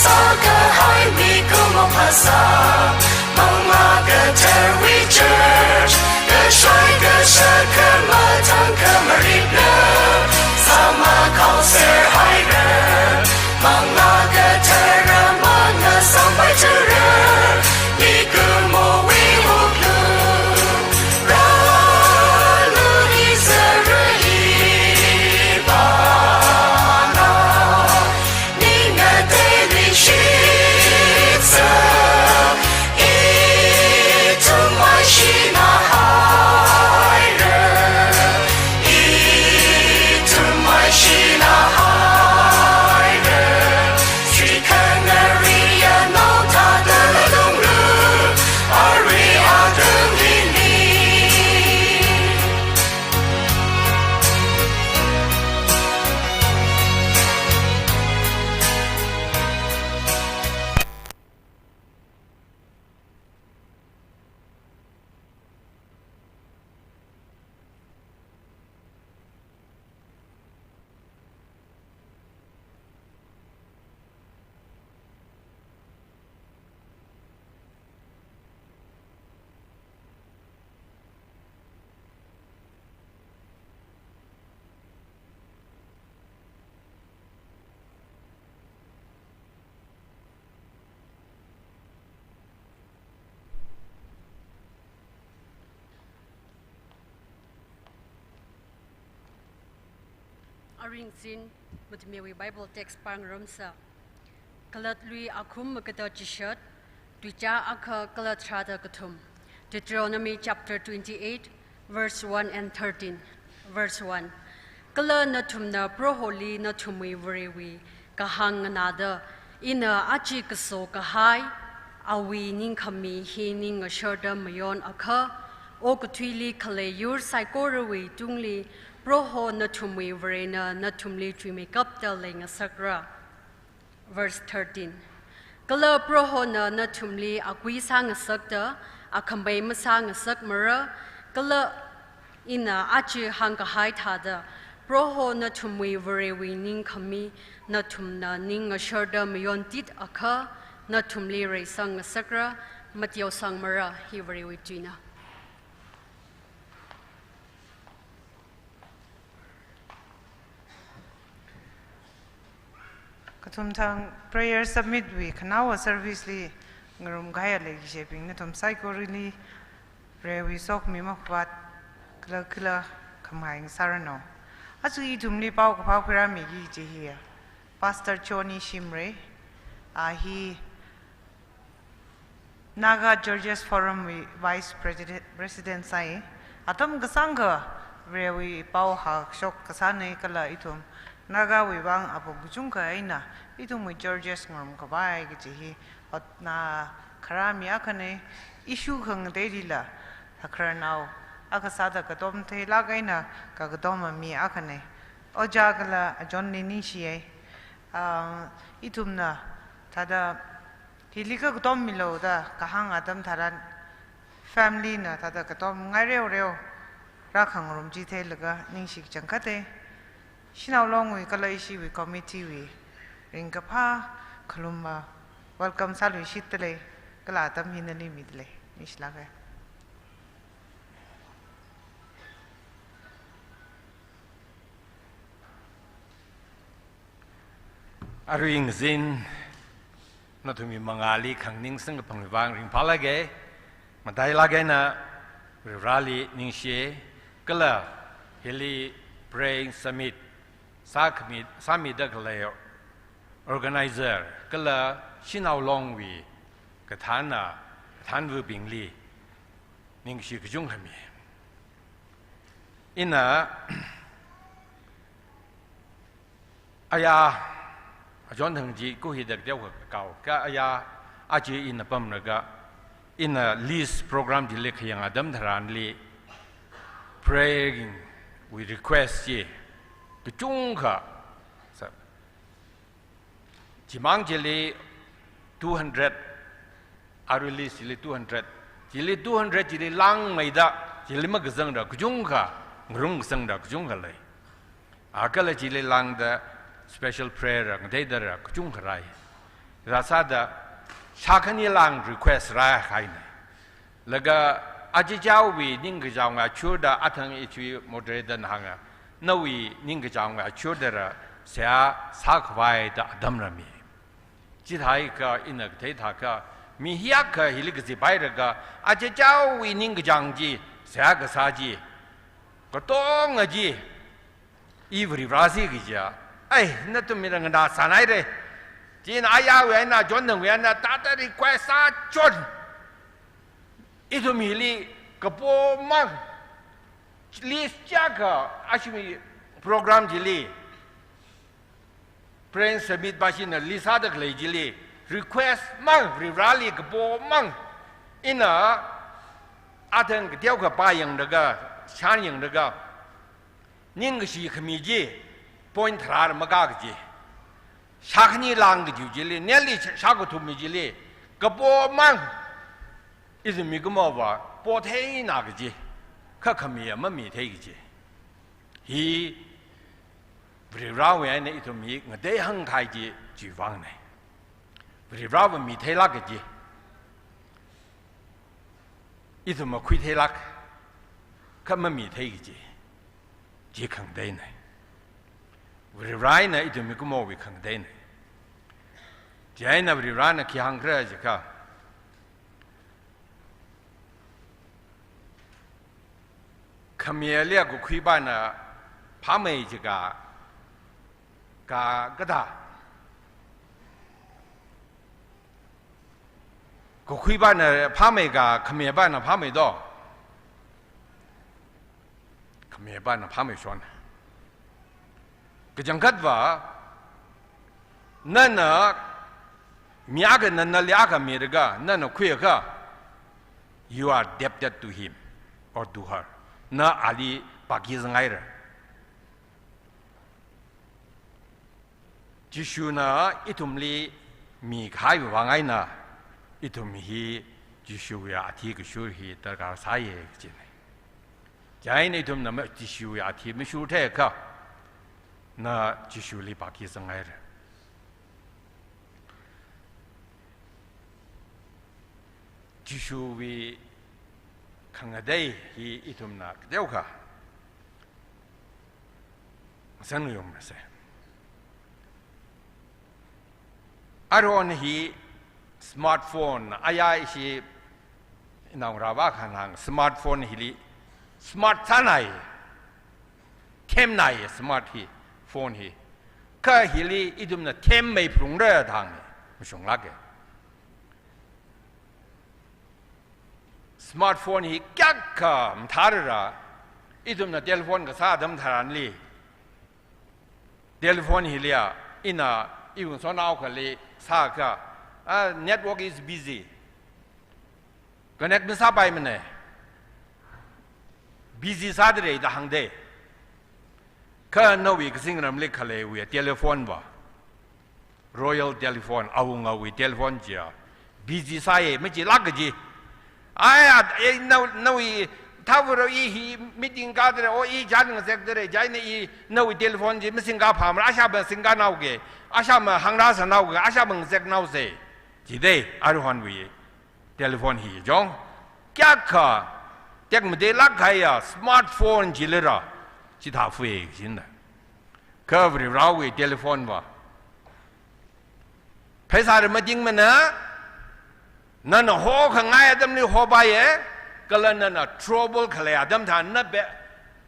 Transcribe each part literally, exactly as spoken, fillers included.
Kahai mikumo phasā, Manglā Katharwui church, kashai kashak khamathang khamaripna, sāmakhao serhaira, Manglā Kathara mangasampai tura, mikumowui wuklung, rālu izarui ipana, ningatei rishitsa, ithum maishina haira, ithum maishina haira, shikhanariya nao thāda lalunglu, arui atam hili. Aringzin, mathumewui Bible text pāngarumsa. Galatia akhum magada chishat, tuicha akha kala tharāda kathum. Deuteronomy chapter twenty-eight, verse one and thirteen. Verse one. Kala nathumna Proholi nathumwui Varewui kahāng nganāda, ina aja kaso kahai, awui ningkhami hi ning ngasharda mayon akha, okathuili khalei yur saikorawui tungli, Proho nathumwui Varena nathumli chuimeikapda leingasakra. Verse thirteen. Kala Prohona nathumli akui sāngasakta, akhamei masāngasakmara, kala ina aja hāngkahai thāda, Proho nathumwui Varewui ningkhami nathumna ning ngasharda mayon tit akha, nathumli reisang ngasakra, mateosangmara, hi Varewui tuina. Kathumthang prayer submit wui khanaowa service li ngarumkahaiya leikashibing nathum saikorali Varewui sokhami makhavāt kala kala khamahai ngasāranu. Aja ithumli paokaphā khuirāmiki kaji hiya Pastor Johnny Shimray, a hi Naga Churches Forum wui Vice President, President sāi. Atam kasāngkha Varewui pao hāshok kasāna kala ithum Nagawui vang apong kachungkha eina ithumwui churches ngarumkhavai kaji hi hotnakharā mi akhana, issue khangateilila thakhararnao akha sāda katom theilāk eina kakatom mi akhana. Ojā kala John li ningshiya. Ah, ithumna thāda hili kakatom milu da kahāng atam tharan, family na thāda katom ngai reoreo rākhangarum chi theilaga ningshi kachangkhata. Shanao Longwui kala ishiwui committee wui ringkaphā khalumva welcome sāluishitdalei, kala atam hi nali midalei. Ningshilāka. Aringzin, nathumwui mangāli khangning samkaphangwui vang ringphālāka, matailāk eina Varivarāli ningshi, kala hili praying summit sākhami, sāmida khalei organizer, kala Shanao Longwui kathāna, kathānvabingli ningshi kachungkha mi. Ina aya, John thang chi kuhida teokha kao, kha aya, aja ina pamlaga, ina list program chili khayang atam tharanli, praying wui request chi kachungkha sā. Chimang chili two hundred, arui list chili two hundred. Chili two hundred chili langmeida, chili makazangda kachungkha, ngarumkasangda kachungkha lei. A kala chili lāngda special prayer ra ngateida ra kachungkha rāi. Rāsāda shākhani lāng request rāhaina. Laga achichāwui ningkachāng achurda athang ichi moderator na hānga, nawui ningkachāng achurda rā seihā sākhavai da atam rāmi. Chithākha ina kathei thākha, mi hiyākha hili kazipai rākha, achichāwui ningkachāng chi, seihā kasā chi, katonga chi, i Varivarā si kaja. Ai, nathum mi rānganā sānai re. Chieina ayāwui eina, John nangwui eina, tata request sāchon. Ithum hili kapomang. List chaka, ashimi program chili. Friends Summit bashina list sāda khalei chili. Request mang, Varivarāli kapomang. Ina, athang kateokha pāyanglaga, shānyanglaga, ningkashi khami chi, point tharā makā kaji. Shākhani lāng kaji chili, nearly shā-, shākathum mi chili, kapomang, ithum mikumova, potheina kaji, kha khami mamithei kaji. Hi, Varivarāwui eina ithum hi ngateihāngkahai chi, chiwui vāngna. Varivarāva mitheilāk kaji. Ithum makhuitheilāk, kha mamithei kaji. Chi khangateina. Varivarā eina ithum mikumowui khangateina. Chieina Varivarāna khi hāngkhala jiakha, khamayāli kakhuipana phāmei jiakha, ka, kathā. Kakhuipana phāmei ka, khamayāpana phāmei do. Khamayāpana phāmei shon. Kachangkhatva, nana, mi akhana nali akha milaga, nana khuiakha, you are debted to him or to her. Na ali baki zangaira. Jishuna ithumli mikahai vāng eina, ithum hi Jishuwui athi kashur hi darkar sāya kajina. Chieina ithumna ma-, Jishuwui athi mashurtheiakha, na Jishuli baki zangaira. Jishuwui khangatei hi ithumna kateokha ngasāngyong mase. Aruihon hi smartphone, ayā ishi naongarāva khanang smartphone hili smart sānai, themnai smart hi, phone hi. Kha hili ithumna themmei phrungra thang, mashunglāka. Smartphone hi kayākha mathārara, ithumna telephone kasā atam tharanli, telephone hiliya, ina iwui ngasotnao akhali sāakha, ah, network is busy. Connect masāpaimana. Busy sādalei da hāngda. Kha nawui kazingramli khaleiwui telephone va, Royal Telephone, awungawui telephone chiya, busy sāya, machilāk kaji. Ai, a, e, naw-, nawui, thāvaro, i hi meeting kadalei, o i chān ngazekdalei, chieina i nawui telephone chi masingkaphāmara, ashāva singkanaoka, ashāva hāngrāsānaoka, ashāva ngazeknaosa. Jida, aruihonwui telephone hi jong. Kayākha tekmateilāk kahaiya smartphone chilila, chithā fui kajina. Kha Varivarāwui telephone va, pheisāla matingmana, nana hokhangai atamli hopaiya, kala nana trouble khalei atam tharan na be,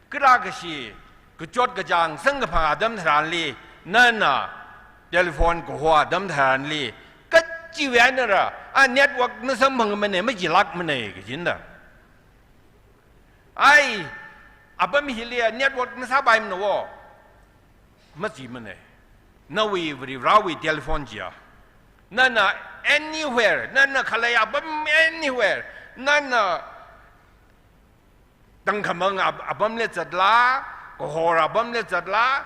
kharā kashi, kachot kachāng samkaphang atam tharanli, nana telephone kaho atam tharanli, kachiwui einara, a network masamphangmana, machilākmana kajina. Ai, apam hiliya network masāpaimana wo. Machimana. Nawui Varivarāwui telephone chiya, nana anywhere, nana khalei apam anywhere, nana tangkhamang ap-, apamli zatla, kahor apamli zatla,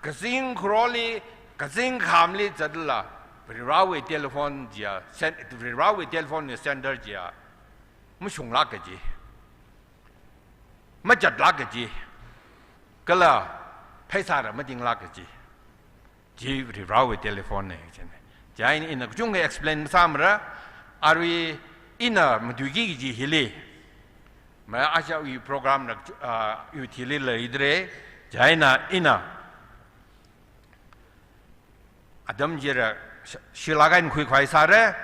kazing kharoli, kazing khamli zatla, Varivarāwui telephone chiya, cen-, Varivarāwui telephone wui center chiya, mashunglāk kaji, machatlāk kaji, kala pheisāla matinglāk kaji. Chi Varivarāwui telephone na kajina. Chieina ina kachungkha explain masāmara, arui ina matuiki kaji hili. Ma aja iwui program na, ah, iwui thili leidalei, chieina ina atam chira sh-, shilāk eina khuikhavai sāra.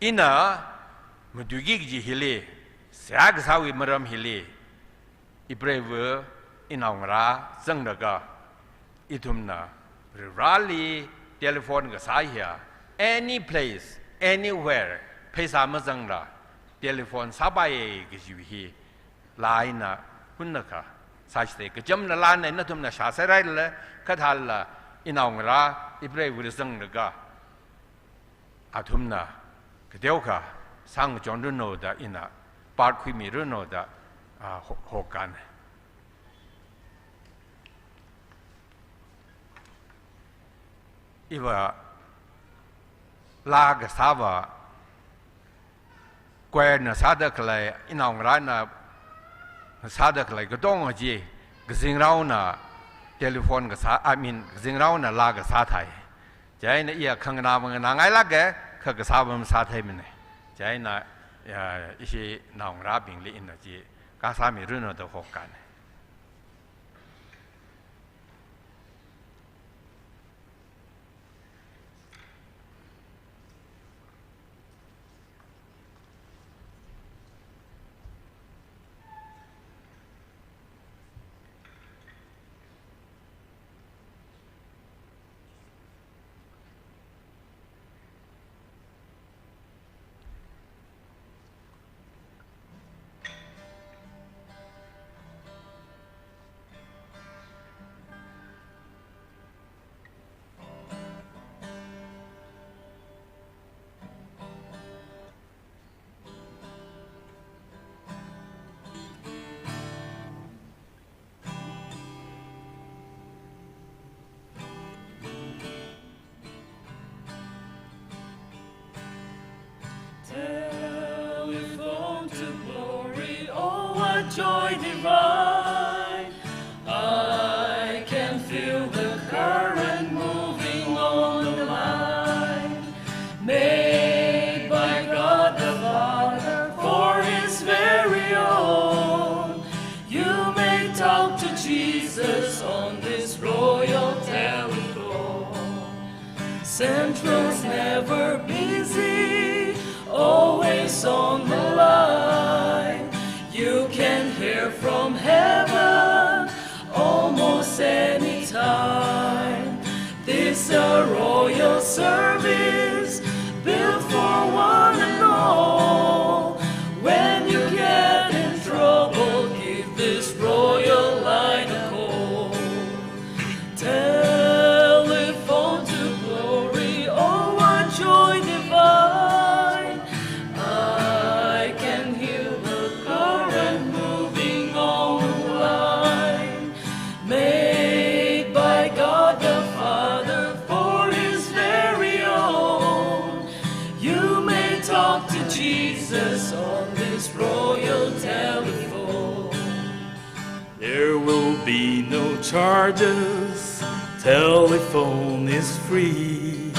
Ina matuiki kaji hili, seihā kasāwui maram hili, ipreiva inaongarā zanglaga, ithumna Vareli telephone kasā hiya, any place, anywhere, pheisā mazangla, telephone sāpaiya kaji hi, laa eina hunnakha sāchithei. Kachamna laana nathumna shāserhailala, kathālala, inaongarā, ipreiva zanglaga, athumna kateokha sāngachonranu da ina part khuimiranu da, ah, ho-, hokana. Iva laa kasāva, choir na sāda khalei, inaongarāna sāda khalei katonga chi, kazingraona telephone kasā, I mean, kazingraona laa kasā thai. Chieina iya khanganā manganāngailāka, kha kasāva masātheimana. Chieina, ya, ishi naongarābingli ina chi kasāmiranu da hokana. Telephone to glory, oh, what joy divine. I can feel the current moving on the line, made by God the Father for His very own. You may talk to Jesus on this royal telephone. Central's never busy, always on the line. You can hear from heaven almost any time. This a royal service built for one and all. When you get in trouble, give this royal line a call. Telephone to glory, oh, what joy divine. I can hear the current moving on the line, made by God the Father for His very own. You may talk to Jesus on this royal telephone. There will be no charges, telephone is free.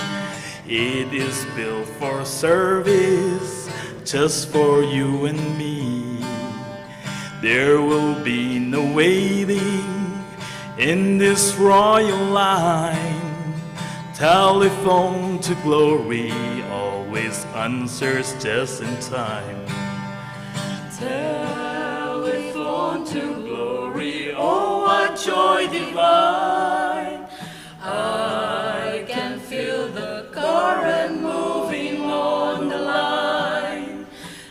It is built for service just for you and me. There will be no waiting in this royal line. Telephone to glory always answers just in time. Telephone to glory, oh, what joy divine. I can feel the current moving on the line,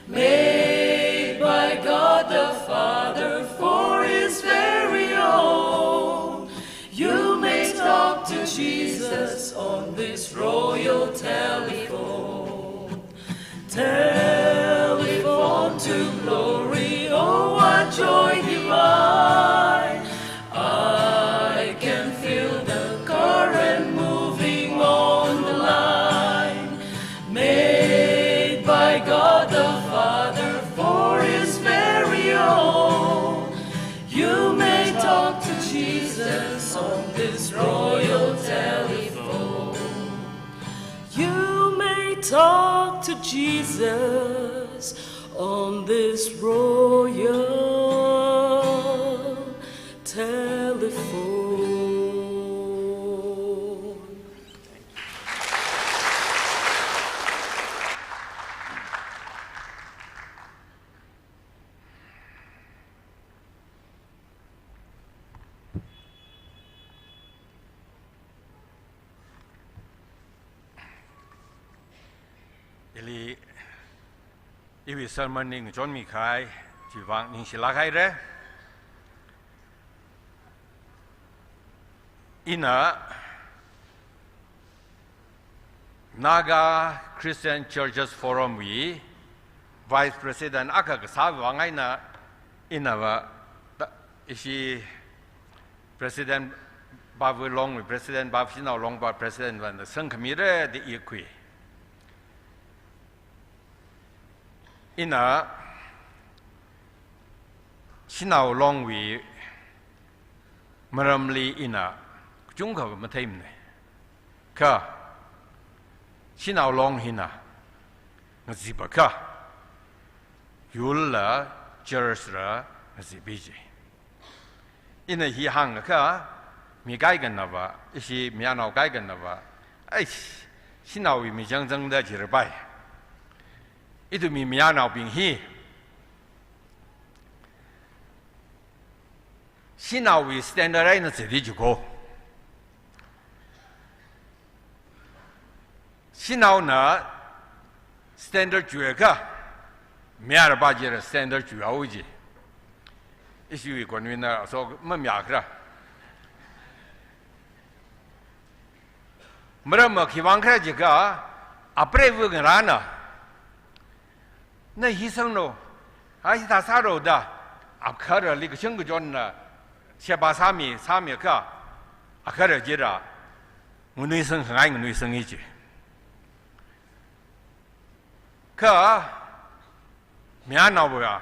made by God the Father for His very own. You may talk to Jesus on this royal telephone. Telephone to glory, oh, what joy divine. I can feel the current moving on the line, made by God the Father for His very own. You may talk to Jesus on this royal telephone. Jesus on this royal telephone. Ili, iwui sermon ning chonmi kahai chiwui vang ningshilāk haira. Ina Naga Christian Churches Forum wui Vice President akha kasā vang eina ina va ta, ishi President Babu Long wui, President Babu Shanao Long va President va na sangkhamira da i khui. Ina Shanao Long wui maramli ina kachungkha matheimana. Kha Shanao Long hina ngazipakha, yurla church la ngazipi ji. Ina hi hāngakha, mi kaikhana va, ishi mayarnao kaikhana va, "Ai, Shanaowui mi changchang da jirapai. Ithumwui mayarnaobing hi Shanaowui standard eina zati jiko. Shanaona standard chuiakha, mayarpa chila standard chuihaowa ji." Ishiwui convener aso mamayākhala. Maramva khiwui vang khala jiakha, apreiva ngarāna, "Na hi sanglu, a hithā sālu" da, akharali kachang kachonna sheba sāmi, sāmiakha, akhara chila nganuisang khangai nganuisangi ji. Kha mayarnaova,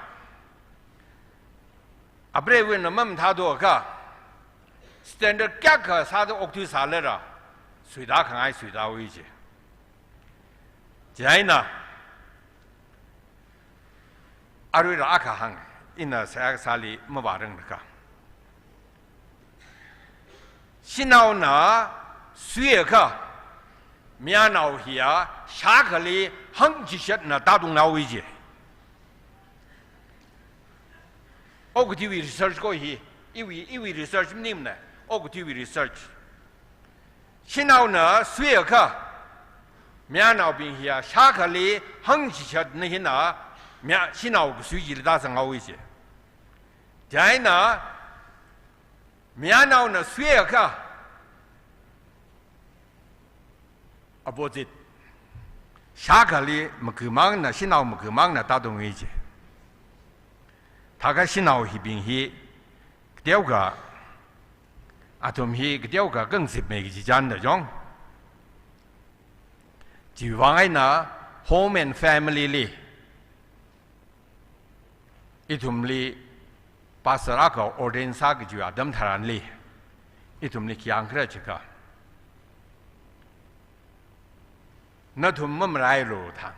apreivana mamathāda kha, standard kayākha sāda okthui sālala, suita khangai suitahaowa ji. Chieina aruila akha hānga, ina seihā kasāli mavāranglakha. Shanaona suiakha, mayarnao hiya shākhali hangchishatna tātunghaowa ji. Okathuiwui research ko hi, iwui, iwui research maningmana, okathuiwui research. Shanaona suiakha, mayarnaobing hiya shākhali hangchishatna hina, maya, shanao kasui chili tāzanghaowa ji. Chieina mayarnaona suiakha, opposite, shākhali makhumangna, shanao makhumangna tātunghaowa ji. Thākha shanao hibing hi kateokha, athum hi kateokha kangazipmei kaji chānda jong. Chiwui vang eina home and family li, ithumli pastor akha ordain sā kajiwui atam tharanli, ithumli khi hāngkhala jiakha, "Nathum mamarailu" da.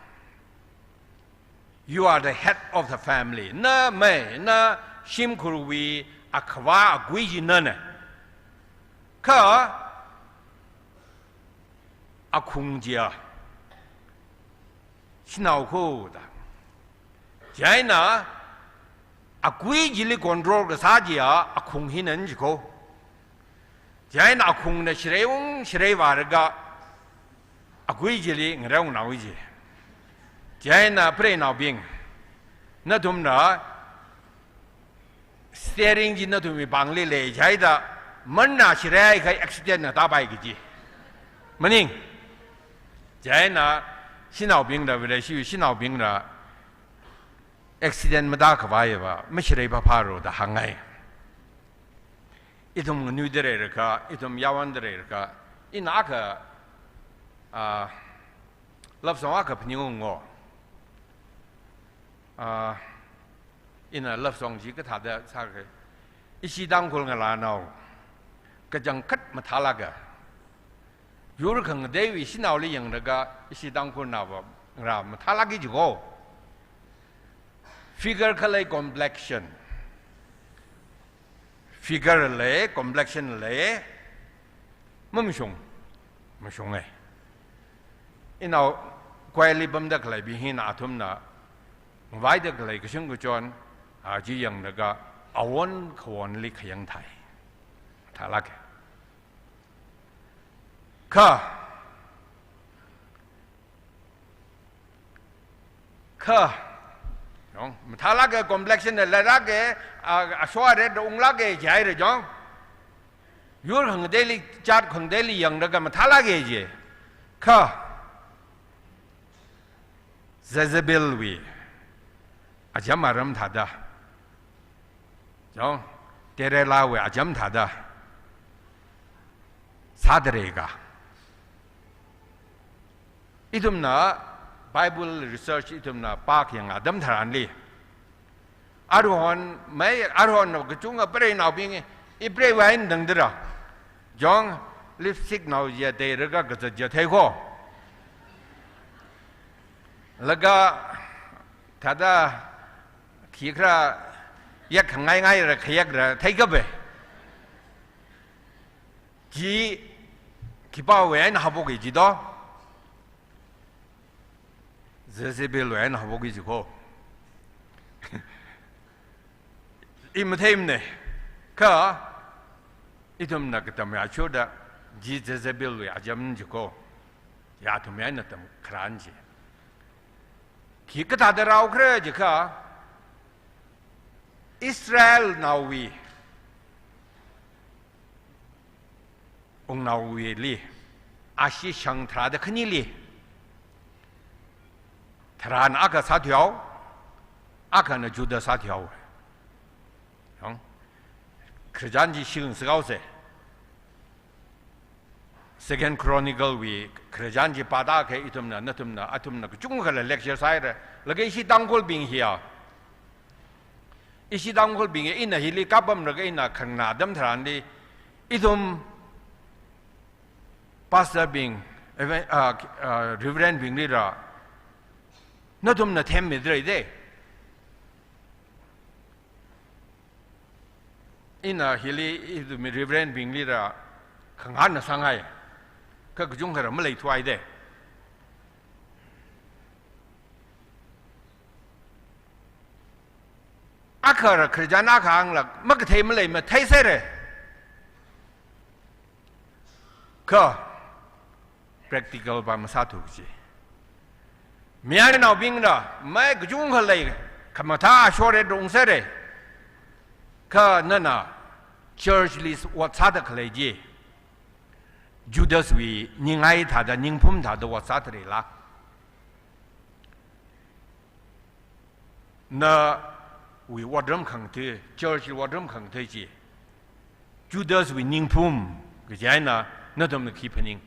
"You are the head of the family." Na mei, na shimkhurwui akhavā akui chi nana. Kha akhung chiya shanao ko da. Chieina akui chili control kasā chiya akhung hina jiko. Chieina akhungna shireiung shireivālaga akui chili ngareunghaowa ji. Chieina preinaobing, nathumna steering chi nathumwui pāngli leihaida, manna shireiakha accident na tāpai kaji maning. Chieina shanaobingna, Vareshiwui shanaobingna accident matākhavaiva mashirei phāphālu da hāngngai. Ithum nganuida leilakha, ithum yāwonda leilakha, ina akha, ah, love song akha phaningungo. Ah, ina love song chi kathāda sākhala, ishi Tangkhul ngalānao kachangkhat mathālāka. Yur khangateiwui shanaoli yanglaga ishi Tangkhulnaova Ra mathālāki jiko. Figure khalei complexion. Figure lei, complexion lei, mamashung, mashunge. Inao kuili pamda khaleibing hina athumna ngavaida khalei kashung kachon, a, chi yanglaga awon khawonli khayang thai. Mathālāke. Kha, kha, yong, mathālāke, complexion na leilāke, a, ashua red unglāke jihaira jong. Yur khangateili, jat khangateili yanglaga mathālāke ji. Kha, Jezebel wui acham aram thāda, jong, Delilah wui acham thāda sāda reka. Ithumna Bible research ithumna pākhayang atam tharanli, aruihon mai, aruihon kachunga preinaobing, i preiwui eina tangdara. Jong, lipstick nao ya tei raka kazat ya thei ko. Laga thāda khikha yak khangai ngaira khayakra theikape. Chi khipāwui eina haophoki ji do? Jezebel wui eina haophoki jiko. I matheimane, kha ithumna katam yachoda, chi Jezebel wui acham jiko. Ya athum eina tamkharan ji. Khi kathāda rāhaokhala jiakha, Israelnaowui wungnaowuili, ashee shang tharāda khanili, tharāna akha sāthuihao, akhana Judas sāthuihao. Yong, khararchan chi shing sāhaose. Second Chronicle wui khararchan chi pāda kha ithumna, nathumna, athumna kachungkhala lecture sāhaira. Laga ishi Tangkhulbing hiya, ishi Tangkhulbing hi ina hili kapam laga ina khanganā atam tharanli, ithum pastor bing, eve-, ah, ah, reverend bingli ra, nathumna themmidalei de. Ina hili ithumwui reverend bingli ra khangahānna sāngai. Kha kachungkha ra maleithuai de. Akha ra khararchan akha hānglaga makathei maleimana, theiserra. Kha practical pa masāthu kaji. Mayarnaobing ra, mai kachungkha lei, khamathā ashore rungserra. Kha nana church li ot sāda khalei chi, Judas wui ningai thāda, ningphum thāda ot sāda leila? Nawui otram khangatha, church otram khangatha chi Judas wui ningphum kaji eina nathumna khi phaning?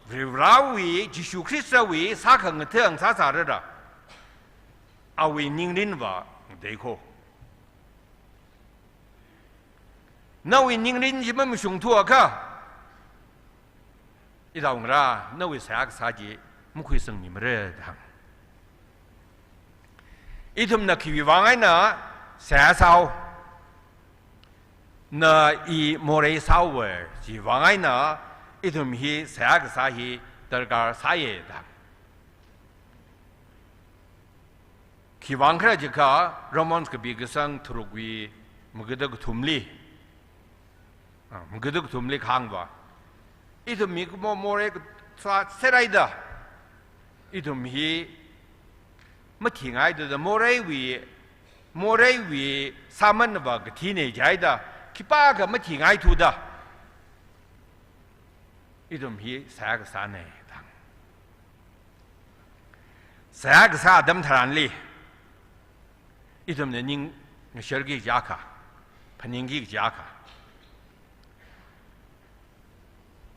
Varivarāwui, Jishu Khristawui sākhangatha hāng sāsāra da, awui ningrin va ngatei ko. Nawui ningrin chi mamashungthuakha, ithumna nawui seihā kasā chi makhuisangmimara da hāng. Ithumna khiwui vang eina seihā sāhao? Na i morei sāhaowa chiwui vang eina ithum hi seihā kasā hi darkar sāya da hāng. Khiwui vang khala jiakha, Romans kapi kasang tharukwui magada kathumli, ah, magada kathumli kahāng va, ithum mikumo morei kasā serhaida, ithum hi mathingaithuda, moreiwui, moreiwui sāman va kathina jihaida, khipākha mathingaithuda, ithum hi seihā kasāna da hāng. Seihā kasā atam tharanli, ithumna ning ngasharki kaji akha, phaningki kaji akha.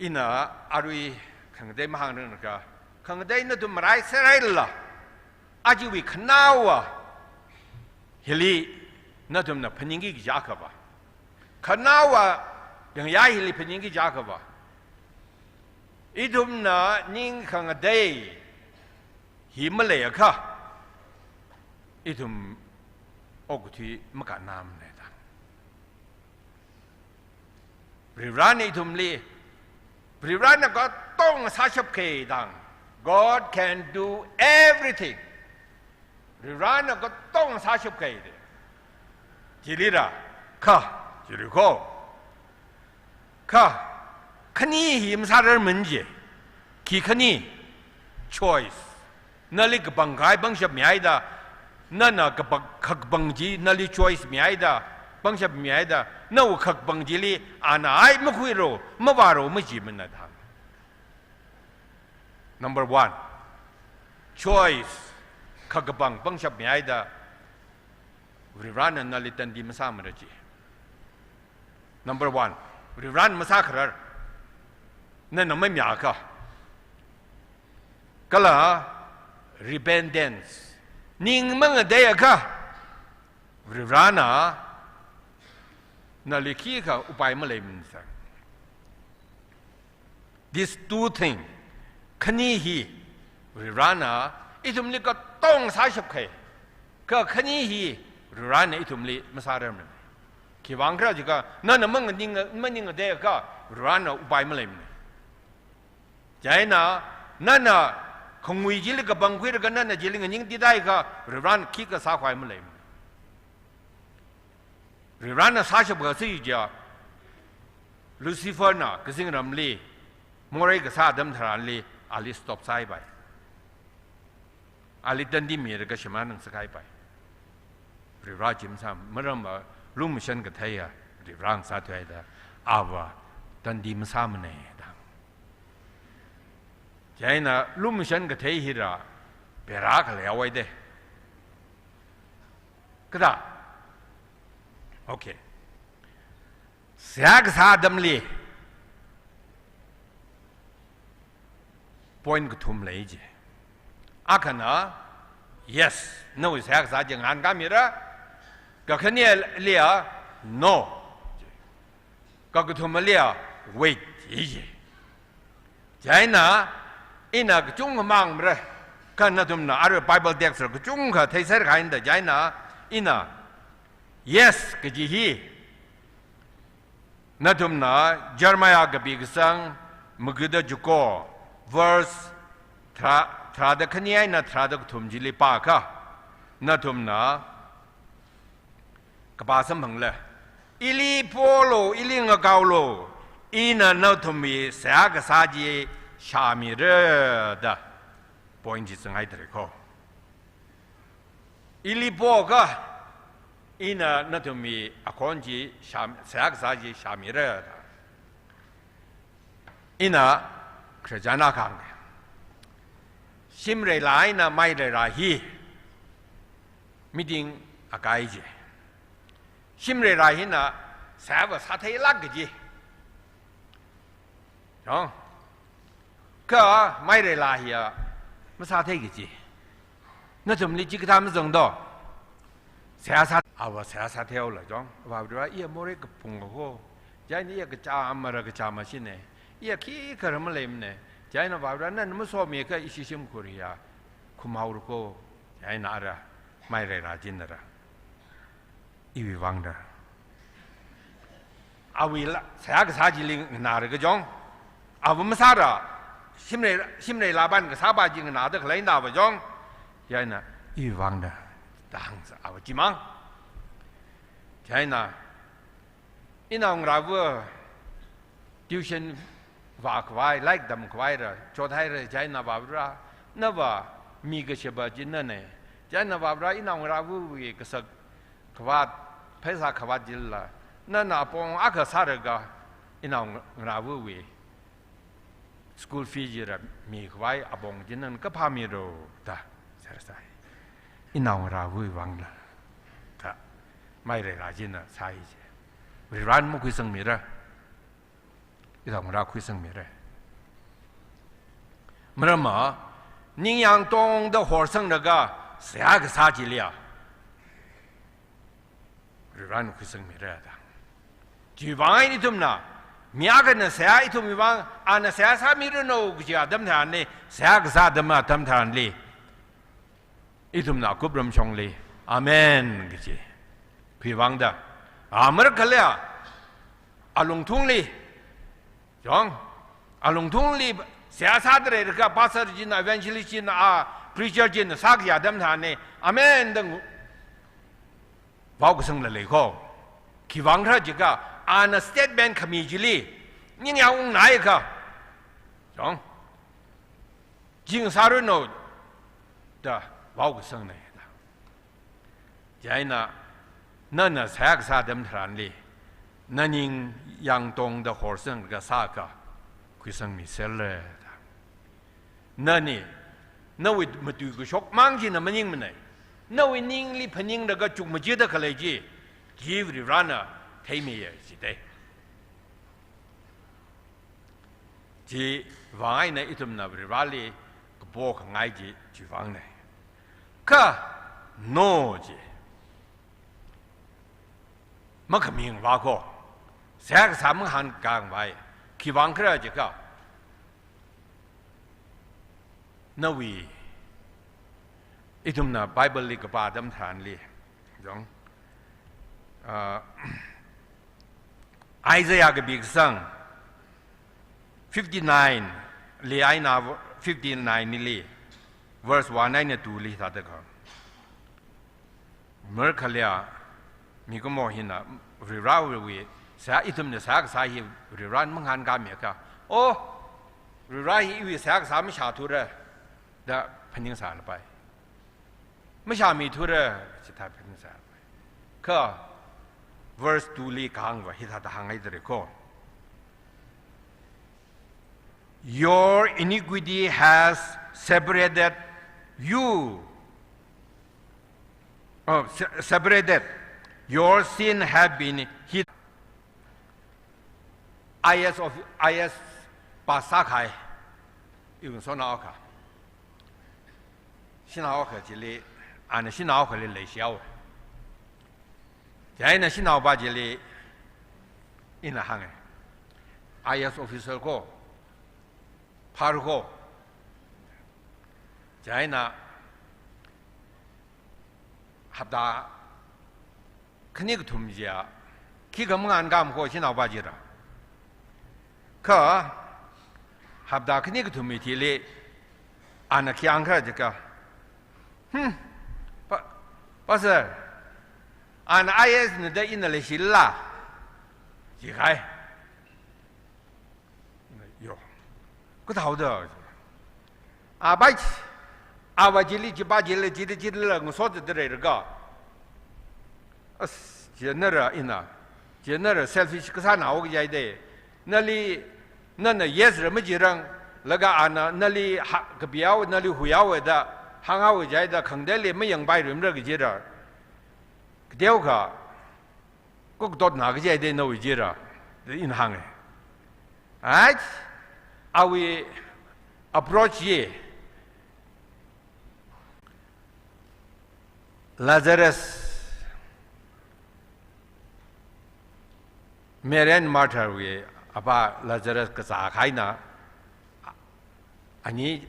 Ina arui khangatei mahāngranglaga, khangatei nathum marai serhailala, ajawui khanaowa hili nathumna phaningki kaji akha va, khanaowa yangya hili phaningki kaji akha va, Ithumna ning khangatei hi maleiakha, ithum okathui makannamana da. Varivarana ithumli, Varivarana katonga sāshapkahai dang. God can do everything. Varivarana katonga sāshapkahai da. Chilira, kha, chili kho. Kha, khani hi masārarmana je. Khi khani, choice. Nali kapangkahai pangshap mihaida, nana kapang, kakapang chi nali choice mihaida, pangshap mihaida, nawui kakapang chili ana ai makhuiro, mavāro majimana da. Number one, choice, kakapang pangshap mihaida, Varivarana nali tandi masāmara chi. Number one, Varivarana masākharar, nana mamiakha. Kala repentance, ning mangateiakha, Varivarana nali khikha upai maleimana. These two things, khani hi Varivarana ithumli katonga sāshapkahai. Kha khani hi Varivarana ithumli masārarmana. Khiwuivang khala jiakha, nana manganing, maningateiakha Varivarana upai maleimana. Chieina, nana khangui chili kapangkhuilaga nana chili nganingtidaiakha, Varivarana khikha sākhavai maleimana. Varivarana sāshapkasā chiakha, Luciferna kazingramli morei kasā atam tharanli ali stop sāhaipai. Ali tandi milaga shimān ngasakhaipai. Varivara chi masā, maramva lumashan katheiya Varivara ngasāthuida, ava tandi masāmana da. Chieina lumashan kathei hira, bera khalei awai de. Kada? Okay. Seihā kasā atamli point kathum lei je. Akhana, yes, nawui seihā kasā chi ngahānkāmira. Kakhaneliya, no. Kakathumaliya, wait, ji je. Chieina, ina kachungkha mangmara, kha nathumna arui Bible text kachungkha theiser kahaina da, chieina, ina, yes, kaji hi, nathumna Jeremiah kapi kasang, magada chiko, verse tharā, tharāda khani eina tharāda kathum chili pākha, nathumna, kapā samphangla, ili polu, ili ngakaolu, ina nathumwui seihā kasā chi shāmira da. Point chi zanghai tare ko. Ili pokah, ina nathumwui akhon chi shā, seihā kasā chi shāmira da. Ina Christian akha hānga. Shimreila eina maireila hi meeting akai je. Shimreila hina seihā sātheilāk kaji. Yong. Kha maireila hiya masāthei kaji. Nathumli chikathā mazangdo. Seihā sā, ava seihā sātheihaola jong. Ava Varivarā, iya morei kaphung ko. Chieina iya kachā mara kachā mashine. Iya khikha maleimane. Chieina Varivarā nana masomikha ishi shimkhur hiya khumhaora ko. Chieina ara, maireila chinara. Iwui vangda. Awuila, seihā kasā chili nganāra kajong. Awa masāra, shimrei, shimreila ban kasāpa chi nganāda khaleina va jong. Chieina, iwui vangda, da hāngsa, awa chimang. Chieina, inao ngarāva, tuition vākhavai, lairik tamkhavaira, chothaira, chieina Varivarā, nava mi kasheba chi nane. Chieina Varivarā, inao ngarāvawui kasak khavāt, pheisā khavāt chila, nana apong akha sālaga, inao ngarāvawui school fee chila mikhavai apong chi nana kaphāmira da, sāra sai. Inao ngarāvawui vangla, da, maireila china sāi je. Varivarāna makhuisangmira. Inao ngarā khuisangmira. Maramva, ningyāng tongda horsanglaga, seihā kasā chiliya, Varivarāna khuisangmira da. Chiwuivang eina ithumna, Mi akhana seihā ithumwui vang, ana seihā sāmiranu kaji atam tharanli, seihā kasā atam, atam tharanli, ithumna kupram shongli, "Amen," kaji. Khiwuivang da. A, marākhaleiya, alungthungli, chong, alungthungli seihā sāda leilakha, pastor china, evangelist china, a, preacher china sākahai atam tharanli, "Amen," da ngu-, vaokasangla lei ko. Khiwuivang khala jiakha, ana statement khami chili, ningyāng ungnai kha, chong, "Chi ngasāranu," da vaokasangna da. Chieina, nana seihā kasā atam tharanli, naning yangtongda horsanglaga sākha, khuisangmisela da. Nani, nawui matui kashok mang china maningmanei. Nawui ningli phaninglaga chukmajada khalei chi, chi Varivarana theimiya jidei. Chiwui vang eina ithumna Varivarali kapo khangai chi, chiwui vangnei. Kha, no chi. Makhamingva ko. Seihā kasā mahānkāngvai. Khiwuivang khala jiakha, nawui, ithumna Bible li kapā atam tharanli, chong, ah, Isaiah kapi kasang fifty-nine li eina, fifty-nine li, verse one eina two li thāda kha. Marākhaleiya, mikumo hina, Varivarawui seihā, ithumna seihā kasā hi Varivarana mahānkāmiakha, "Oh, Varivara hi iwui seihā kasā mashāthura," da phaningsālapai. "Mashāmithura," chithā phaningsālapai. Kha verse two li kahāngva hithāda hāngngaidalei ko. "Your iniquity has separated you, oh, se-, separated. Your sin have been hid." I S of, I S pass sākahai, iwui ngasotnao akha. Shanao akha chili, ana shanao akhali leishihaowa. Chieina shanaopa chili ina hānga, "I S officer ko, phāra ko." Chieina hapta khani kathum chiya, khikha mangānkāma ko shanaopa chira. Kha hapta khani kathumwui thili, ana khi hāng khala jiakha, "Hmm, pa-, Pastor, ana I S na da ina leishila," jikahai. Yo. Kathāda. Abai, ava chili, chipa chili, chili, chilila ngasotda leilakha, as, chi nara ina, chi nara selfish kasānao kaji dei. Nali, nana yes ra majirang, laga ana, nali ha-, kapihaowa, nali huihaowa da, hānghaowa jida, khangateili mayangpairumra kajira. Kateokha, kukdotna kaji dei nawui jira, da ina hānga. Right? Awui approach hi, Lazarus, Mary and Martha wui apā Lazarus kazā kahaina, ani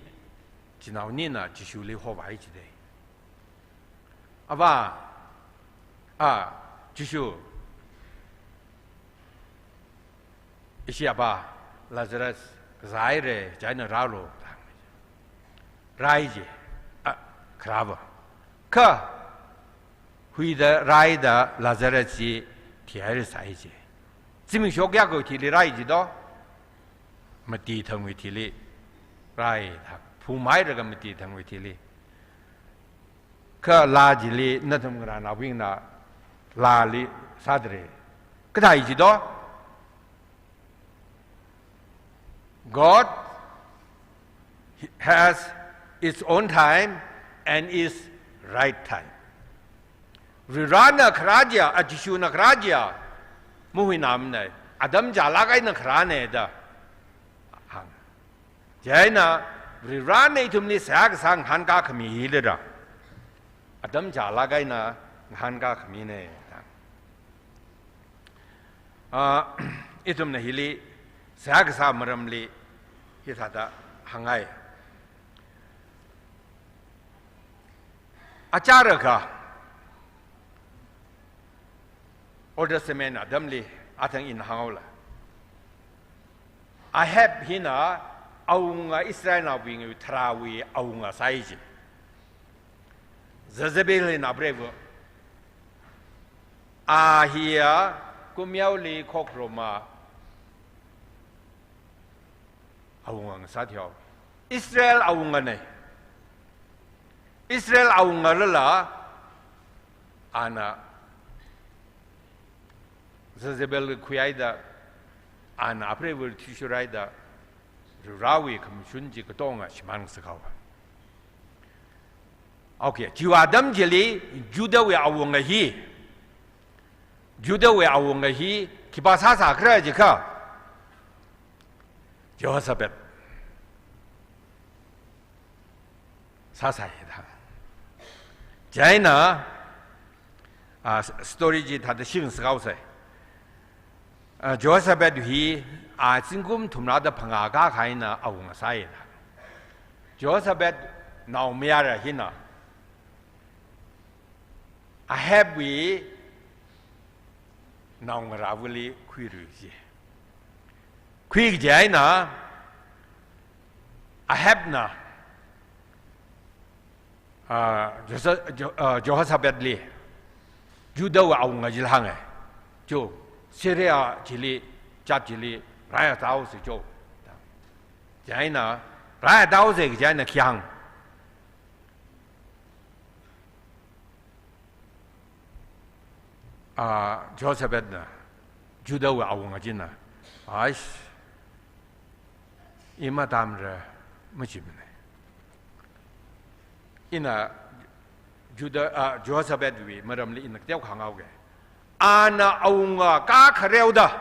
chinaonina Jishuli hovai jidei. Avā, a, Jishu, ishi apā Lazarus kazāhaira, chieina rālu. Rāi ji, a, kharāva. Kha, huida rāida Lazarus chi thihaira sāi ji. Zimiksho kayākhawui thili rāi ji do? Mati thangwui thili rāi da. Phumhailaga mati thangwui thili. Kha laa chili nathum ngarānaobingna laali sādalei. Kathā ji do? God has its own time and its right time. Varivarana kharā chiya, a Jishuna kharā chiya, mahuināmanei, atam chālāk eina kharānei da hāng. Chieina Varivarana ithumli seihā kasā ngahānkā khami hi leira. Atam chālāk eina ngahānkā khaminei da. Ah, ithumna hili seihā kasā maramli hithāda hāngai. Achārakha Old Testament atamli athang ina hānghaola. Ahab hina awunga Israelnaobingwui tharāwui awunga sāi ji. Jezebel hina apreiva. A hiya kumyaoli khokharuma awunga ngasātheo. Israel awunganei. Israel awungalala ana Jezebel khuihaida, ana apreiva thuishurhaida, Varewui khamashun chi katonga shimān ngasakhaowa. Okay, chiwui atam chili Judahwui awunga hi, Judahwui awunga hi khipā sāsākhala jiakha, Jehoshaphat sāsāi da. Chieina, a, s-, story chi thāda shing sāhaosei. A, Jehoshaphat hi, a, zingkum thumrāda phangā kākahai eina awunga sāi da. Jehoshaphat naomayara hina Ahabwui naongarāvali khuirui ji. Khui kaji eina Ahabna, ah, Josha-, Jo-, ah, Jehoshaphatli, Judahwui awunga chili hānga. Cho, Syria chili, jat chili, rāya tāhaosei cho. Chieina, rāya tāhaosei kaji eina khi hāng. Ah, Jehoshaphatna, Judahwui awunga china, "Aish, i matamra machimanei. Ina Judah, ah, Jehoshaphatwui maramli ina kateokha hānghaoga. Ana awunga kākhareoda,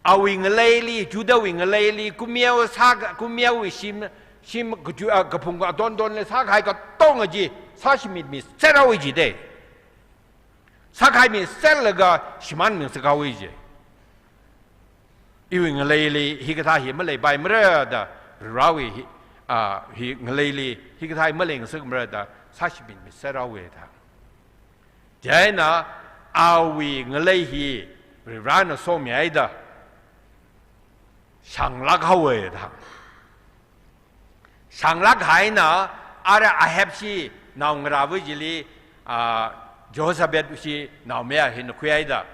awui ngaleili, Judahwui ngaleili, kumeo sā, kumeowui shim, shim kaju-, ah, kaphung aton atonli sākahai katonga chi, sāshimit miserhaowa ji da. Sākahai miserlaga shimān mingasakhaowa ji. Iwui ngaleili hikathā hi maleipaimara da, Varewui hi, ah, hi ngaleili hikathā hi maleingasakmara da, sāshimit miserhaowa da." Chieina awui ngalei hi Varena somihaida shānglāk haowa da. Shānglāk haina, ara Ahab chi naongarāva chili, ah, Jehoshaphat chi naomayara hina khuihaida,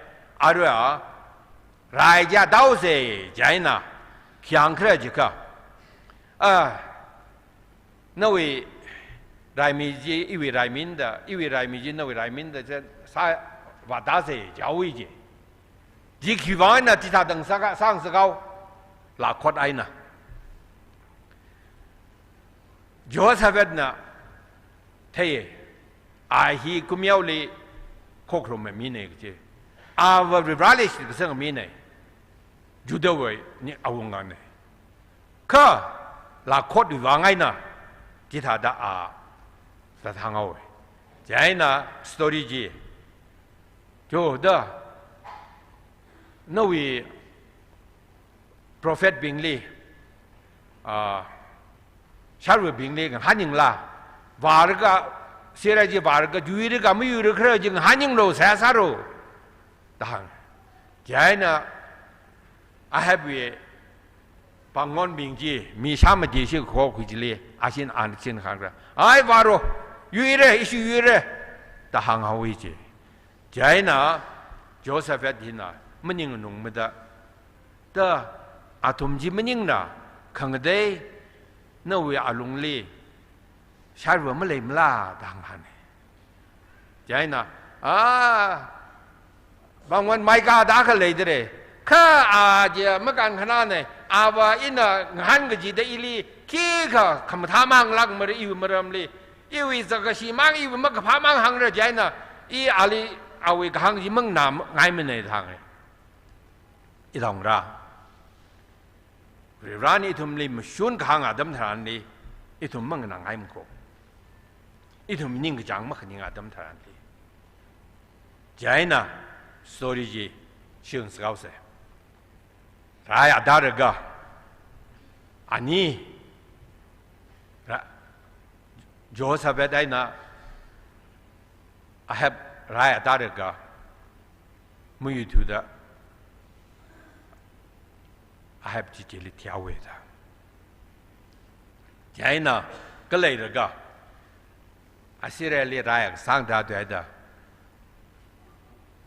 ara rāya tāhaosei, chieina khi hāngkhala jiakha, "Ah, nawui raimi chi iwui raimina da, iwui raimi chi nawui raimina da, chi sāvātāsei," jihaowa ji. Chi khiwui vang eina chithāda sākha, sāngasakhao, lākhot eina. Jehoshaphatna theiya, a hi kumeoli khokharuma minei kaji. Ava Vareli shitkasanga minei. Judahwui ni awunganei. Kha lākhotwui vang eina chithāda a zathang haowa. Chieina story chi, "Cho da, nawui prophet bingli, ah, sharvabingli ngahānyanglu. Vālaga, Syria chi vālaga, yuilaga mayuilakhala chi ngahānyanglu, seihā sālu," da hānga. Chieina Ahabwui pāngmonbing chi, mi shāmati shikho khui chili, ashin an shin hāngra. "Ai, vālu, yuira, ishi yuira," da hānghaowa ji. Chieina Jehoshaphat hina maningnungmada, "Da, athum chi maningna, khangatei nawui alungli sharva maleimala?" da hānghāna. Chieina, "Ah, pāngmon Micah da khalei dere. Kha a chi makānkhananei. Ava ina ngahān kachida ili khikha khamathā mahānglākmara iwui maramli. Iwui zakkashi mang, iwui makaphā mang hāngra, chieina i ali awui kahāng chi manganāngaimanei," da hānga. Ithumra, Varena ithumli mashun kahāng atam tharanli, ithum manganāngaimako. Ithum ningkachāng makhaning atam tharanli. Chieina story chi shing sāhaosei. rai atālaga, ani, ra-, Jehoshaphat eina Ahab rai atālaga, mayuithuda Ahab chi chili thihaowa da. Chieina kaleilaga Assyriali rai akasang tāthuida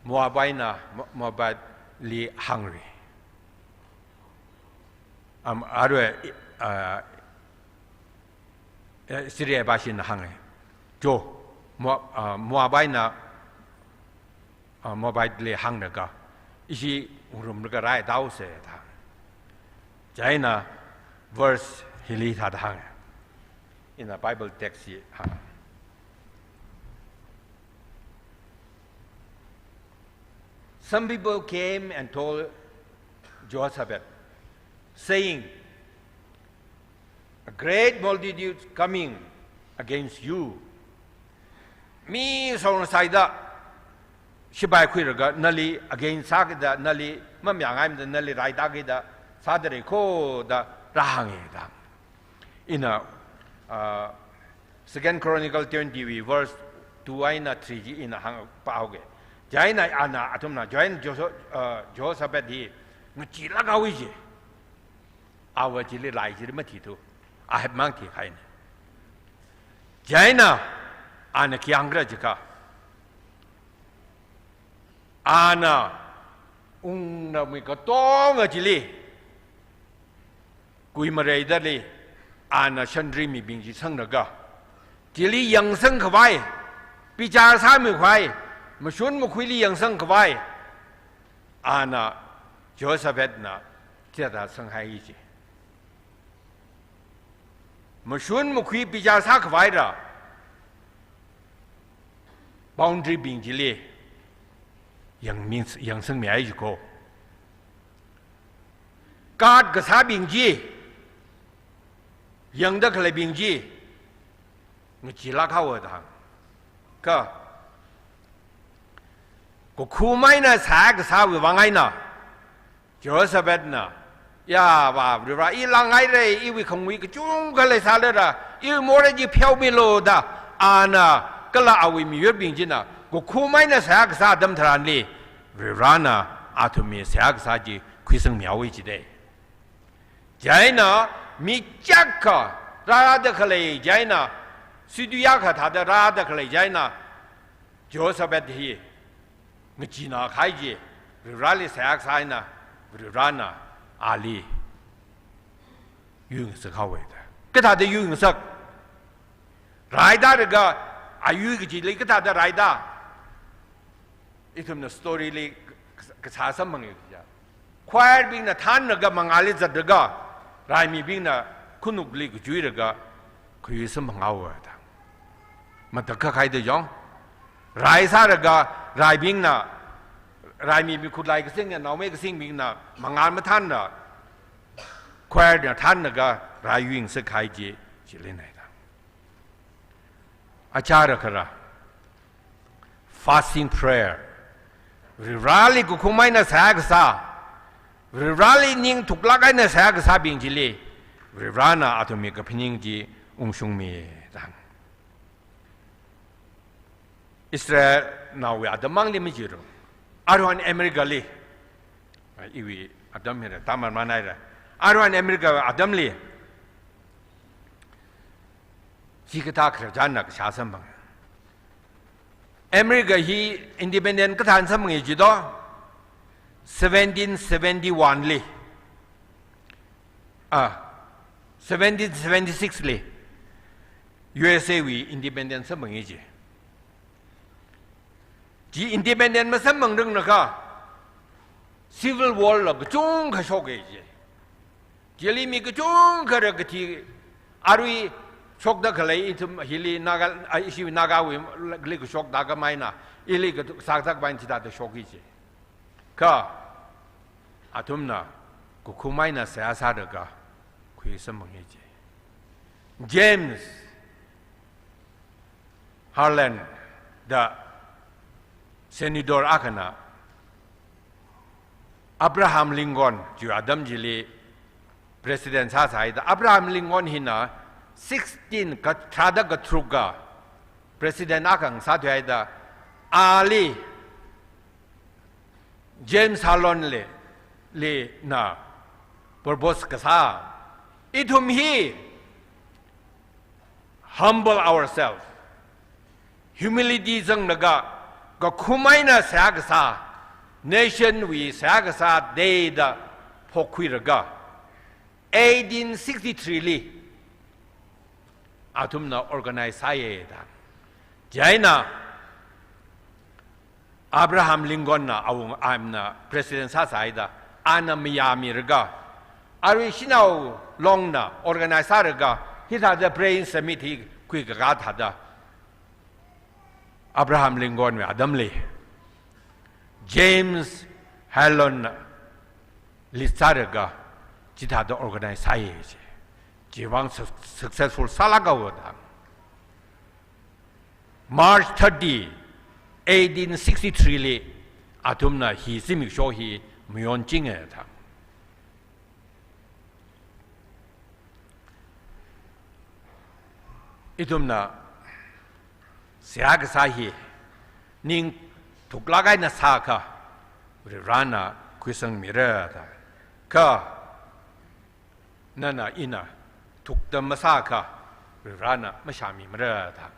Moab eina Mo-, Moabli hāngra. Am, arui, ah, eh, Syria bashina hānga. Jo, Moab, ah, Moab eina, ah, Moabli hānglaga, ishi ngarumlaga rai tāhaosa da. Chieina verse hili thāda hānga. Ina Bible text hi hānga. Some people came and told Jehoshaphat, saying, "A great multitude coming against you." Mi shaoshaida, shipai khuilaga nali against sākida, nali mamayāngaimada, nali rai tākida sāda lei kho da rāhānga da. Ina, ah, Second Chronicle twenty wui verse two eina three chi ina hāngpāhaoga. Chieina ana athumna, chieina Josho-, ah, Jehoshaphat hi ngachilāk haowa ji. Ava chili rai chili mathithu. Ahab mang thikahaina. Chieina ana khi hāngra jiakha, ana ungda mi katonga chili, kuimareidali, ana shantri mibing chi sanglaga, chili yangsang khavai, bichar sāmi khavai, mashun makhuili yangsang khavai, ana Jehoshaphatna chithāda sanghai ji. Mashun makhui bichar sā khavaila, boundary bing chili yangmi, yangsangmihai ji kho. Guard kasābing chi, yangda khaleibing chi, ngachilāk haowa da hānga. Kha, kakhum eina seihā kasāwui vang eina, Jehoshaphatna, ya va, Varivara, i langhaira, iwui khangui kachungkha leisālala, iwui morei chi pheomilu da, ana, kala awui miyurbing china, kakhum eina seihā kasā atam tharanli, Varivarana athumwui seihā kasā chi khuisangmihaowa jida. Chieina mi chiyākha rārāda khalei chieina, situi akha thāda rārāda khalei chieina, Jehoshaphat hi ngachee eina kahai chi, Varivarali seihā kasā eina, Varivarana ali yuingasak haowa da. Kathāda yuingasak? Rai tālaga, ayui kachili kathāda rai tā? Ithumna story li kasā samphanga jiakha, choir bingna thānlaga mangāli zatlaga, raimibingna khanukli kachuilaga, khayui samphanghaowa da. Matakhak haida yong. Rai sālaga, raibingna, raimi mikhutlai kasing, naomei kasingbingna mangā mathānla, choir na thānlaga rai yuingasak kahai chi, chilina da. Achara kara, fasting prayer. Varivarali kakhum eina seihā kasā, Varivarali ning thuklāk eina seihā kasābing chili, Varivarana athumwui kaphaning chi ungshungmi da. Israelnaowui atam mangli majiru. Aruihon America li, iwui atam hira, tamar manaira. Aruihon America atamli, chikathā khararchanna kashā samphanga. America hi independent kathāna samphanga jiakha, seventeen seventy-one li, ah, seventeen seventy-six li, U S A wui independent samphanga ji. Chi independent masamphangranglakha, civil war la kachungkha shoka ji. Chili mi kachungkha rākathi, arui shokda khalei ithum hili Naga, ah, ishi Nagawuili kashok thākhameina, ili kasā thākhameina chithāda shoka ji. Kha, athumna kakhum eina seihā sālaga khuisamphanga ji. James Harlan da senator akhana Abraham Lincoln, chiwui atam chili President sāsāhaida, Abraham Lincoln hina sixteen ka, tharāda katharuka President akha ngasāthuihaida, ali James Hallon li, lina propose kasā. Ithum hi humble ourselves. Humility zanglaga, kakhum eina seihā kasā, nation wui seihā kasā dei da phokhuilaga, eighteen sixty-three li athumna organize sāya da. Chieina Abraham Lincoln na awung amna President sāsāhaida, ana mayāmilaga, arui Shanao Long na organize sālaga, hithāda Praying Summit hi khuikakā thāda, Abraham Lincoln wui atamli James Hallon na lead sālaga, chithāda organize sāya chi. Chiwuivang suc-, successful sālāka da. March thirty, eighteen sixty-three li athumna hi zimiksho hi mayonchinga da. Ithumna seihā kasā hi ning thuklāk eina sākha, Varivarana khuisangmira da. Kha nana ina thukda masākha, Varivarana mashāmimara da.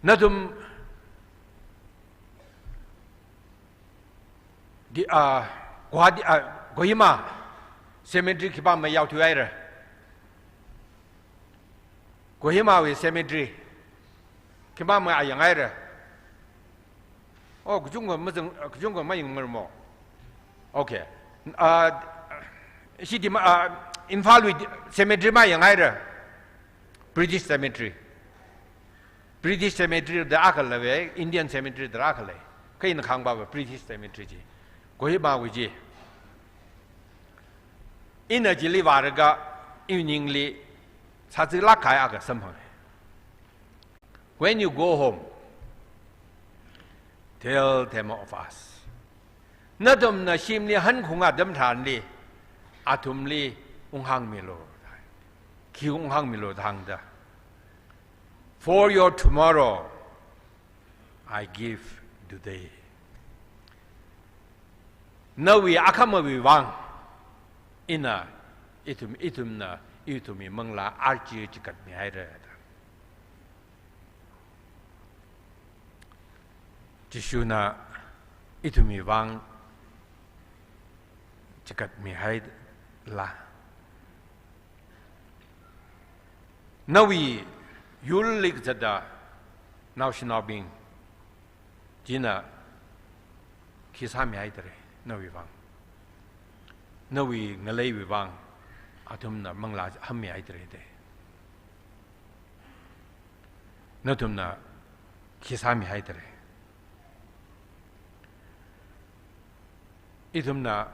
Nathum di, ah, Guwahati, ah, Kohima Cemetery khipāmei yaothuihaira? Kohima wui cemetery khipāmei ayanghaira? Oh, kachungkha mazang, kachungkha mayangmarmo. Okay. Ah, ishi Dima, ah, Imphal wui cemetery mayanghaira? British cemetery. British cemetery da akha leiya, Indian cemetery da akha lei. Kha ina kahāng pava British cemetery chi. Kohima wui chi. Ina chili vālaga, iwui ningli sāzālāk kahai akha samphanga. When you go home, tell them of us. Nathumna shimli hankhaung atam tharanli, athumli unghāngmilu. Khi unghāngmilu da hāngda. For your tomorrow, I give today. Nawui akhamawui vang ina ithum, ithumna ithumwui manglā archi chikatmihaira da. Jishuna ithumwui vang chikatmihaila? Nawui yurli kazata naoshinaobing china khi sāmihaidalei nawui vang? Nawui ngaleiwui vang athumna manglā hammihaidalei de. Nathumna khi sāmihaidalei? Ithumna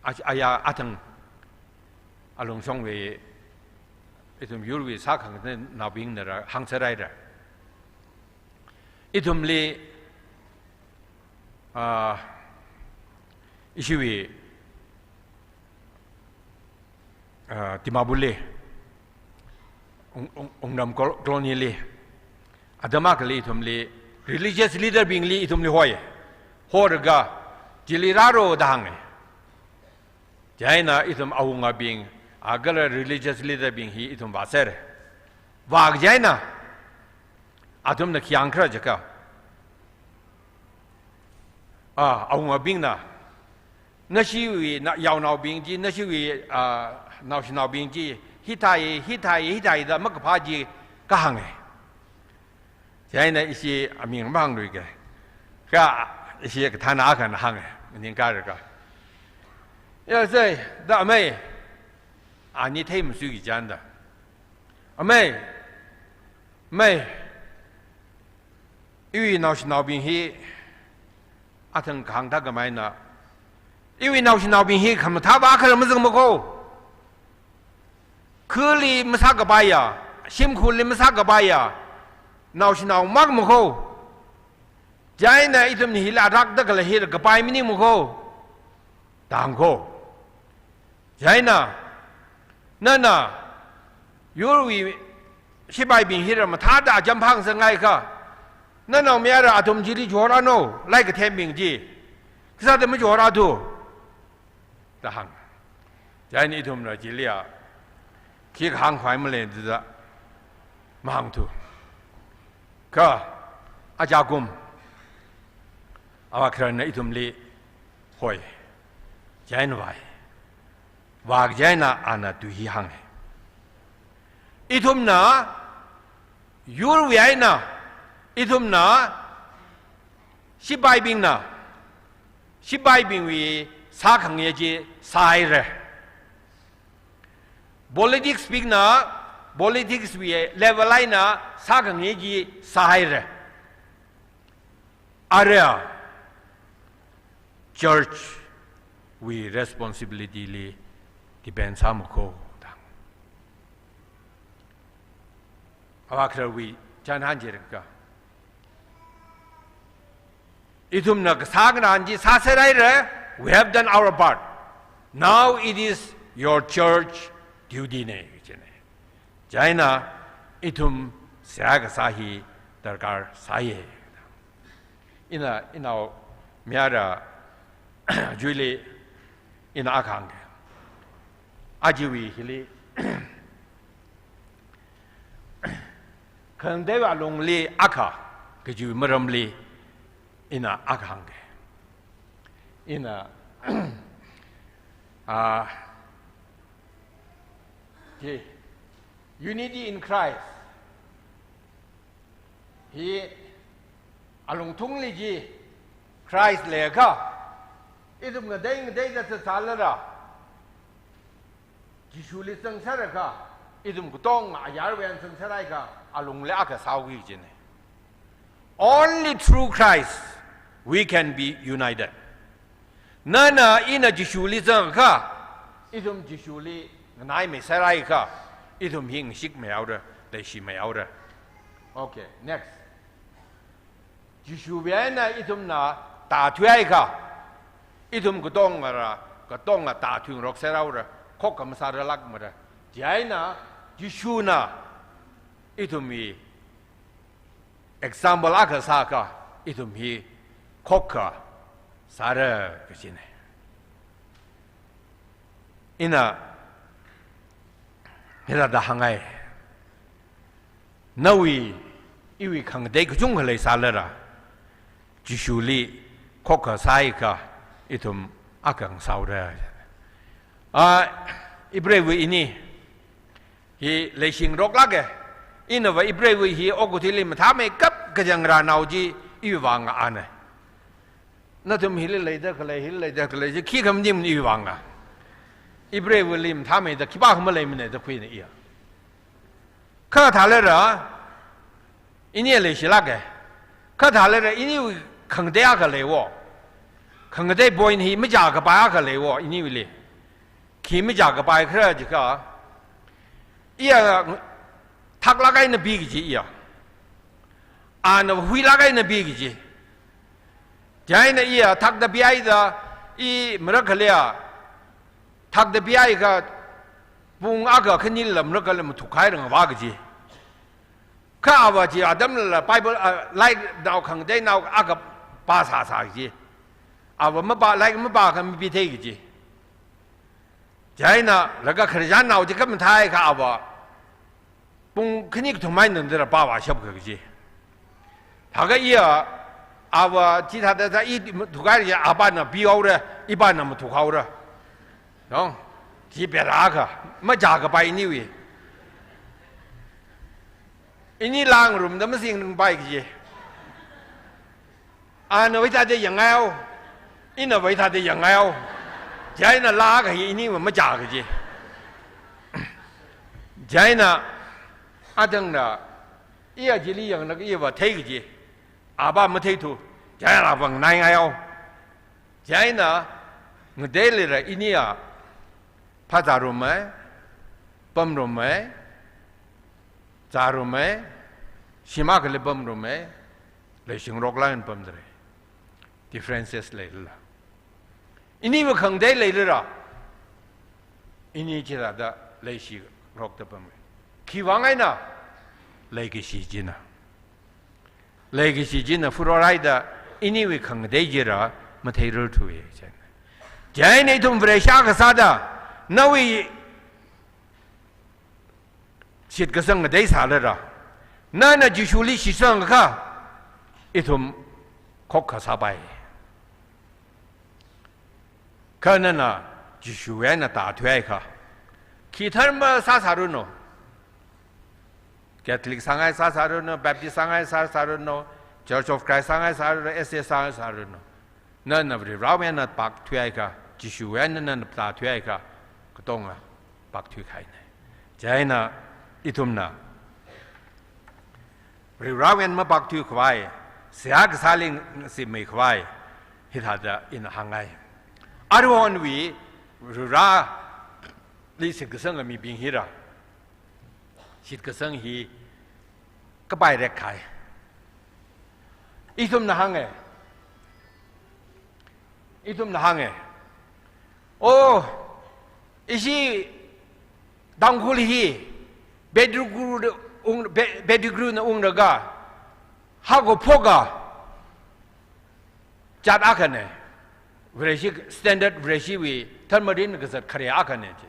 a-, aya athang alungshongwui, ithum yurwui sākhangatha naobingnara hāngserhaira. Ithumli, ah, ishiwui, ah, Dimapurli, Ung-, Ung-, Wungram col-, colony li, atam akhali ithumli, religious leader bingli ithumli hoi. Holaga, chili rālu da hānga. Chieina ithum awungabing, akhala religious leader bing hi ithum vāser. Vākha chieina, athumna khi hāngkhala jiakha, ah, awungabingna, nashiwui na-, yaonaobing chi, nashiwui, ah, naoshinaobing chi, hithāi, hithāi, hithāi da makaphā chi kahānga. Chieina ishi aming mahāngluika. Kha ishi kathāna akhana hānga, maningkha laga. Ya sai, da amei, ani theimasuiki chanda. Amei, mei, iwui naoshinaobing hi athang kahāng thākhamei eina, iwui naoshinaobing hi khamathā vākhala mazangma kho. Khali masākapaiya, shimkhurli masākapaiya naoshinao makma kho. Chieina ithumna hili arak da khalei hi kapai maningmana ko, da hāng ko. Chieina, nana, yurwui shipaibing hira mathāda acham phāngasakngai kha, nanaomayara athum chili chihoranu, lai kathembing chi. Khisāda machihorāthu, da hānga. Chieina ithumna chili a, khi kahāng khavai maleida, mahāngthu. Kha, ajakum, avā khararna ithumli hoi. Chieina vāi. Vā chieina ana tui hi hānga. Ithumna, yurwui eina, ithumna, shipaibingna, shipaibingwui sākhangai chi sāhaira. Politics bingna, politics wui level eina sākhangai chi sāhaira. Ara, church wui responsibility li depend sāmana ko, da. Avā khararwui chānhān chi rāka. Ithumna kasā ngarān chi sāserhaira, we have done our part. Now it is your church duty na, kajina. Chieina ithum seihā kasā hi darkar sāya. Ina, inaomayara Julie, ina akha hānga. Ajawui hili, khangateiwui alungli akha kajiwui maramli, ina akha hānga. Ina, ah, chi, unity in Christ hi alungthungli chi Christ leiakha, ithum ngatei ngateida zatsālala, Jishuli zangser akha, ithum katonga ayarwui eina zangserhaiakha, alungli akha sāhaoki kajina. Only through Christ we can be united. Nana ina Jishuli zangakha, ithum Jishuli nganaimeiserhaiakha, ithum hi ngashikmeihaora, leishimeihaora. Okay, next. Jishuwui eina ithumna tāthuihaiakha, ithum katongara, katonga tāthuingarokserhaora, khokkha masārarlākmara. Chieina, Jishuna ithumwui example akha sāakha, ithum hi khokkha sāra kajina. Ina hithāda hāngngai. Nawui, iwui khangatei kachungkha leisālala, Jishuli khokkha sāakha, ithum akha ngasāhaora. Ah, Hebrew wui ini hi leishingaroklāka. Inava Hebrew wui hi okathuili mathāmeikap kajang rānao chi iwui vang ana. Nathum hili leida khalei, hili leida khalei chi khikha maningmana iwui vanga. Hebrew wuili mathāmeida khipākha maleimana da khuina iya. Kha thālala, ini leishilāka. Kha thālala, iniwui khangatei akha leiwo. Khangatei point hi machākapai akha leiwo, iniwuili. Khi machākapai khala jiakha, iya thaklāk eina pi kaji iya. Ana huilāk eina pi kaji. Chieina iya thakda pihaida, i marakkhaliya, thakda pihaiakha pung akha khanila marakkhali mathukhairanga vā kaji. Kha ava chi atamlala Bible, ah, lairik nao khangateinao akha pāsāsā kaji. Ava mapā, lairik mapākha mapithei kaji. Chieina laga khararchānnao chi khamathāakha ava pung khani kathum eina tangdala pāvāshapka kaji. Thākha iya ava chithāda thā i mathukhaira, apāna pihaora, ipāna mathukhaora. No? Chi bera akha, machākapai iniwui. Ini lāngarumda masingpai kaji. Ana hithāda yangngaihao, inava hithāda yangngaihao. Chieina laa akha hi iniva machā kaji. Chieina atangna, iya chili yanglaga iva thei kaji. Apā matheithu, chieina apā nganaingaihao. Chieina ngateilala iniya phāzārumei, pamrumei, zārumei, shim akhali pamrumei, leishingaroklāk eina pamdalei. Differences leilala. Iniwui khangatei leilala. Ini chithāda leishirokta pammi. Khiwui vang eina? Leikashi china. Leikashi china furorhaida iniwui khangatei chila matheirarthuya china. Chieina ithum Vareshi akha sāda, nawui shitkasang ngatei sālala, nana Jishuli shitsangakha, ithum khokkha sāpai. Kha nana Jishuwui eina tāthuihaiakha, khi dharma sāsāranu. Catholic sāngai sāsāranu, Baptist sāngai sāsāranu, Church of Christ sāngai sāranu, S A sāngai sāranu. Nana Varivarawui eina pākthuihaiakha, Jishuwui eina nana tāthuihaiakha, katonga pākthuikahaina. Chieina ithumna Varivarawui eina mapākthuikhavai, seihā kasāli ngasimmeikhavai, hithāda ina hāngngai. Aruihonwui Varivarali shitkasanga mibing hila, shitkasang hi kapai rekkahai. Ithumna hānga. Ithumna hānga. Oh, ishi Tangkhul hi pedigree ung-, pe-, pedigree na unglaga, haokaphok kazat akhana. Vareshi standard, Vareshiwui dharmarin kazat khare akhana chi.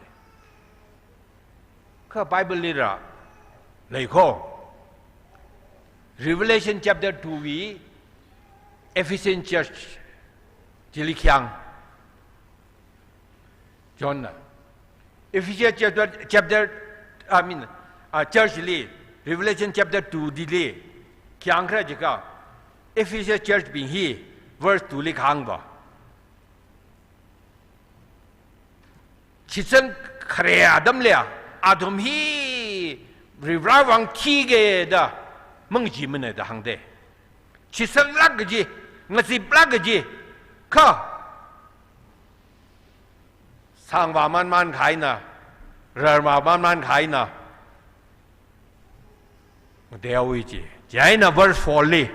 Kha Bible lila leikho. Revelation chapter two wui Ephesian church chili khi hāng. Johnna. Ephesians chapter, chapter, I mean, uh, church li, Revelation chapter two dili khi hāngkhala jiakha, Ephesians church bing hi verse two li kahāng va. Shitsang khare atamli, athum hi Varivarawui vang thikida mangachimana da hāngda. Shitsanglāk kaji, ngaziplāk kaji, kha sāngvā manman kahaina, rarvā manman kahaina ngateowa ji. Chieina verse four li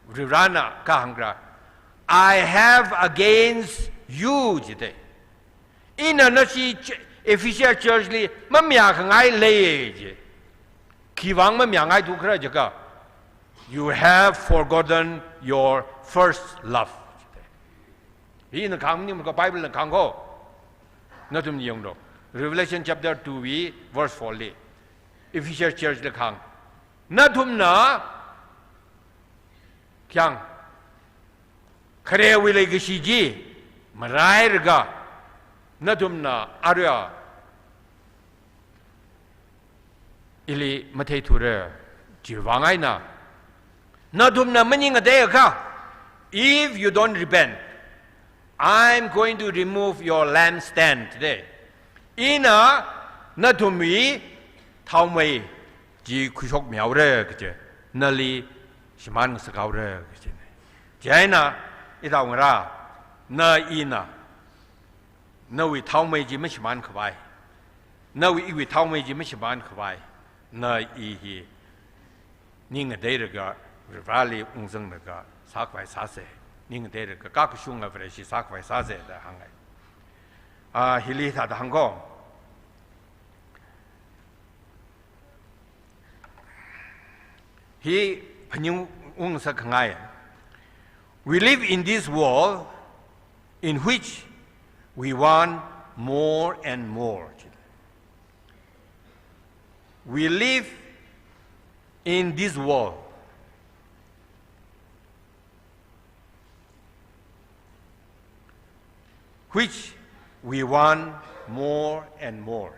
Varivarana kahāng khala, "I have against you," jida. Ina nashi ch-, Ephesia church li mamayākhangai leiya ji. Khiwui vang mamayāngaithu khala jiakha, "You have forgotten your first love." Hina kahāng maningmana, Bible na kahāng kho. Nathum yanglu. Revelation chapter two wui verse four li. Ephesia church li kahāng. Nathumna khi hāng, kharewui leikashi chi marailaga, nathumna arui ili matheithura, chiwui vang eina nathumna maning ngateiakha, if you don't repent, I'm going to remove your lampstand today. Ina nathumwui thaomei chi khuishokmihaora kaje, nali shimān ngasakhaora kaje. Chieina ithāda hāngra, na ina, nawui thaomei chi mashimānkhavai, nawui iwui thaomei chi mashimānkhavai, na i hi ning ngateilaga Varivarali ungzanglaga sākhavai sāsa, ning ngateilaga kakashunga Vareshi sākhavai sāsa da hānga. Ah, hili thāda hāng kho. Hi phaning ungsa khangai. We live in this world in which we want more and more. We live in this world which we want more and more.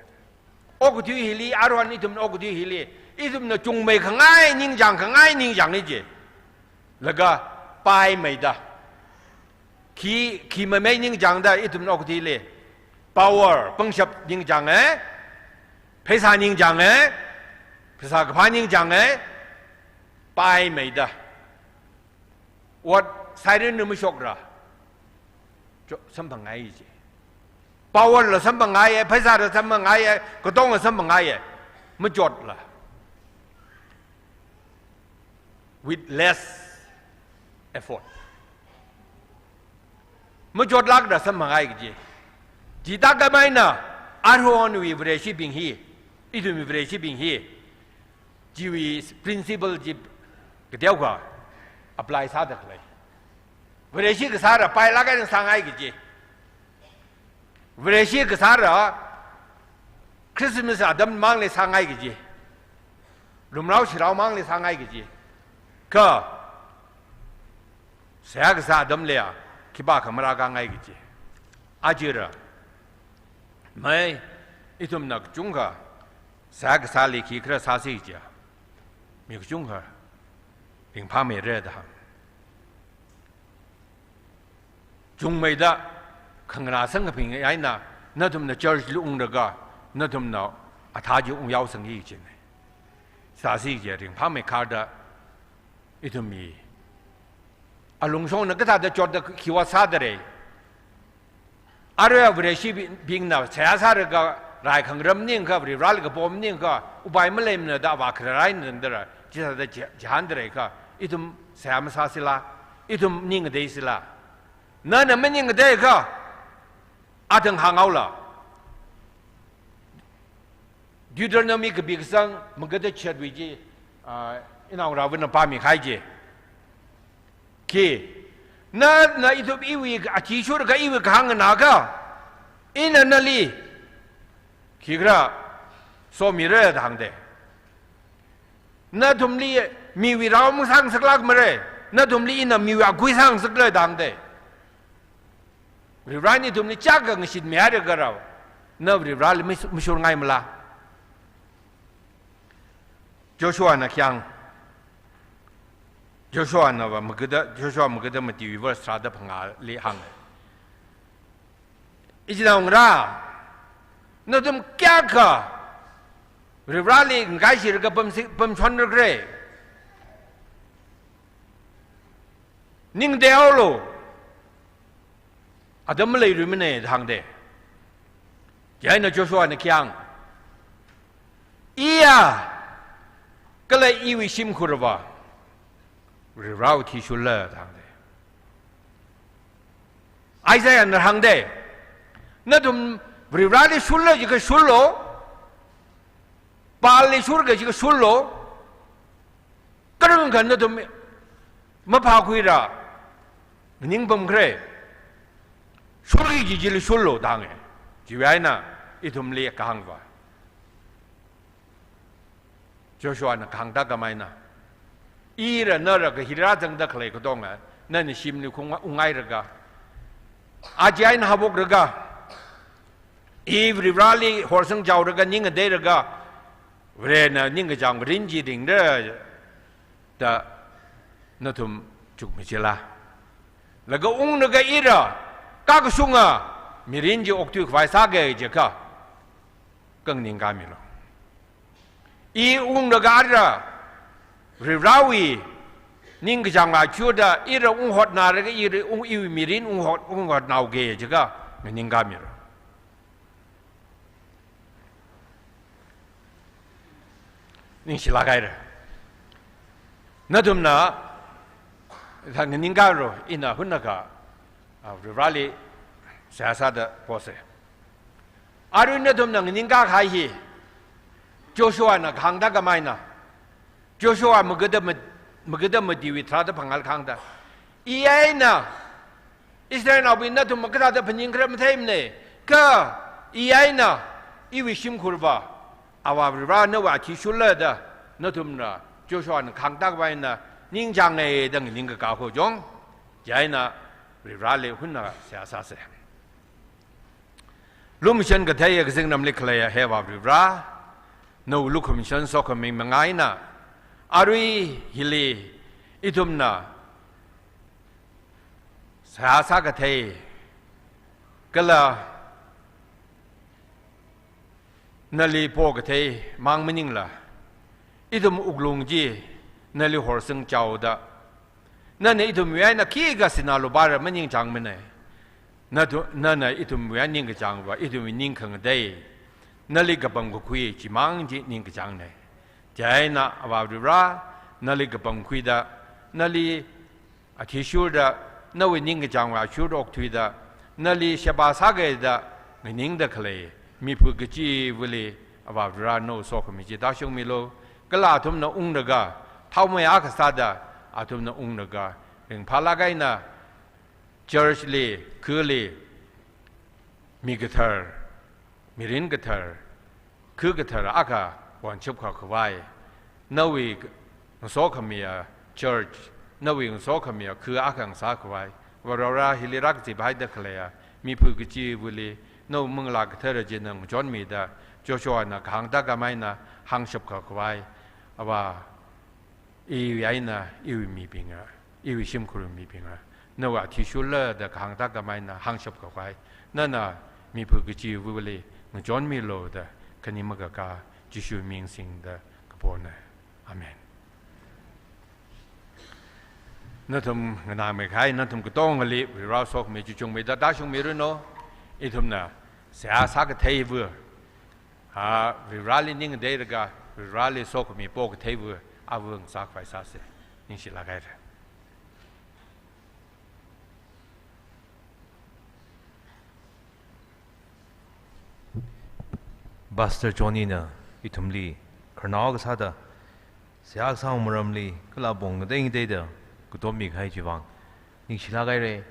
Okathui hili, aruihon ithum okathui hili, ithumna chungmeikhangai ningchāngkhangai ningchānga ji. Laga paimeida, khi, khi mamei ningchāngda ithumna okathuili. Power, pangshap ningchānga, pheisā ningchānga, pheisā kaphā ningchānga, paimeida. Ot sairin na mashokla, cho-, samphangngai ji. Power la samphangngaiya, pheisā la samphangngaiya, katong la samphangngaiya. Machotla. With less effort. machotlākda samphangai kaji. Chithākhamei eina, aruihonwui Vareshibing hi, ithumwui Vareshibing hi, chiwui principle chi kateokha apply sāda khalei. Vareshi kasāra pailāk eina sāngai kaji. Vareshi kasāra Christmas atam mangli sāngai kaji. Lumrao shirao mangli sāngai kaji. Kha seihā kasā atamli a, khipākha marākāngai kaji. Ajara, mei, ithumna kachungkha seihā kasāli khikhala sāsi kaja, mi kachungkha ringphāmeira da hāng. Chungmeida khangarā sangkaping eina, nathumna church li unglaga, nathumna athā chi ungyaosangki kajina. Sāsi kaja ringphāmeikharda, ithumwui alungshongna kathāda chotda khiwui vāng sādalei. Aruiva Vareshibingna seihā sālaga rai khangaram maningakha, Varivarali kapom maningakha, upai maleimana da vākharā eina tangdalei, chithāda chi-, chihāndalei kha, ithum seihā masāsila, ithum ning ngateisila. Nana maning ngateiakha, athang hānghaola. Deuteronomy kapi kasang magada chatwui chi, ah, inaongarāvana pāmikahai chi. Khi, na, na ithum iwui athishurlaga iwui kahāng nganāakha, ina nali khikhala somira da hāngda. Nathumli miwui rao masāngasaklākmara, nathumli ina miwui akui sāngasakra da hāngda. Varivarana ithumli chiyākha ngashitmihaira kha rao, na Varivarali mas-, mashurngaimala? Joshuana khi hāng, Joshuanava magada, Joshua magada matiwui verse tharāda phangāli hāng. Ichinao ngarā, nathum kayākha Varivarali ngakaishilaga pamsi-, pamshonra khala, ning ngateolu, atam maleiluimana da hāngda. Chieina Joshuana khi hāng, iya kala iwui shimkhurva Varivarawui athishurla da hāngda. Isaiahna hāngda, nathum Varivarali shurla jiakha shurlu, Baalli shurga jiakha shurlu, kha rungkha nathum maphākhuila nganingpam khala, shurki kaji chili shurlu da hānga. Chiwui eina ithumli kahāngva, Joshuana kahāng thākhamei eina, ila nala kahila zangda khalei katonga, nana shimli khung unghailaga, aja eina haophoklaga, i Varivarali horsangchaolaga ning ngateilaga, Varena ningkachāng mirin chi ringra da nathum chukmajila. Laga unglaga ila kakashunga mirin chi okthuikhavai sāki jiakha, kha nganingkāmilu. I unglaga ila Varivarawui ningkachāng vāchuda ila unghotnālaga ila ung, iwui mirin unghot, unghotnāki jiakha nganingkāmilu. Ningshilāk haira. Nathumna, thang nganingkālu, ina hunakha, ah, Varivarali seihā sāda posa. Arui nathumna nganingkākahai hi, Joshuana kahāng thākhamei eina, Joshua magada mat-, magada matiwui tharāda phangāli kahāngda, i eina Israelnaobing nathum makathāda phaningkhala matheimana, kha i eina iwui shimkhurva Avā Varivara nawui athishurla da nathumna Joshuana kahāng thākhamei eina ningchānga da nganingkakā ho jong, chieina Varivarali hunna seihā sāsa. Lumashan katheiya kazingramli khaleiya he Avā Varivara, nawui lukhamashan sokhami manga eina, arui hili ithumna seihā sākathei kala nali pokathei mang maningla, ithum wuklung chi nali horsangchaoda, nana ithumwui eina khikha sinā lupāla maningchāngmana. Nathu-, nana ithumwui eina ningkachāngva, ithumwui ning khangatei, nali kapangkakhui chimang chi ningkachāngna. Chieina Avā Varivara, nali kapangkhuida, nali athishurda, nawui ningkachāngwui ashur okthuida, nali sheba sākida nganingda khalei miphu kachivali Avā Vare nao sokhami chi tāshungmilu. Kala athumna unglaga, thaomei akha sāda athumna unglaga, ringphālāk eina church li, khali, mi kathar, mirin kathar, khu kathar akha wonshap khavai, nawui ngasokhamiya church, nawui ngasokhamiya khu akha ngasā khavai, Varivara hili rākazip haida khaleiya miphu kachivali nawui manglā kathara china ngachonmida, Joshuana kahāng tākhameina hāngshap khavai, Avā, iwui eina, iwui mibinga, iwui shimkhur mibinga, nawui athishurla da kahāng tākhameina hāngshap khavai, nana miphu kachivali ngachonmilu da khani makaka Jishu ming singda kapona. Amen. Nathum nganāmei kahai, nathum katongali Varivara sokhami chi chungmeida tāshungmiranu. Ithumna seihā sākatheiva, a, Varivarali ning deilaga, Varivarali sokhami pokatheiva, ava ngasā khavai sāsa. Ningshilāk haira. Pastor Johnny na ithumli khararnao kasāda, seihā kasā maramli, kala apong ngatei ngateida katommi kahai chivang ningshilāk haira.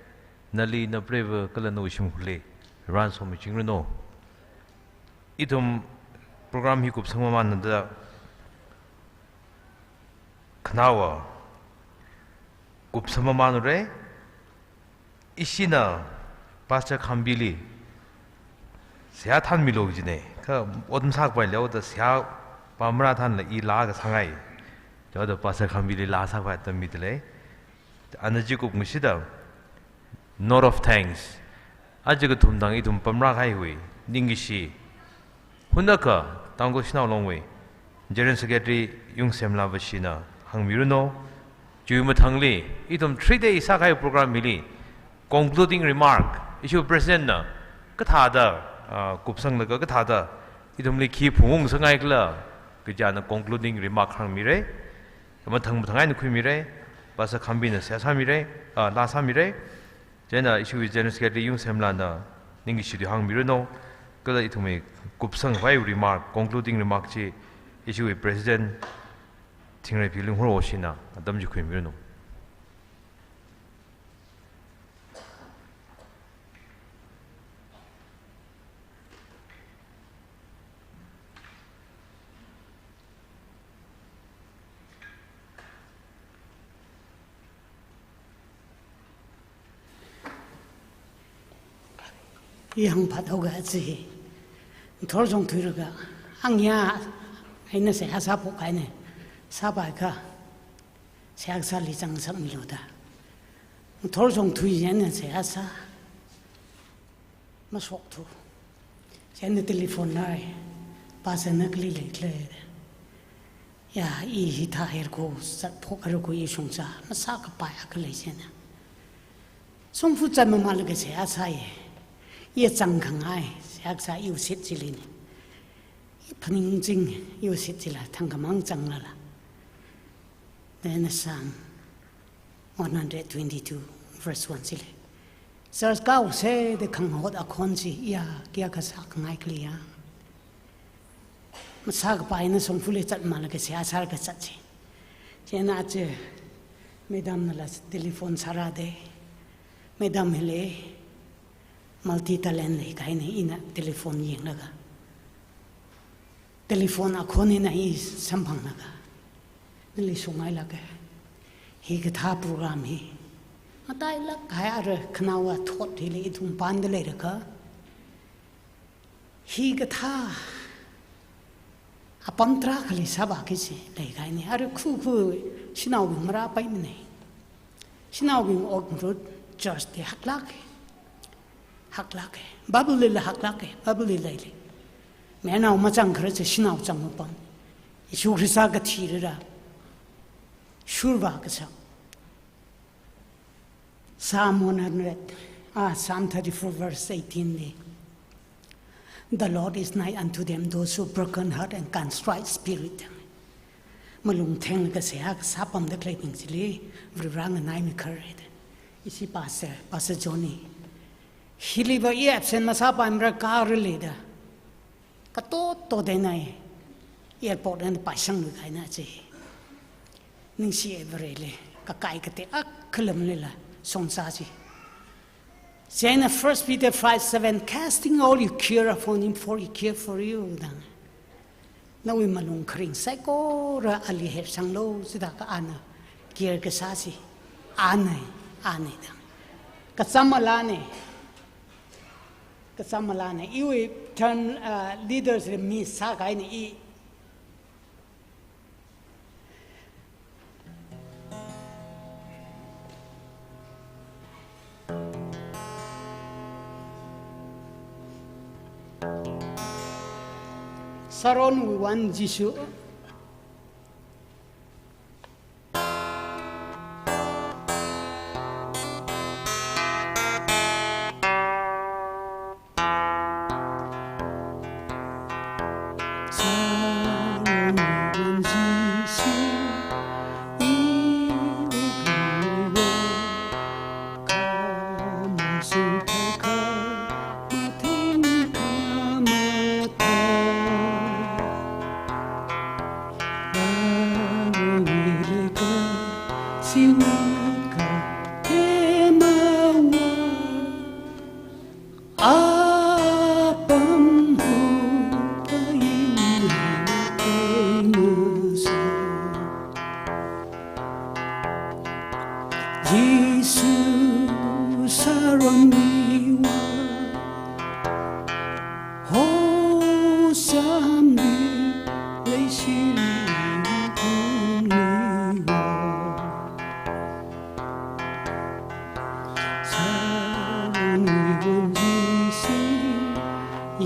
Nali, napreiva kala nawui shimkhurli Varena somi chingranu. Ithum program hi kupsang mamānda khanaowa kupsang mamānra. Ishina Pastor Khambili seihā thanmilu jina. Kha ot masākhavai leoda seihā pamrā thanla i laa kasāngai. Chida Pastor Khambili laa sākhavai atam mida lei. Ana chi kupngashida, note of thanks. Aja kathum thang ithum pamrā kahaiwui ningkashi hunakha Tangkhul Shanao Long wui General Secretary Yungsemla Vashina hāngmiranu. Chiwui mathangli, ithum three day sākahai program hili concluding remark, ishiwui President na kathāda, ah, kupsanglaga kathāda ithumli khi phungung sāngaikhala, kachina concluding remark hāngmira. Mathang mathang eina khuimira. Pastor Khambina seihā sāmira, ah, laa sāmira. Chieina ishiwui General Secretary Yungsemlana ningkashi tui hāngmiranu. Kala ithumwui kupsang khavai remark, concluding remark chi ishiwui President Thingreiphi Linghur Oshina atam chi khuimiranu. I hāngphat haoga chi, ngathor chongthuilaga, hāngya, eina seihā sāphok kahaina, sāpai kha, seihā kasāli zangsakmilu da. Ngathor chongthui eina seihā sā, mashokthu. Chieina telephone rāi, Pastor na kali leikhala. Ya, i hithā haira ko, zatphok haira ko, i shongza masākapai akha lei chieina. Shongfa zat mamānlaga seihā sāya. I zangkhangai, seihā kasā iwui seat chilina. I phaningching, iwui seat chila, thangkhamang zanglala. Then Psalm one hundred twenty-two, verse one chili, church kaosa da khangahot akhon chi, ya, kayākha sākhangai khala ya. Masākapai eina shongfali zat mamānlaga seihā sālaga zat chi. Chieina aja, madam nala telephone sārāda. Madam hili multi talent leikahaina, ina telephone yanglaga, telephone akhon eina i samphanglaga, nali shungngailāka. Hikathā program hi matailāk kahai ara khanaowa thot hili ithum pānda leilakha, hikathā apam tarākhali sāvāki kaji leikahaina. Ara khu khu shanaobing marāpaimana. Shanaobing okngarut church li haklāka. Haklāka. Bible lila haklāka. Bible li leilei. Mayarnao mazangkharar chi shanao zangmapam. Jishu Khrista kathilala shurvā kasā. Psalm one hundred, ah, Psalm thirty-four verse eighteen li, "The Lord is nigh unto them, those who broken heart and contrite spirit." Malung thenglaga seihā kasā pamda khaleibing chili Varivara nganaimi kharare. Ishi pastor, Pastor Johnny. Hiliva i absent masāpaimara karali da. Katoto denai. Airport eina paisangluikahaina chi. Ningshiya Vareli. Kakai katei akhalamlila. Songsā chi. Chieina First Peter five seven, "Casting all your care upon him, for he care for you," da. Nawui malung kharing saikora ali hepsanglu, chithākha ana care kasā chi. Ana, ana da. Kacham malāna. Kacham malāna. Iwui turn, uh, leaders li miss sākahaina i. Saronwui Wan Jishu. Jishu Saronwui Wan, hochamli leishili ungluiwa. Saronwui Wan Jishu,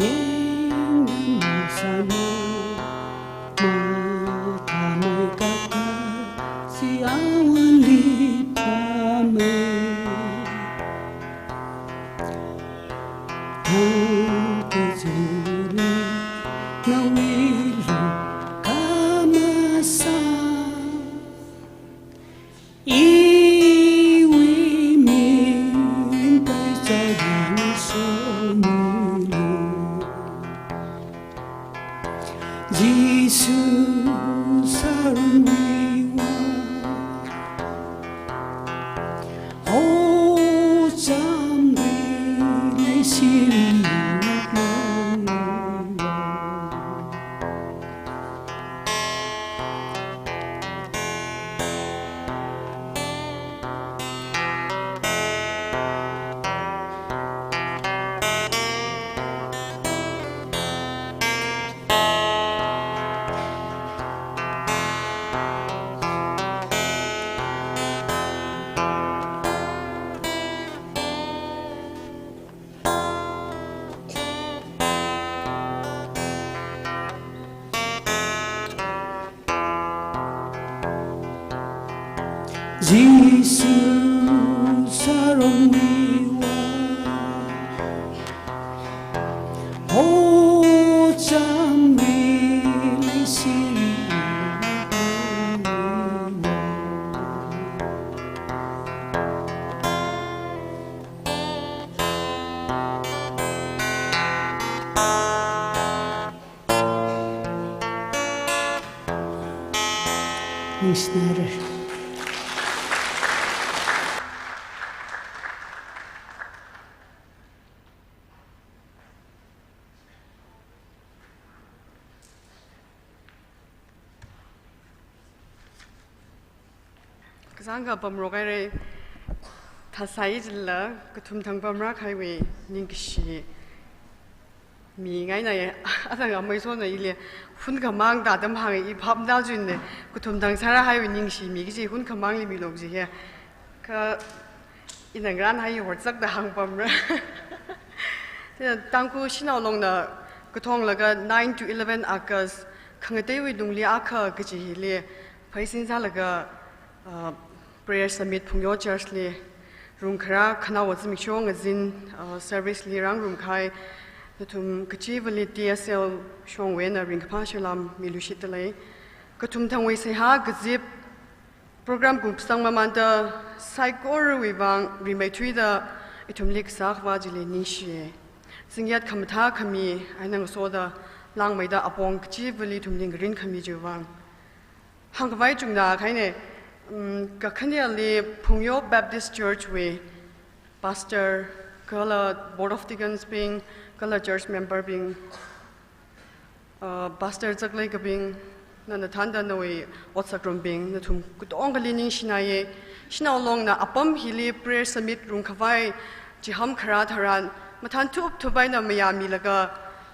yangda masālu, mathāmeikap kachi awunli pamei. Hangkachili nawui lukhamashan, iwui mirin paichāda ngasotmilu. Jishu Saronwui Wan, hochamli leishili ungluiwa. Jishu Saronwui Wan, hochamli leishili ungluiwa. Ningshinare. Kazang kapamrok haira, thāsai jilala, kathum thang pamrākahaiwui ningkashi mingaina ya, atang amei sona ili, hunkhamang da dam hānga i phap da jun ne, kathum thang sārāhaiwui ningkashi mi kaji hunkhamangli milok ji he. Kha ina ngarānhai horchak da hāngpamra. Chieina Tangkhul Shanao Longna kathonglaga nine to eleven August, khangateiwui tungli akha kaji hili, pheisin sālaga, uh, Prayer Summit Phungyo Church li, rungkharā khanaowa zimiksho ngazin, uh, service li rāngarum kahai, nathum kachivali T S L shongwui eina ringkaphā salam miluishitda lei. Kathum thangwui seihā kazip, Program kupsang mamānda saikorawui vang rimeithuida ithumli kasā Akhava chili ningshiya. Zingyat khamathā khami eina ngasoda langmeida apong kachivali ithumli ngarinkhami chiwui vang hāngkhavai chungda kahaina. Um, kakhaneli Phungyo Baptist Church wui pastor, kala Board of Deacons bing, kala church member bing, uh, pastor chakleikabing, nana thānda nawui ot sāngarumbing, nathum katongali ningshinaya. Shanao Longna apam hili prayer summit rungkhavai chiham kharā tharan, mathānthup thup eina mayāmilaga,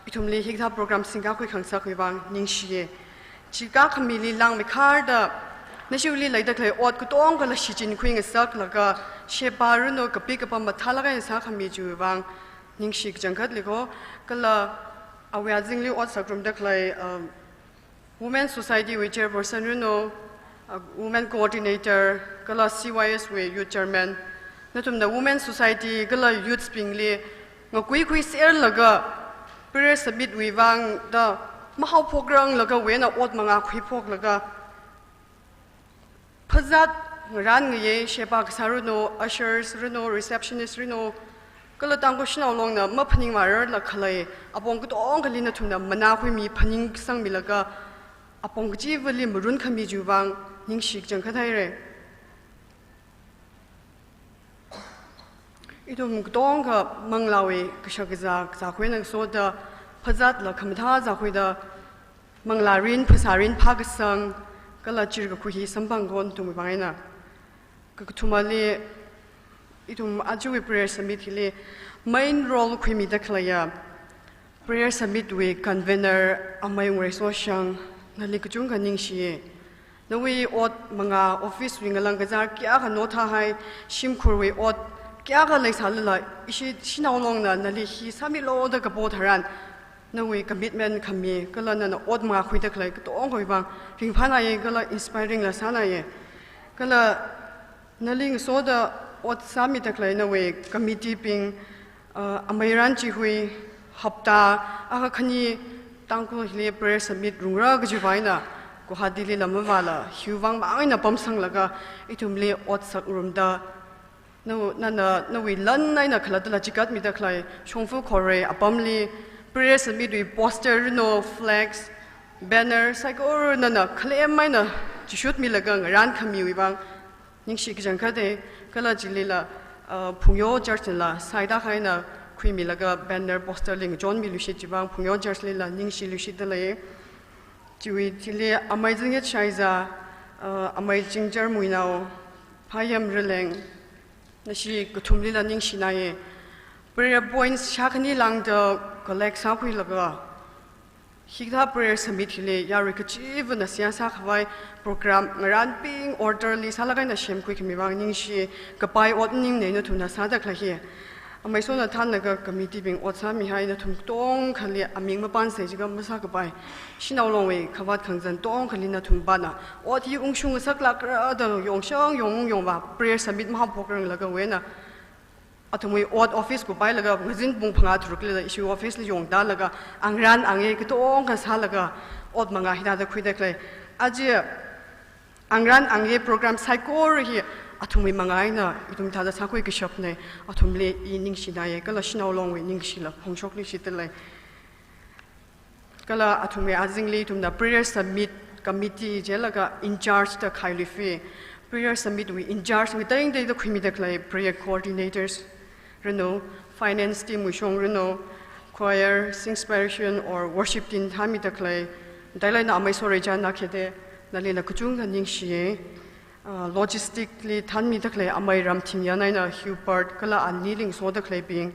ithumli hikathā program singkakhui khangasakwui vang ningshiya. Chikā khamili langmeikharda, nashiwuili leida khalei ot katonga kala shichinkhui ngasaklaga, sheba runo kapi kapam mathālāk eina sākhami chiwui vang ningshi kachangkhatli ko, kala awui azingli ot sāngarumda khalei, um, Women Society wui chairperson runo, uh, women coordinator, kala C Y S wui youth chairman, nathumna Women Society kala youths bingli ngakuikhui serlaga, prayer summit wui vangda mahaophokranglaga wui eina ot mangā khuiphoklaga, phazat ngarān ngayei sheba kasā runo, ushers runo, receptionist runo, kala Tangkhul Shanao Longna maphaningmārarla khalei apong katongali nathumna manā khuimi phaningsangmilaga, apong kachivali marunkhami chiwui vang ningshi kachangkhat haira. Ithum katonga manglāwui kashak kazā, kazākhuina ngasoda phazatla khamathā zākhuida manglā rin, phasā rin phākasang, kala chirkakhui hi samphang ko nathumwui vang eina. Kakathumali, ithum ajawui prayer summit hili main role khuimida khaleiya prayer summit wui convener Amei Ungreisoshang, nali kachungkha ningshiya. Nawui ot mangā, office wui ngalang kazār kayākha nothahai, shimkhurwui ot kayākha leisālala, ishi Shanao Longna nali hi sāmilu da kapo tharan, nawui commitment khami, kala nana ot mangā khuida khalei katongawui vang ringphānāya kala inspiring la sānāya. Kala nali ngasoda ot sāmida khalei nawui committee bing, uh, amei ran chihui hapta akha khani Tangkhul hili prayer summit rungra kajiwui vang eina Guwahati lila mavāla, hiwui vang mang eina pamsanglaga ithumli ot sāngarumda, na, nana, nawui lan eina khalattala chikatmida khalei shongfa khorei apamli prayer summit wui poster runo, flags, banner, saikora nana khalem eina chishutmilaga ngarānkhamiwui vang ningshi kachangkhatta. Kala chilila, uh, Phungyo Church nala sāda kha eina khuimilaga banner poster li ngachonmiluishit chiwui vang Phungyo Church lila ningshiluishitda lei. Chiwui thili Amei Zingyat Shaiza, uh, Amei Chingchar Muinao, Phayam Rileng, nashi kathumlila ningshinaya. Prayer points shākhani lāngda collect sākhuilaga, hikathā prayer summit hili yarui kachivana seihā sākhavai program ngarānbing order li sālaga eina semkhuikhami vang ningshi, kapai ot maningnei nathumna sāda khalei hi. Amei Sona thānlaga committee bing ot sāmihai, nathum katongali aming mapānsei jiakha masākapai. Shanao Longwui khavāt khangazan katongali nathum vāna ot hi ungshung ngasaklākra da yongshang yong yongva prayer summit mahaophokranglaga wui eina athumwui ot office kupailaga ngazin pung phangā tharuklila ishi office li yongtālaga angrān angei katonga sālaga ot mangā hithāda khuida khalei. Aja angrān angei program saikora hi athumwui mangā eina ithum thāda sākhui kashapnei, athumli i ningshinaya, kala Shanao Longwui ningshila phongshokluishitda lei. Kala athumwui azingli ithumna prayer summit committee jilaga in charge da khailuifi. Prayer summit wui in charge ngateiteida khuimida khalei prayer coordinators runo, finance team wui shong runo, choir, sing inspiration or worship team thānmida khalei, dailaina Amei Soreichan Nakhete, nalila kachungkha ningshiya. Uh, logistic li thānmida khalei Amei Ramthingyan eina Hubert kala anili ngasoda khaleibing,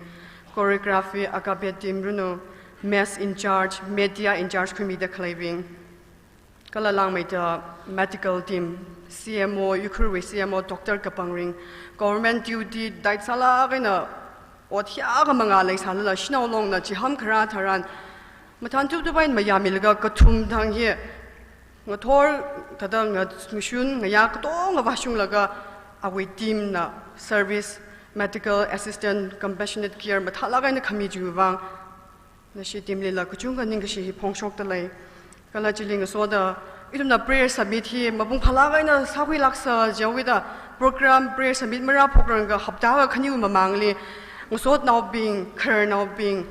choreography, agape team runo, mess in charge, media in charge khuimida khaleibing, kala langmeida medical team, C M O, Ukhrulwui C M O Doctor Kapangring, government duty, diet sālaga eina ot hiyākha mangā leisālala Shanao Longna chiham kharā tharan mathānthup thup eina mayāmilaga kathum thang hi ngathor thāda nga-, ngashun ngayā katonga vāshunglaga awui team na service, medical assistant, compassionate care mathālāk eina khami chiwui vang nashi team lila kachungkha ningkashi hi phongshokda lei. Kala chili ngasoda ithumna prayer summit hi mapung phālāk eina sākhuilāksa jihaowuida program prayer summit marāphokrangakha hapta akha khaniwui mamangli ngasotnaobing, khararnaobing,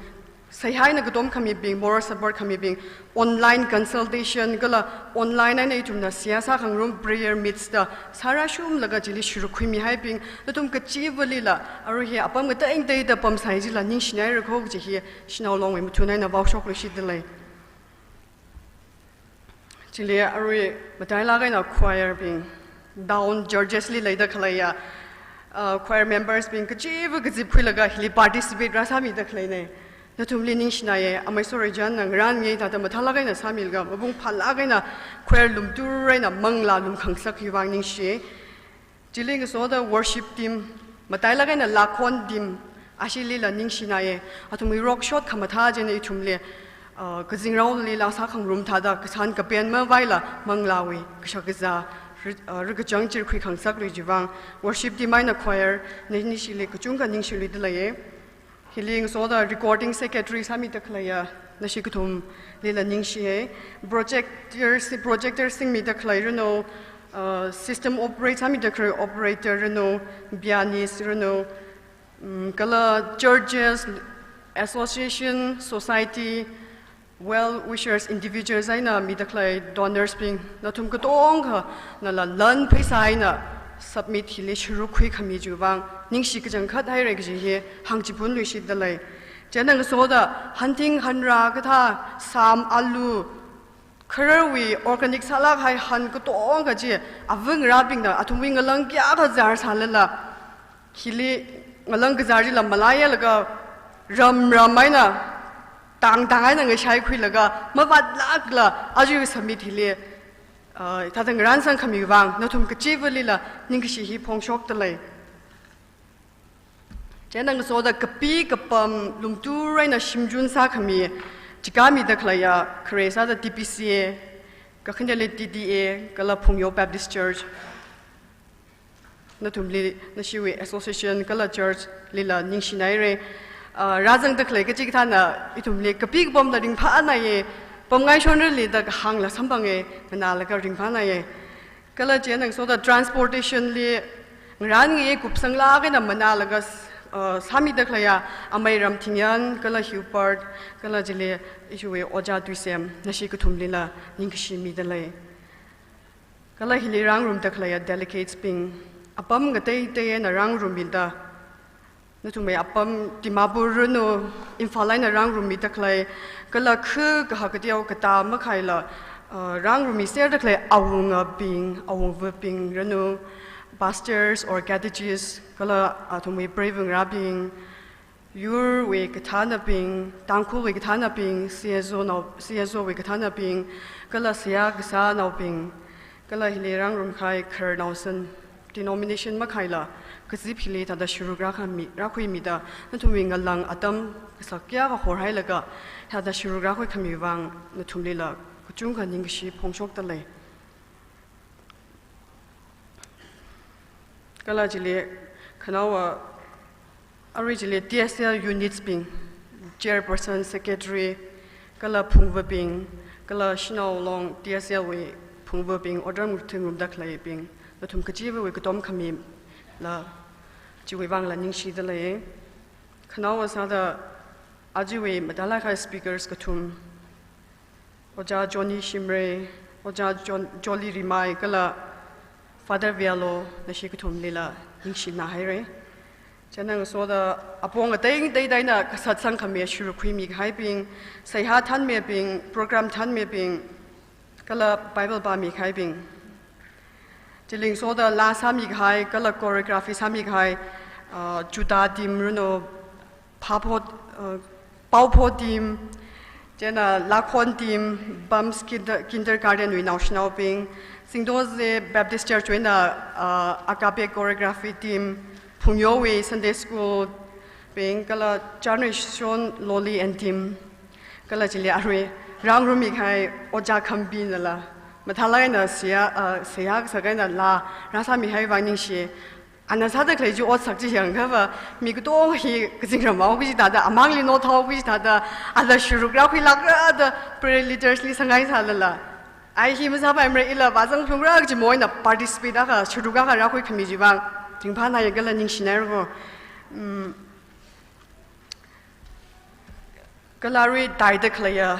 seihā eina katom khamibing, moral support khamibing, online consultation kala online eina ithumna seihā sākhangarum prayer meets da sārāshunglaga chili sharukhuimihaibing, nathum kachivalila arui hi apam katei kateida pamsai chila ningshinaira kho kaji hi shanao longwui mathun eina vaoshokluishitdalei. Chili arui matailāk eina choir bing, town churches li leida khaleiya, uh, choir members bing kachiva kazipkhuilaga hili participate rāsāmida khaleina. Nathumli ningshinaiya, amei Sorejanna ngarān ngai thāda mathālāk eina sāmilaga, mapung phālāk eina choir lumtur eina manglā lumkhangasak hiwui vang ningshi. Chili ngasoda worship team, matailāk eina lākhon team, ashilila ningshinaiya, athumwui rokshot khamathā china ithumli, uh, kazingraoli laa sākhangarum thāda, kasān kapen mavaila manglāwui kashakazā, ri-, uh, rikachang chirkhui khangasakluiwui vang, worship team eina choir, na-, nashili kachungkha ningshiluidalei. Hili ngasoda recording secretary sāmida khaleiya, nashi kathumlila ningshiya. Projector si-, projector singmida khalei ranu, uh, system operate sāmida khalei operator ranu, pianist ranu, mm, kala churches, association, society, well wishers, individuals eina mida khalei donors bing, nathum katongkhanala lan pheisā eina submit hili sharukkhui khami chiwui vang ningshi kachangkhat haira kaji hi hāngchiphunluishitdalei. Chieina ngasoda hanthing hanrā kathā, sam, alu, khararwui organic sālāk kahai han katongkha chi, avangarābingna athumwui ngalang kayākha zārsālala, hili ngalang kazār chila malaiyalaga ram ram eina, tang tang eina ngashaikhuilaga, mavātlākla, aja submit hili, uh, thāda ngarānsang khamiwui vang, nathum kachivalila ningkashi hi phongshokdalei. Chieina ngasoda kapi kapam lumtur eina shimchun sākhami, chikāmida khaleiya, khare sāda T P C A, kakhaneli T D A, kala Phungyo Baptist Church. Nathumli, nashiwui association kala church lila ningshinaira. Ah, rāzangda khalei kachikathāna ithumli kapi kapamda ringphānaiya, pamngaishonrali da kahāngla samphanga, nganālaga ringphānaiya. Kala chieina ngasoda transportation li ngarān ngai kupsanglāk eina manālaga, ah, sāmida khaleiya, amei Ramthingyan, kala Hubert, kala chili ishiwui Ojā Tuisem, nashi kathumlila ningkashi midalei. Kala hili rāngarumda khaleiya delegates bing, apam kateitei eina rāngarummida, nathumwui apam Dimapur ranu, Imphal eina rāngarummida khalei, kala khu kahak kateo katā makhaila, ah, rāngarummiserda khalei awungabing, awungvabing ranu, pastors or catechists, kala athumwui preivangarābing, yurwui kathānabing, Tangkhulwui kathānabing, C S O nao, C S O wui kathānabing, kala seihā kasānaobing, kala hili rāngarumkahai khararnaosan, denomination makhaila, kazip hili thāda sharuk rākhami, rākhuimida, nathumwui ngalang atam kasak kayākha horhailaga, thāda sharuk rākhui khamiwui vang, nathumlila kachungkha ningkashi phongshokdalei. Kala chili khanaowa, arui chili T S L units bing, chairperson, secretary, kala phungvabing, kala shanao long T S L wui phungvabing, otram thingrumda khaleibing, nathum kachivawui katom khamila, chiwui vangla ningshidalei. Khanaowa sāda, ajawui matailāk kahai speakers kathum, Ojā Johnny Shimray, Ojā John, Jolly Rimai, kala Father Vialo, nashi kathumlila ningshina haira. Chieina ngasoda apong ateng teiteina kasat sangkhami sharuk khuimi kahaibing, seihā thānmibing, program thānmibing, kala Bible pāmi kahaibing. Chili ngasoda laa sāmi kahai, kala choreography sāmi kahai, ah, Juta team ranu, Phapho, uh, Paopho team, chieina Lakhon team, Bams kinder-, kindergarten wui naoshinaobing, Singdoze Baptist Church wuina, uh, Agape choreography team, Phungyowui Sunday school bing, kala Chanrishon Loli and team, kala chili arui rāngarummi kahai Ojā Khambinala, mathālāk eina seihā, uh, seihā kasā eina laa rāsāmi kahai vang ningshi. Ana sāda khalei chi otsak chi yangkhava, mi katonga hi kazingram haoki kaji thāda, amangli nothao kaji thāda, ala sharuk rākhuilākra da prayer leaders li sangai sālala. Ai hi masāpaimara, ila vāzang phungra kaji moina participate akha, sharuk akha rākhui khami chiwui vang ringphānāya kala ningshināya ko. Mm. Kala arui taida khaleiya,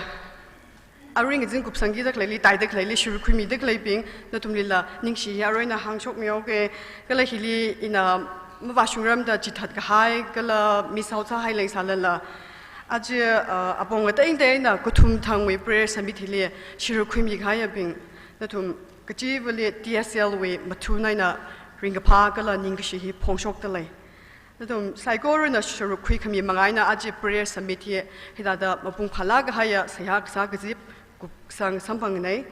arui ngazin kupsangkida khaleili, taida khaleili, sharuk khuimida khaleibing, nathumlila ningshi hi aruina hāngshokmihaoke, kala hili ina mavāshungramda chithat kahai, kala miss out sāhai lei sālala. Aja, uh, apong ngateingateina kathum thangwui prayer summit hili sharuk khuimi kahaiyabing, nathum kachivali T S L wui mathun eina ringkaphā kala ningkashi hi phongshokda lei. Nathum saikorana sharuk khuikhami manga eina aja prayer summit hi hithāda mapung phālāk kahaiya seihā kasā kazip kupsang samphangnei.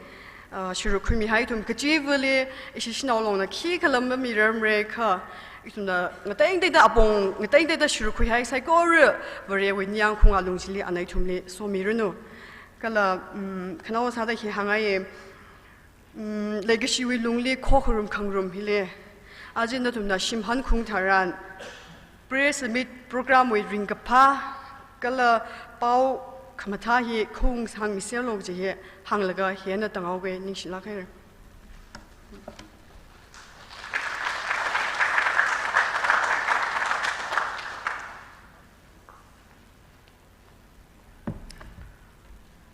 Ah, sharuk khuimihai ithum kachivali ishi shanao longna khikha lam mamirarmara kha, ithumna ngateingateida apong, ngateingateida sharuk khuihai saikora Varewui ningyāng khaunga lung chili ana ithumli somiranu. Kala, mm, khanao sāda hi hāngngaiya, mm, leikashiwui lungli khokharum khangarum hili, aja nathumna shimhan khaung tharan, prayer summit program wui ringkaphā kala pao khamathā hi khaung sangmiserlu kaji hi hānglaga hi eina tānghaoke, ningshilāk haira.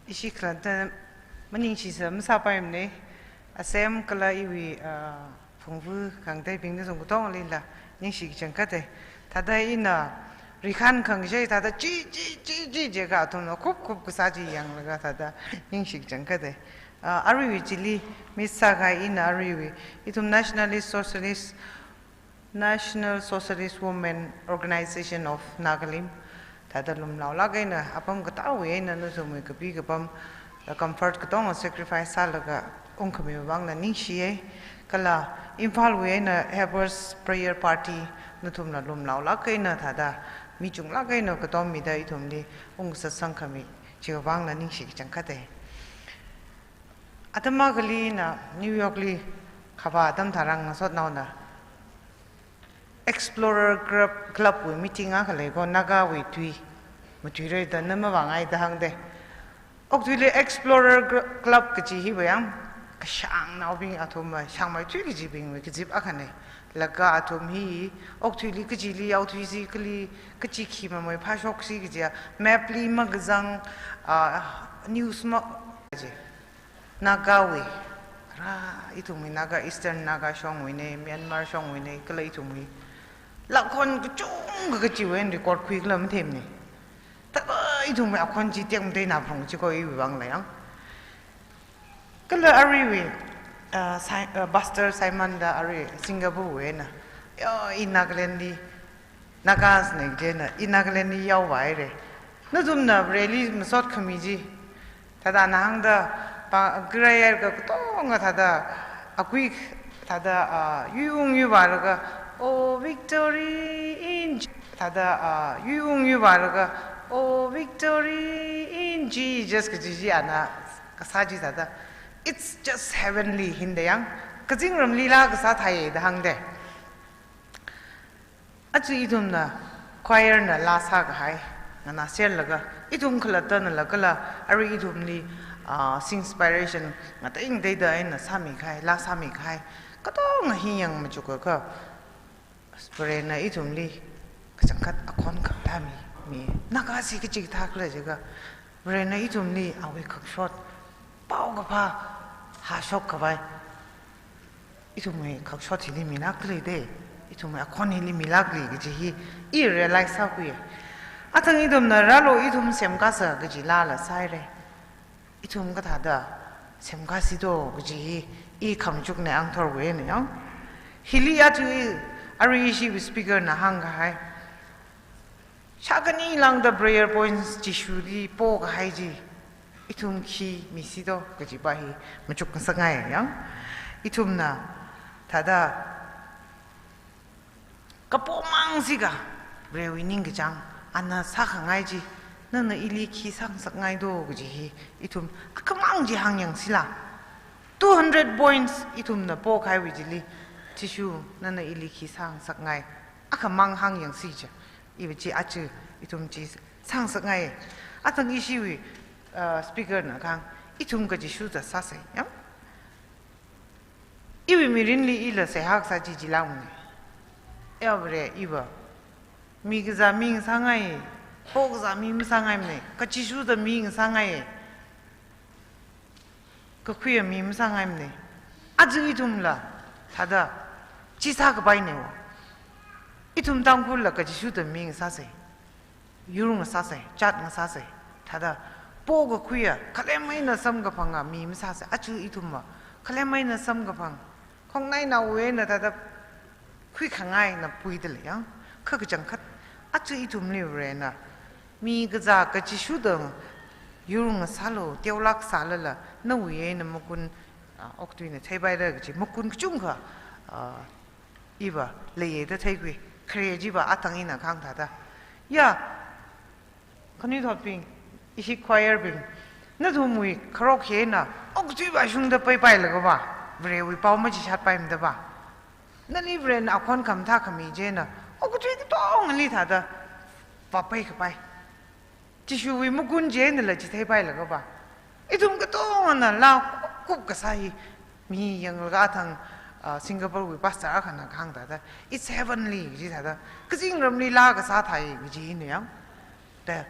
Ishi khalatta maningshisa masāpaimanei. Asem kala iwui, ah, phungvu khangateibing nathum katongalila ningshi kachangkhatei. Thāda ina rikhan khangshei thāda chi, chi, chi, chi, jiakha athumna khup, khup kasā chi yanglaga thāda ningshi kachangkhatei. Ah, aruiwui chili miss sākahai ina aruiwui, ithum Nationalist Socialist National Socialist Women Organization of Nagalim, thāda lumlaolāk eina, apam katāwui eina nathumwui kapi kapam, the comfort katonga sacrifice sālaga ungkhami vangla ningshiya, kala Imphalwui eina Helpers Prayer Party, nathumla lumlaolāk eina thāda, mi chunglāk eina katommida ithumli ungsatsang khami, chiwui vangla ningshi kachangkhatei. Atam akhali ina New York li khavā atam tharan ngasotnaona Explorer Club, Club wui meeting akha lei ko, Nagawui tui matuirarda na mavāngaida hāngdei. Okathuili Explorer Gr-, Club kaji hiva yang, kashāngnaobing athum, shāngmeithui kajibingwui kazip akhanei. Laga athum hi, okathuili kachili yaothuisi, kali kachi khi mamei phāshoksi kaji, map li makazang, ah, news ma, kaji. Nagawui, rā, ithumwui Naga, Eastern Naga shongwuinei, Myanmar shongwuinei, kala ithumwui lakhon kachungkha kachiwui eina record khuikhala matheimanei. Thāda ithumwui akhon chi tekmateina phalung chi ko iwui vangla yang. Kala aruiwui, ah, Si-, ah, Pastor Simon da arui Singapore wui eina, yo, i Nagaland li, Nagasnei kajina, i Nagaland li yaovāhaira. Nathumna Vareli masot khami chi. Thāda ana hāngda, pa, kharayar ka katonga thāda, akui thāda, ah, yuiyung yuivālaga, "Oh, victory in Je-," thāda, ah, yuiyung yuivālaga, "Oh, victory in Jesus," kaji chi ana kasā chi thāda. It's just heavenly hina da yang. Kazingramlila kasā thāya da hāngdei. Aja ithumna choir na laa sākahai, nganāserlaga, ithum khalattanala kala, arui ithumli, ah, singspiration ngateiteida eina sāmikahai, laa sāmikahai, katonga hi yang machukakha, Varena ithumli kachangkhat akhon khamathā mi, mi, Nagasi kachi kathā khala jiakha, Varena ithumli awui khakshot, paokaphā hāshok khavai, ithumwui khakshot hili milākli dei, ithumwui akhon hili milākli kaji hi i realize sākhuiya. Athang ithumna rālu ithum semkasa kaji laala sāhaira. Ithum kathāda semkasi do kaji hi i khamachukna angthorwui eina yang. Hili aja i, arui ishiwui speaker na hāngkahai, shākhani lāngda prayer points Jishuli pokahai chi, ithum khi misi do kajipa hi machuk ngasakngai yang. Ithumna thāda kapomang sika, Varewui ningkachāng, ana sākhangai chi, nana ili khi sāngasakngai do kaji hi, ithum akhamang chi hāngyangsila. Two hundred points ithumna pokahaiwui chili, Jishu, nana ili khi sāngasakngai, akhamang hāngyangsi chi. Iva chi aja ithum chi sāngasakngai. Athang ishiwui, uh, speaker na kahāng, ithum ka Jishu zat sāsei, yang? Iwui mirinli ila seihā kasā chi chila ungne. Yāvare iva. Mi kazā mi ngasāngai, po kazā mi masāngaimane, kachishuda mi ngasāngai, kakhuiya mi masāngaimane. Aja ithumla, thāda, chi sākapaine wo. Ithum Tangkhulla kachishuda mi ngasāsei. Yur ngasāsei, jat ngasāsei. Thāda, po kakhuiya, khalem eina samkaphanga mi masāsei. Aja ithumva, khalem eina samkaphang. Khongnainaowui eina thāda, khuikhangaina puida lei yang. Kha kachangkhat, aja ithumli Varena. Mi kazā kachishuda, yur ngasālu, teolāk sālala, nawui eina makun, ah, okathuina theipaira kaji, makun kachungkha, ah, iva leiye da theikhui, khare chiva athang ina kahāng thāda. Ya, khanuithotbing, ishi choir bing, nathumwui kharok hina, okathui vāshungda paipailakha va, Varewui pao machishatpaimada va. Nali Varena akhon khamathā khami china, okathui katongali thāda, vāpai kapai. Jishuwui makun chinala chitheipailakha va. Ithum katongana laa kup kasā hi mi yanglaga athang, ah, Singapore wui pastor akhana kahāng thāda. It's heavenly, chi thāda. Kazingramli laa kasā thāi, chi hina yang. Da,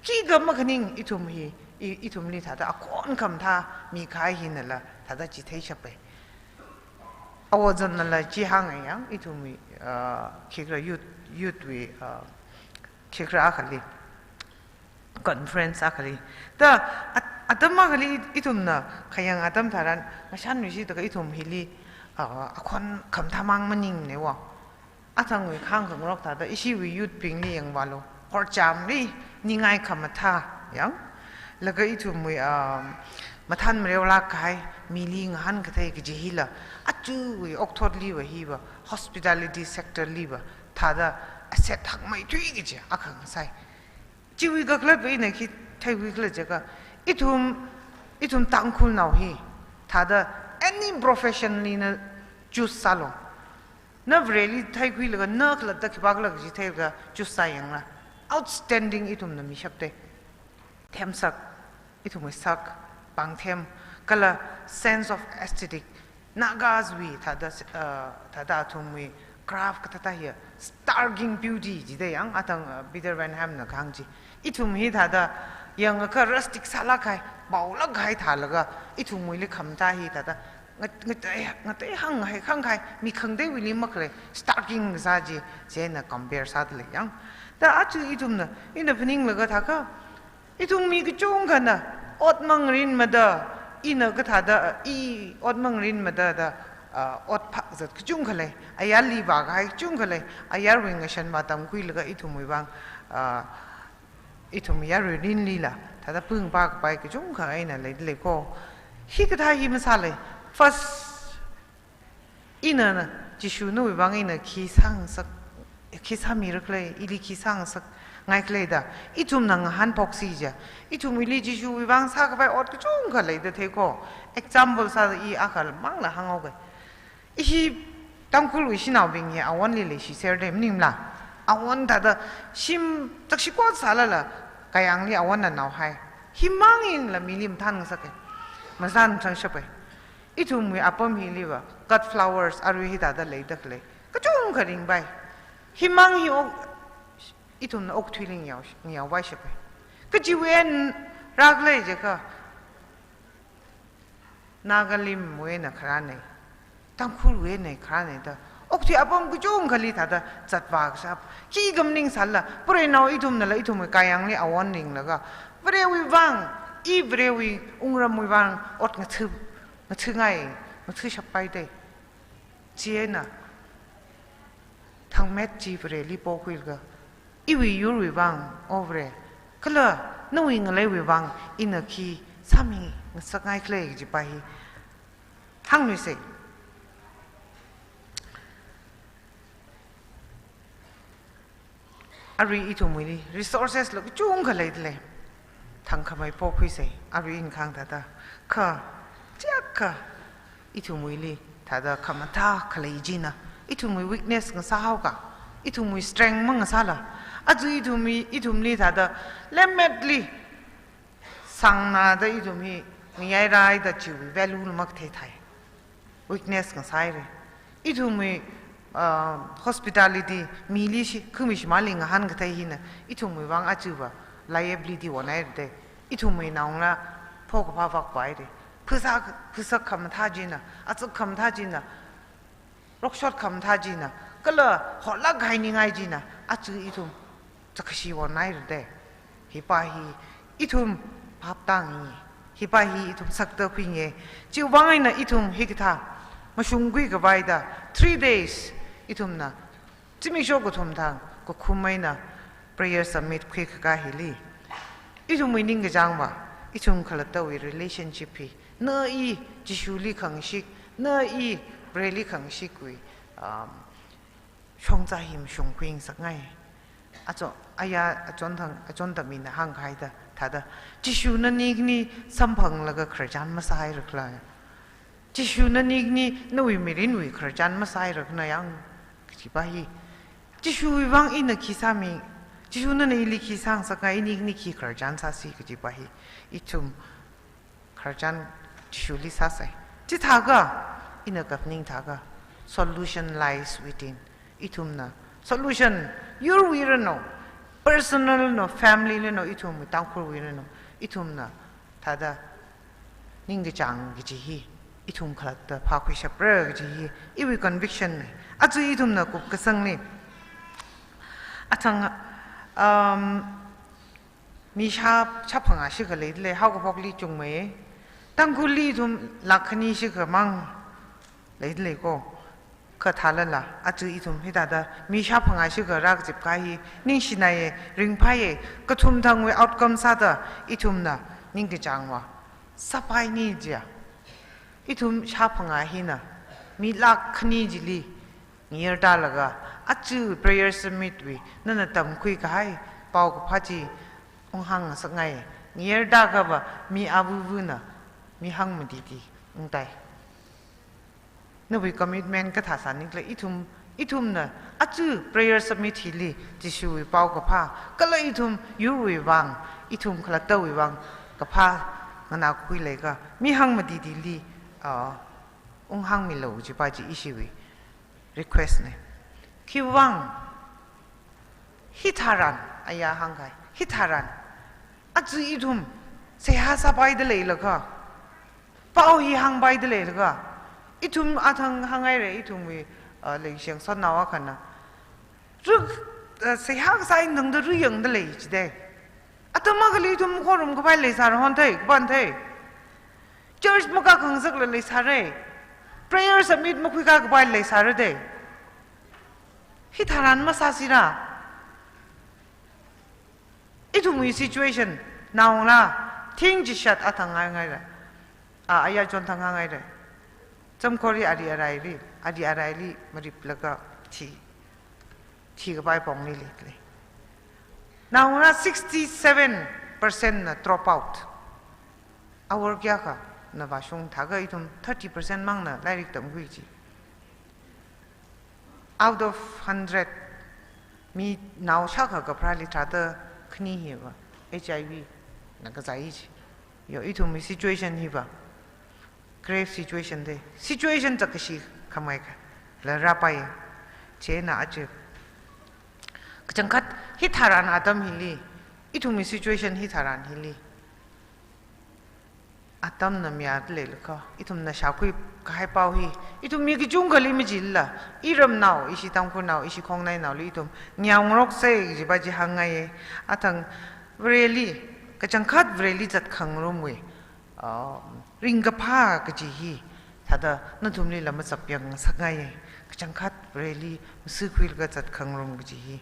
khikha makhaning ithum hi, i-, ithumli thāda, akhon khamathā mikahai hinala, thāda chitheishapai. Awo zonnala chi hānga yang, ithumwui, ah, khikha youth, youth wui, ah, khikha akhali. Conference akhali. Da, at-, atam akhali ithumna, khayang atam tharan, ngashanluishida kha ithum hili, ah, akhon khamathā mang maningne wo. Athangwui kahāng khangarok thāda, ishiwui youth bingli yangvālu. Horchamli, ningai khamathā, yang. Laga ithumwui, ah, mathan mareolāk kahai, mili ngahān kathei kaji hila. Ajawui okthotliva hiva, hospitality sector liva, thāda asset hakmeithui kaji, akha ngasai. Chiwui kakhalatva ina khi theikhuikhala jiakha, ithum, ithum Tangkhulnao hi, thāda any profession li na choose sālu. Na Vareli theikhuilaga, na khalatta khipākhala kaji theilaga choose sāyangla. Outstanding ithumna mishapte. Themsak, ithumwui sak, pāngthem, kala sense of aesthetic, Nagas wui thāda, uh, thāda athumwui craft kathāda hiya, startling beauty jida yang athang, uh, Peter Van Ham na kahāng chi. Ithum hi thāda yangakha rustic sālāk kahai, paolāk kahai thālaga, ithumwuili khamathā hi thāda, ngat-, ngatei, ngatei hānghai, hānghai, mi khangateiwuili makhalei, startling kasā chi, china compare sāda lei yang. Da aja ithumna, ina phaninglaga thākha, ithum mi kachungkhana, ot mangarinmada, ina kathāda, i ot mangarinmada da, ah, ot phāzat kachungkha lei, ayarli vākahai kachungkha lei, ayarwui ngashan vātamkhuilaga ithumwui vang, ah, ithum yarui rinlila, thāda pungpā kapai kachungkha eina leida lei ko. Hikathā hi masālei, first, ina na, Jishu nawui vang ina khi sāngasak, khi sāmirakhala, ili khi sāngasakngaikhala da, ithumna ngahānphoksi ja, ithumwuili Jishuwui vang sākapai ot kachungkha leida thei ko. Example sāda i akhamangla hānghaoga. Ishi Tangkhulwui shanaobing hi awonli leishiserde maningla. Awon thāda shim takshikot sālala, kayāngli awonna naohai. Himang eina mili mathānngasaka. Mathānthangshapa. Ithumwui apam hiliva, cut flowers, arui hithāda leida khalei. Kachungkha ringpai. Himang hi ok, ithumna okathuili ngayao, ngayaopaishapa. Kachiwui eina rākhala jiakha, Nagalimwui eina kharāna, Tangkhulwui eina kharāna da. Okathui apam kachungkhali thāda zatvā kashap. Khikha maningsālala, Varewui nao ithumnala ithumwui kayāngli awon ringlaga, Varewui vang, i Varewui wungramwui vang ot ngatha, ngathāngai, ngathāshappai da. Chieina, thangmet chi Vareli pokhuilaga, iwui yurwui vang, O Vare, kala nawui ngaleiwui vang, ina khi sāmingasakngaikhala kajipa hi hāngluisa. Arui ithumwuili resources la kachungkha leida lei. Thangkhamei pokhuisa, arui ina kahāng thāda. Kha, chiakha, ithumwuili thāda khamathā khalei china, ithumwui weakness ngasāhaoka, ithumwui strength mangasāla. Aja ithumwui, ithumli thāda, lemmetli, sāngnada ithum hi, ngayai raida chiwui value la makathei thai. weakness ngasāhaira. Ithumwui, ah, hospitality, mili shi, khumi shimānli ngahān kathei hina, ithumwui vang aja va liability onahaira de. Ithumwui naongarā phokaphā vākpahaira. Phasā, phasā khamathā china, azak khamathā china, rokshot khamathā china, kala horlāk hainingai china, aja ithum chakashi onahaira de. Hipa hi ithum phaptāngi, hipa hi ithum sakta khuingi. Chiwui vang eina ithum hikathā mashungkhui khavai da three days ithumna zimiksho kathum thang kakhum eina prayer submit khuikakā hili, ithumwui ningkachāng va, ithum khalattawui relationship hi, na i Jishuli khangashik, na i Vareli khangashikwui, um, shongza hi mashungkhui ngasakngai. Acho, aya, achon thang, achon thang mina hāngkahai da, thāda, Jishuna ningli samphanglaga khararchan masāhaira khala. Jishuna ningli nawui mirinwui khararchan masāhaira khala yang, kajipa hi. Jishuwui vang ina khi sāmi, Jishuna ili khi sāngasakngai, ningli khi khararchan sāsi kajipa hi. Ithum khararchan Jishuli sāsai. Chithākha, ina kaphaning thākha, solution lies within. Ithumna solution, yurwui rano, personal no, family lino, ithum Tangkhulwui rano, ithumna thāda ningkachāng kaji hi ithum khalatta phākhuishapra kaji hi iwui conviction na. Aja ithumna kupkasangli, athang, um, mi shā, shā phangā shikha leidalei, haokaphokli chungmei. Tangkhulli ithum lakh khani shikha mang leidalei ko. Kha thālala, aja ithum hithāda mi shā phangā shikha rākazipkahai hi ningshinaiya, ringphāya, kathum thangwui outcome sāda ithumna ningkachāng va sāpaini jiya. Ithum shā phangā hina mi lakh khani chili ngayerda laga, aja prayer submit wui nana tamkhuikahai paokaphā chi unghāng ngasakngai. Ngayerda kha va mi avuvuna mi hangmatiti ungtai. Nawui commitment kathā sānikhala, ithum, ithumna aja prayer submit hili Jishuwui paokaphā, kala ithum yurwui vang, ithum khalattawui vang kaphā nganākhui leiakha, mi hangmatitili, ah, unghāngmilu jipa chi ishiwui request na. Khiwui vang, hitharan, aya hāngkahai, hitharan, aja ithum seihā sāpaida leilakha, pao hi hāngpaida leilakha, ithum athang hānghaira, ithumwui, uh, Leishiyang sotnao akhana. Ruk, uh, seihā kasā eina tangda ruyangda lei jidei. Atam akhali ithum khorum kapai leisāra honthei, kapanthei. Church makā khangasakla leisāra. Prayer submit makhuikā kapai leisāra dei. Hitharan masāsira. Ithumwui situation, naongarā, thing chishat athang hāngngaira. A, aya chon thang hāngngaira. Chamkhorli ari araili, ari araili mariplaga thi, thikapai pongli leilei. Naongarā sixty-seven percent na drop out. Awor kayākha na vāshung thākha ithum thirty percent mangna lairik tamkhui ji. Out of hundred, mi nao shākha kapharāli tharāda khani hiva H I V na kazai ji. Yo, ithumwui situation hiva grave situation dei. Situation chakashi khamei khala rāpai. Chieina aja kachangkhat hitharan atam hili, ithumwui situation hitharan hili, atamna mayāda leilakha, ithumna shākhuikahai pao hi, ithum mi kachungkhali majila, iramnao, ishi Tangkhulnao, ishi khongnainaoli ithum ngayā ngaroksei jipa chi hāngngaiya. Athang Vareli, kachangkhat Vareli zatkhangarumwui, ah, ringkaphā kaji hi, thāda nathumlila mazapyang ngasakngaiya. Kachangkhat Vareli masuikhuilaga zatkhangarum kaji hi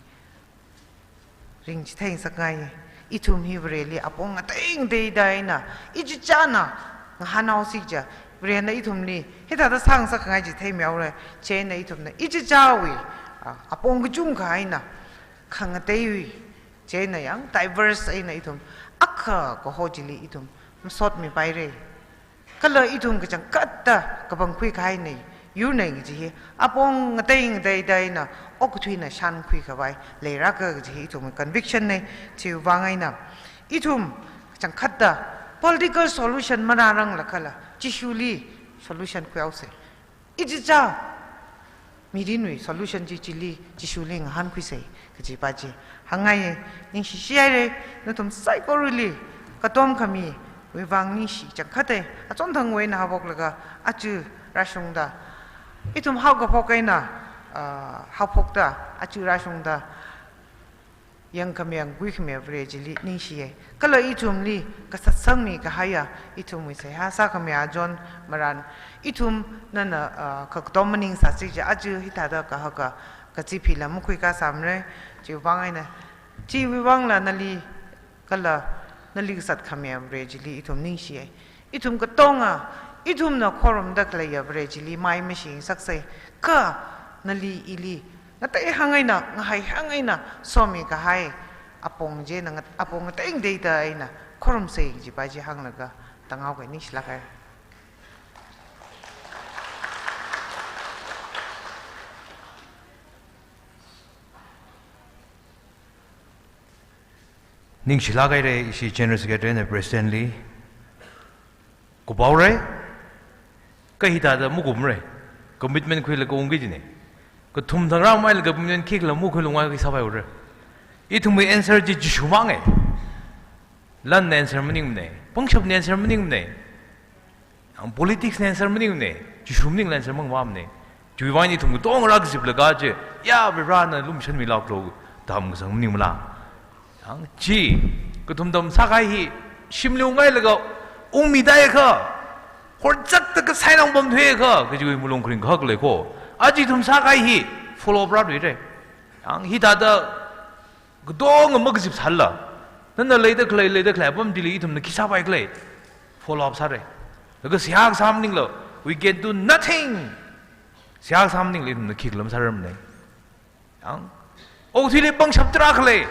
ringchithei ngasakngai. Ithum hi Vareli apong ngatei ngateida eina, ichichāna ngahānhaosi kaja, Varena ithumli hithāda sāngasakngai chi theimihaora. Chieina ithumna ichichāwui, a, apong kachungkha eina, khangateiwui, chieina yang diverse eina ithum akha kaho chili ithum masotmipaira. Kala ithum kachangkhatta kapangkhui kahaina, yurna kaji hi, apong ngatei ngateida eina okathuina shānkhuikhavai leirāka kaji hi ithum conviction na. Chiwui vang eina ithum kachangkhatta political solution marāranglakhala, Jishuli solution khuihaosei. Ichicha mirinwui solution chi chili, Jishuli ngahānkhuisei kajipa chi hāngngaiye. Ningshishihaire, nathum saikorali katom khamiwui vang ningshi changkhate, achonthangwui eina haophoklaga aja rāshungda, ithum haokaphok eina, ah, haophokta, aja rāshungda, yangkhami yangkhuikhami Vare chili ningshiye. Kala ithumli kasatsangmi kahaiya, ithumwui seihā sākhami achon marān, ithum nana, ah, kakatom maningsāsi kaja aja hithāda kahaka kachiphila makhuikasāmare. Chiwui vang eina, chiwui vangla nali kala nali kasatkhami Vare chili ithum ningshiye. Ithum katonga, ithumna khorumda khaleiya Vare chili mai mashingasaksei. Kha nali ili ngateihāng eina, ngahaihāng eina somi kahai apong china ngat-, apong ngateingateida eina khorumsei kajipa chi hānglaga tānghaoke. Ningshilākhai. Ningshilākhaire, ishi General Secretary eina President li. Kupaore, kha hithāda makumre. Commitment khuilaga ungki kajine. Kathum thang rāmeilaga commitment khikhala makhuilungngai kasā paire. Ithumwui answer chi Jishu mange. Lanna answer maningmane. Pangshapna answer maningmane. Ang politics na answer maningne, Jishu maningla answer mangmamne. Chiwui vang ithum katonga rākaziplaga chi, ya, Varena lumashanmilāklo, da hamkasang maningmala. Ang chi, kathum atam sākahai hi, shimli ungngailaga, ungmida akha, horzatda kasai nang pamthui akha, kajiwui malung kharing kahak lei ko. Aja ithum sākahai hi, follow up rāluire. Ang hithāda, katonga makazipsālala, nana leida khalei, leida khalei apam chili ithumna khi sāpai khala, follow up sāre. Laga seihā kasā maningla, we can do nothing. Seihā kasā maningla ithumna khikhala masārarmane. Ang, okathuili pangshap tarākha lei.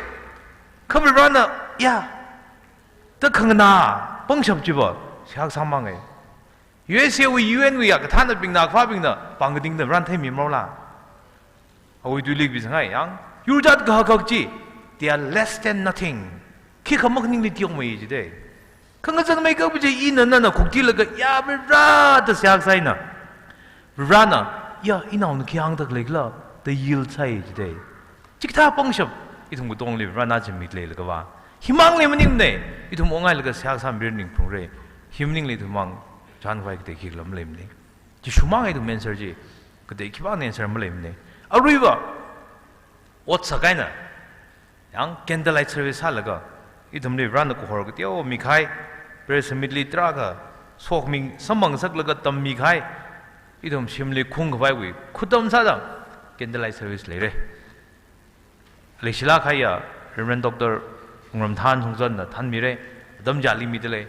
Kha Varena, ya, da khanganā pangshap chiva, seihā kasā mange. U S A wui U N wui ya kathānabingna, akhavabingna, pāng katingda Varena theimimarala. Awui tuili kapisanghaiyang, yurjat kahak kahak chi, they are less than nothing. Khikha makhaningli teomei jide. Khangazan meikapa chi ina nana khuktilaga ya Vare da seihā kasā eina, Varena, ya, inaona khi hāngda khaleikhala, da yield sāi jide. Chikathā pangshap, ithum katongli Varena chimmitleilaga va. Himangli maningmane, ithum ungngailaga seihā kasā mirin ningphungre. Hi maningla ithum mang, chānkhavai katei khikhala maleimane. Jishu mang ithum answer chi, katei khipāna answer maleimane. Aruiva, ot sākahaina, yang candlelight service sālaga, ithumli Varena kahor kateomi kahai, prayer summit li tarākha, sokmi samphang ngasaklaga tammi kahai, ithum shimli khungkhavaiwui, khutam sāda, candlelight service leire. Leishilāk kahaiya, Reverend Doctor Wungram Thanshongzanna thānmire, atam chili midalei.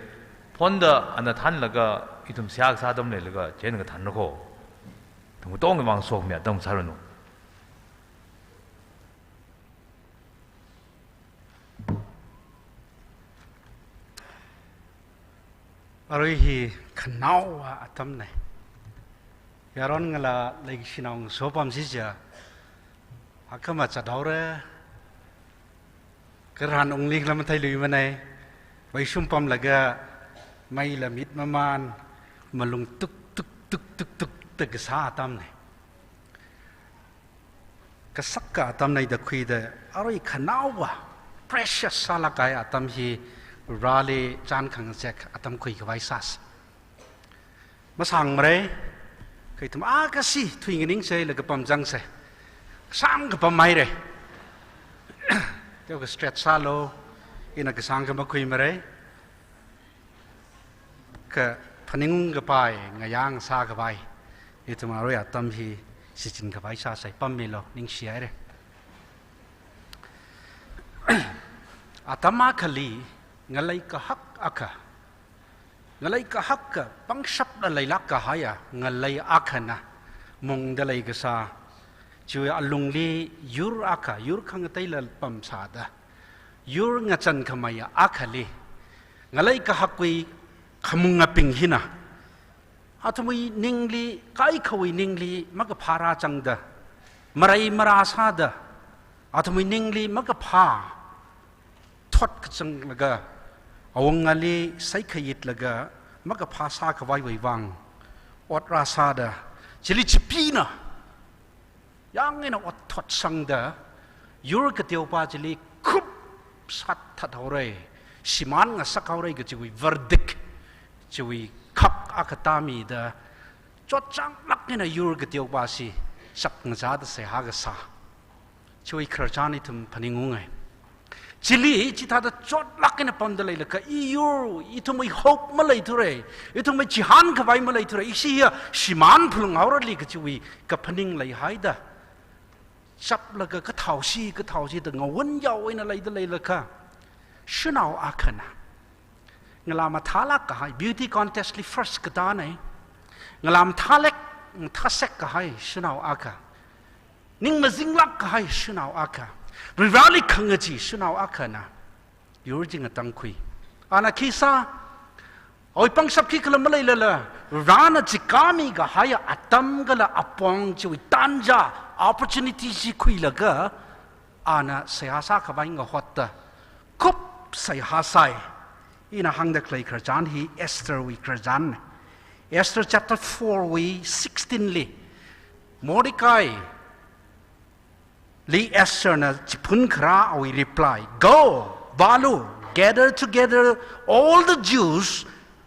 Phone da ana thānlaga, ithum seihā kasā atam leilaga, chieina kathānra ko. Ithum katongawui vang sokmi atam sāranu. Arui hi khanaowa atamne. Yaron ngala leikashinao ngasopamsi chiakha, akhama zathaore, kharan ungli khala matheiluimane, vaishum pamlaga, meila mit mamān, malung tuk tuk tuk tuk tuk da kasā atamne. Kasaka atamna da khuida, arui khanaowa, precious sālāk kahai atam hi Vareli chān khangazek atam khuikhavai sāsa. Masāngmare, kha ithum akha si, thui nganingsei laga pamzangse. Kasāng kapam haire. Teokha stretch sālu, ina kasāng kha makhuimare. Kha phaning kapai, ngayā ngasākapai, ithum arui atam hi shichinkhavai sāsai, pammilu, ningshihaire. Atam akhali, ngalei kahak akha, ngalei kahak akha, pangshapla leilāk kahaiya, ngalei akhana, mungda leikasā, chiwui alungli yur akha, yur khangateila pamsāda, yur ngachankhameiya akhali, ngalei kahakwui khamungabing hina, athumwui ningli, kaikhawui ningli, makaphā rāzangda, marei marā sāda, athumwui ningli makaphā thot kachanglaga, awungali saikhayitlaga, makaphā sākhavaiwui vang, ot rāsāda, Chili chipina yang eina otthot sangda, yur kateopa chili khup sāthat haora, shimān ngasak haora kachiwui verdict, chiwui khak akha tāmida, chotchānglāk eina yur kateopa chi chap ngazāda seihā kasā. Chiwui khararchan ithum phaningungai. Chili, chithāda chotlāk eina pamda leilakha, i yur, ithumwui hope maleithura, ithumwui chihān khavai maleithura, ishi hiya shimān phalung haorali kachiwui kaphaning leihaida, chaplaga kathao shi, kathao shida ngawun yao eina leida leilakha, shanao akhana ngalā mathālāk kahai, beauty contest li first katāna, ngalā mathālāk, mathāsek kahai shanao akha, ning mazinglāk kahai shanao akha, Varivarali khangachee shanao akhana yur chi ngatangkhui. Ana khi sā, awui pangshap khikhala maleilala, Varena chikami kahaiya atam kala apong chiwui tanja, opportunity chi khuilaga, ana seihā sākhavai ngahotta, khup seihā sāi. Ina hāngda khalei khararchan hi Esther wui khararchan. Esther chapter four wui sixteen li, Mordecai li Estherna chiphun kharā awui reply, "Go, vālu, gather together all the Jews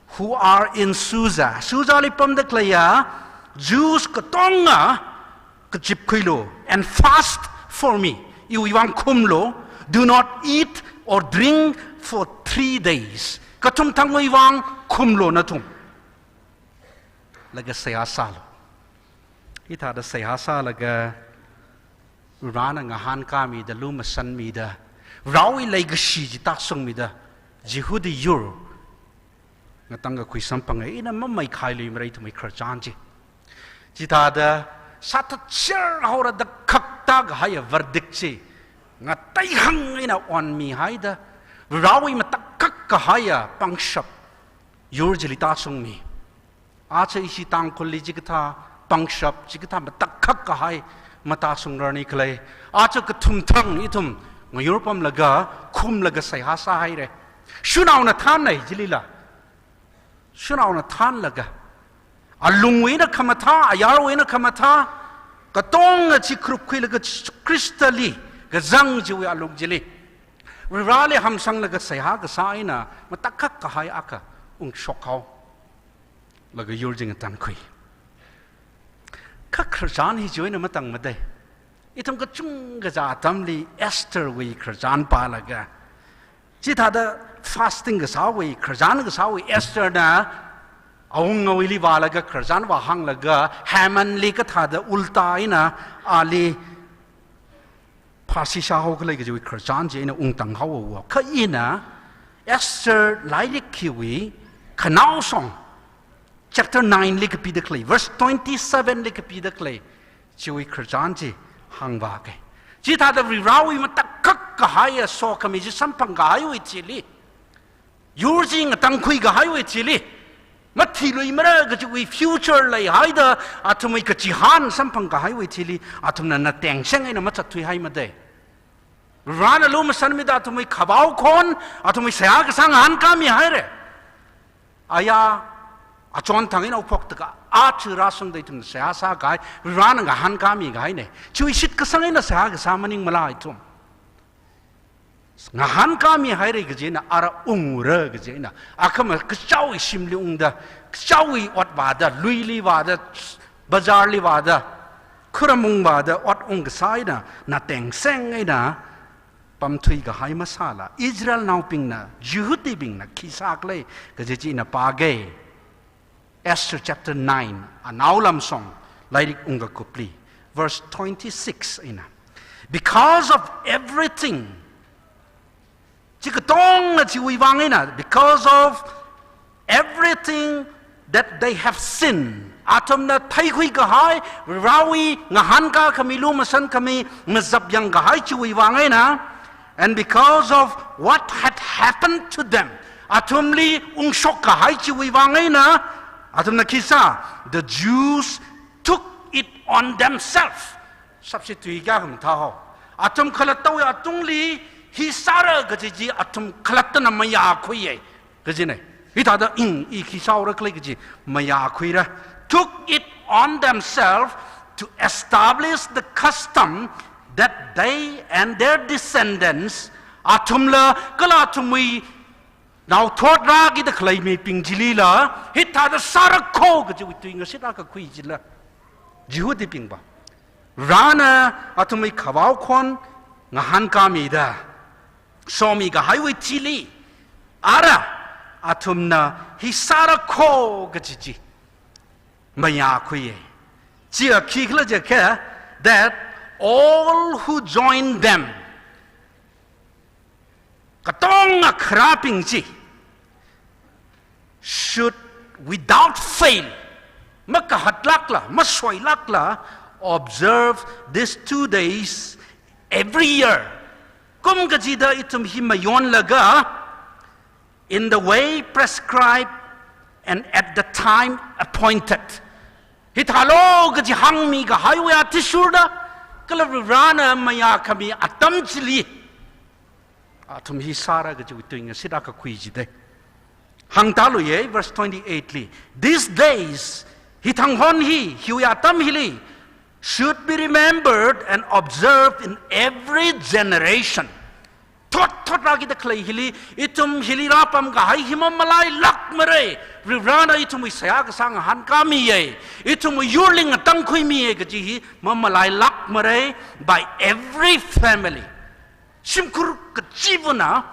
who are in Susa." Susa li pamda khaleiya Jews katonga kachipkhuilu, "and fast for me." Iwui vang khumlu, "Do not eat or drink for three days." Kathumthangwui vang khumlu nathum. Laga seihā sālu. Hithāda seihā sālaga, Varena ngahānkāmida, lumashanmida, Varewui leikashi chi tāshungmida, Jihudi yur ngatangkakhui samphanga. Ina mamaikhailuimara ithumwui khararchan chi. Chithāda sāthatser haora da khakta kahaiya verdict chi ngateihāng eina onmihaida, Varewui matakhak kahaiya pangshap yur chili tāshungmi. Aja ishi Tangkhulli chikathā pangshap, chikathā matakhak kahai matāshungrarni khalei. Aja kathumthang ithum ngayur pamlaga, khumlaga seihā sāhaira. Shanaona thānai chilila. Shanaona thānlaga, alungwui eina khamathā, ayarwui eina khamathā, katonga chi khurup khuilaga Jesu Khristali kazang chiwui alung chili, Vareli hamsanglaga seihā kasā eina matakhak kahai akha ungshok hao. Laga yur chi ngatangkhui. Kha khararchan hi chiwui eina matangmadei. Ithum kachungkha aja atamli Esther wui khararchan pālaga, chithāda fasting kasāwui, khararchan kasāwui Estherna awungawuili vālaga khararchan vāhānglaga, Hamanli kathāda ulta eina ali phāshisā haokhala kajiwui khararchan chi eina ungtang haowa. Kha ina Esther lairik hiwui khanaoshong chapter nine li kapida khalei, verse twenty-seven li kapida khalei, chiwui khararchan chi hāngvākei. Chithāda Varivarawui matakhak kahaiya sokhami chi samphang kahaiwui thili, yur chi ngatangkhui kahaiwui thili, mathiluimara kajiwui future leihaida, athumwui kachihān samphang kahaiwui thili, athumna natengseng eina machatthuihaimadei. Varena lumashanmida athumwui khavao khon, athumwui seihā kasā ngahānkāmihaira. Aya, achon thang eina uphok taka, aja rāshungda ithum seihā sākahai, Varena ngahānkāmi kahaina. Chiwui shitkasang eina seihā kasā maningmala ithum. Ngahānkāmihaira kajina, ara ungra kajina. Akhama kachaowui shimli ungda, kachaowui ot vāda, luili vāda, bazarli vāda, khuramung vāda, ot ung kasā eina, natengseng eina pamthui kahai masāla, Israelnaobingna, Jihudibingna khi sākhala kaji chi ina pākei. Esther chapter nine, anaolamshong, lairik ungkakupli, verse twenty-six eina. Because of everything, chi katonga chiwui vang eina, because of everything that they have seen, athumna theikhui kahai, Varewui ngahānkā khami, lumashan khami, mazapyang kahai chiwui vang eina, and because of what had happened to them, athumli ungshok kahai chiwui vang eina, athumna khi sā, the Jews took it on themselves. Substitute kayākha mathā hao. Athum khalattawui atungli hi sāra kaji chi athum khalattana mayākhuiya kajina. Hithāda ing i khi sāora khala kaji mayākhuira. Took it on themselves to establish the custom that they and their descendants, athumla kala athumwui naothot rākida khalei mibing chilila hithāda sāra kho kajiwui tuingashit akha khui chila, Jihudibingva. Varena athumwui khavao khon ngahānkāmida somikahaiwui thili, ara athumna hi sāra kho kaji chi mayākhuiya. Chiya khikhala jiakha, that all who join them, katonga kharābing chi should without fail, makahatlākla, masoilākla, observe these two days every year. Kum kachida ithum hi mayonlaga, in the way prescribed and at the time appointed. Hithālu kaji hāngmikahaiwui athishurda, kala Varena mayākhami atam chili athum hi sāra kajiwui tuingashit akha khui chida. Hāngtāluiya, verse twenty-eight li. These days, hi thang hon hi, hiwui atam hili, should be remembered and observed in every generation. Thot thot rākida khalei hili, ithum hili rāpamkahai hi mamalailākmara. Varena ithumwui seihā kasā ngahānkāmiya. Ithumwui yurli ngatangkhuimiya kaji hi mamalailākmara, by every family. Shimkhur kachivana,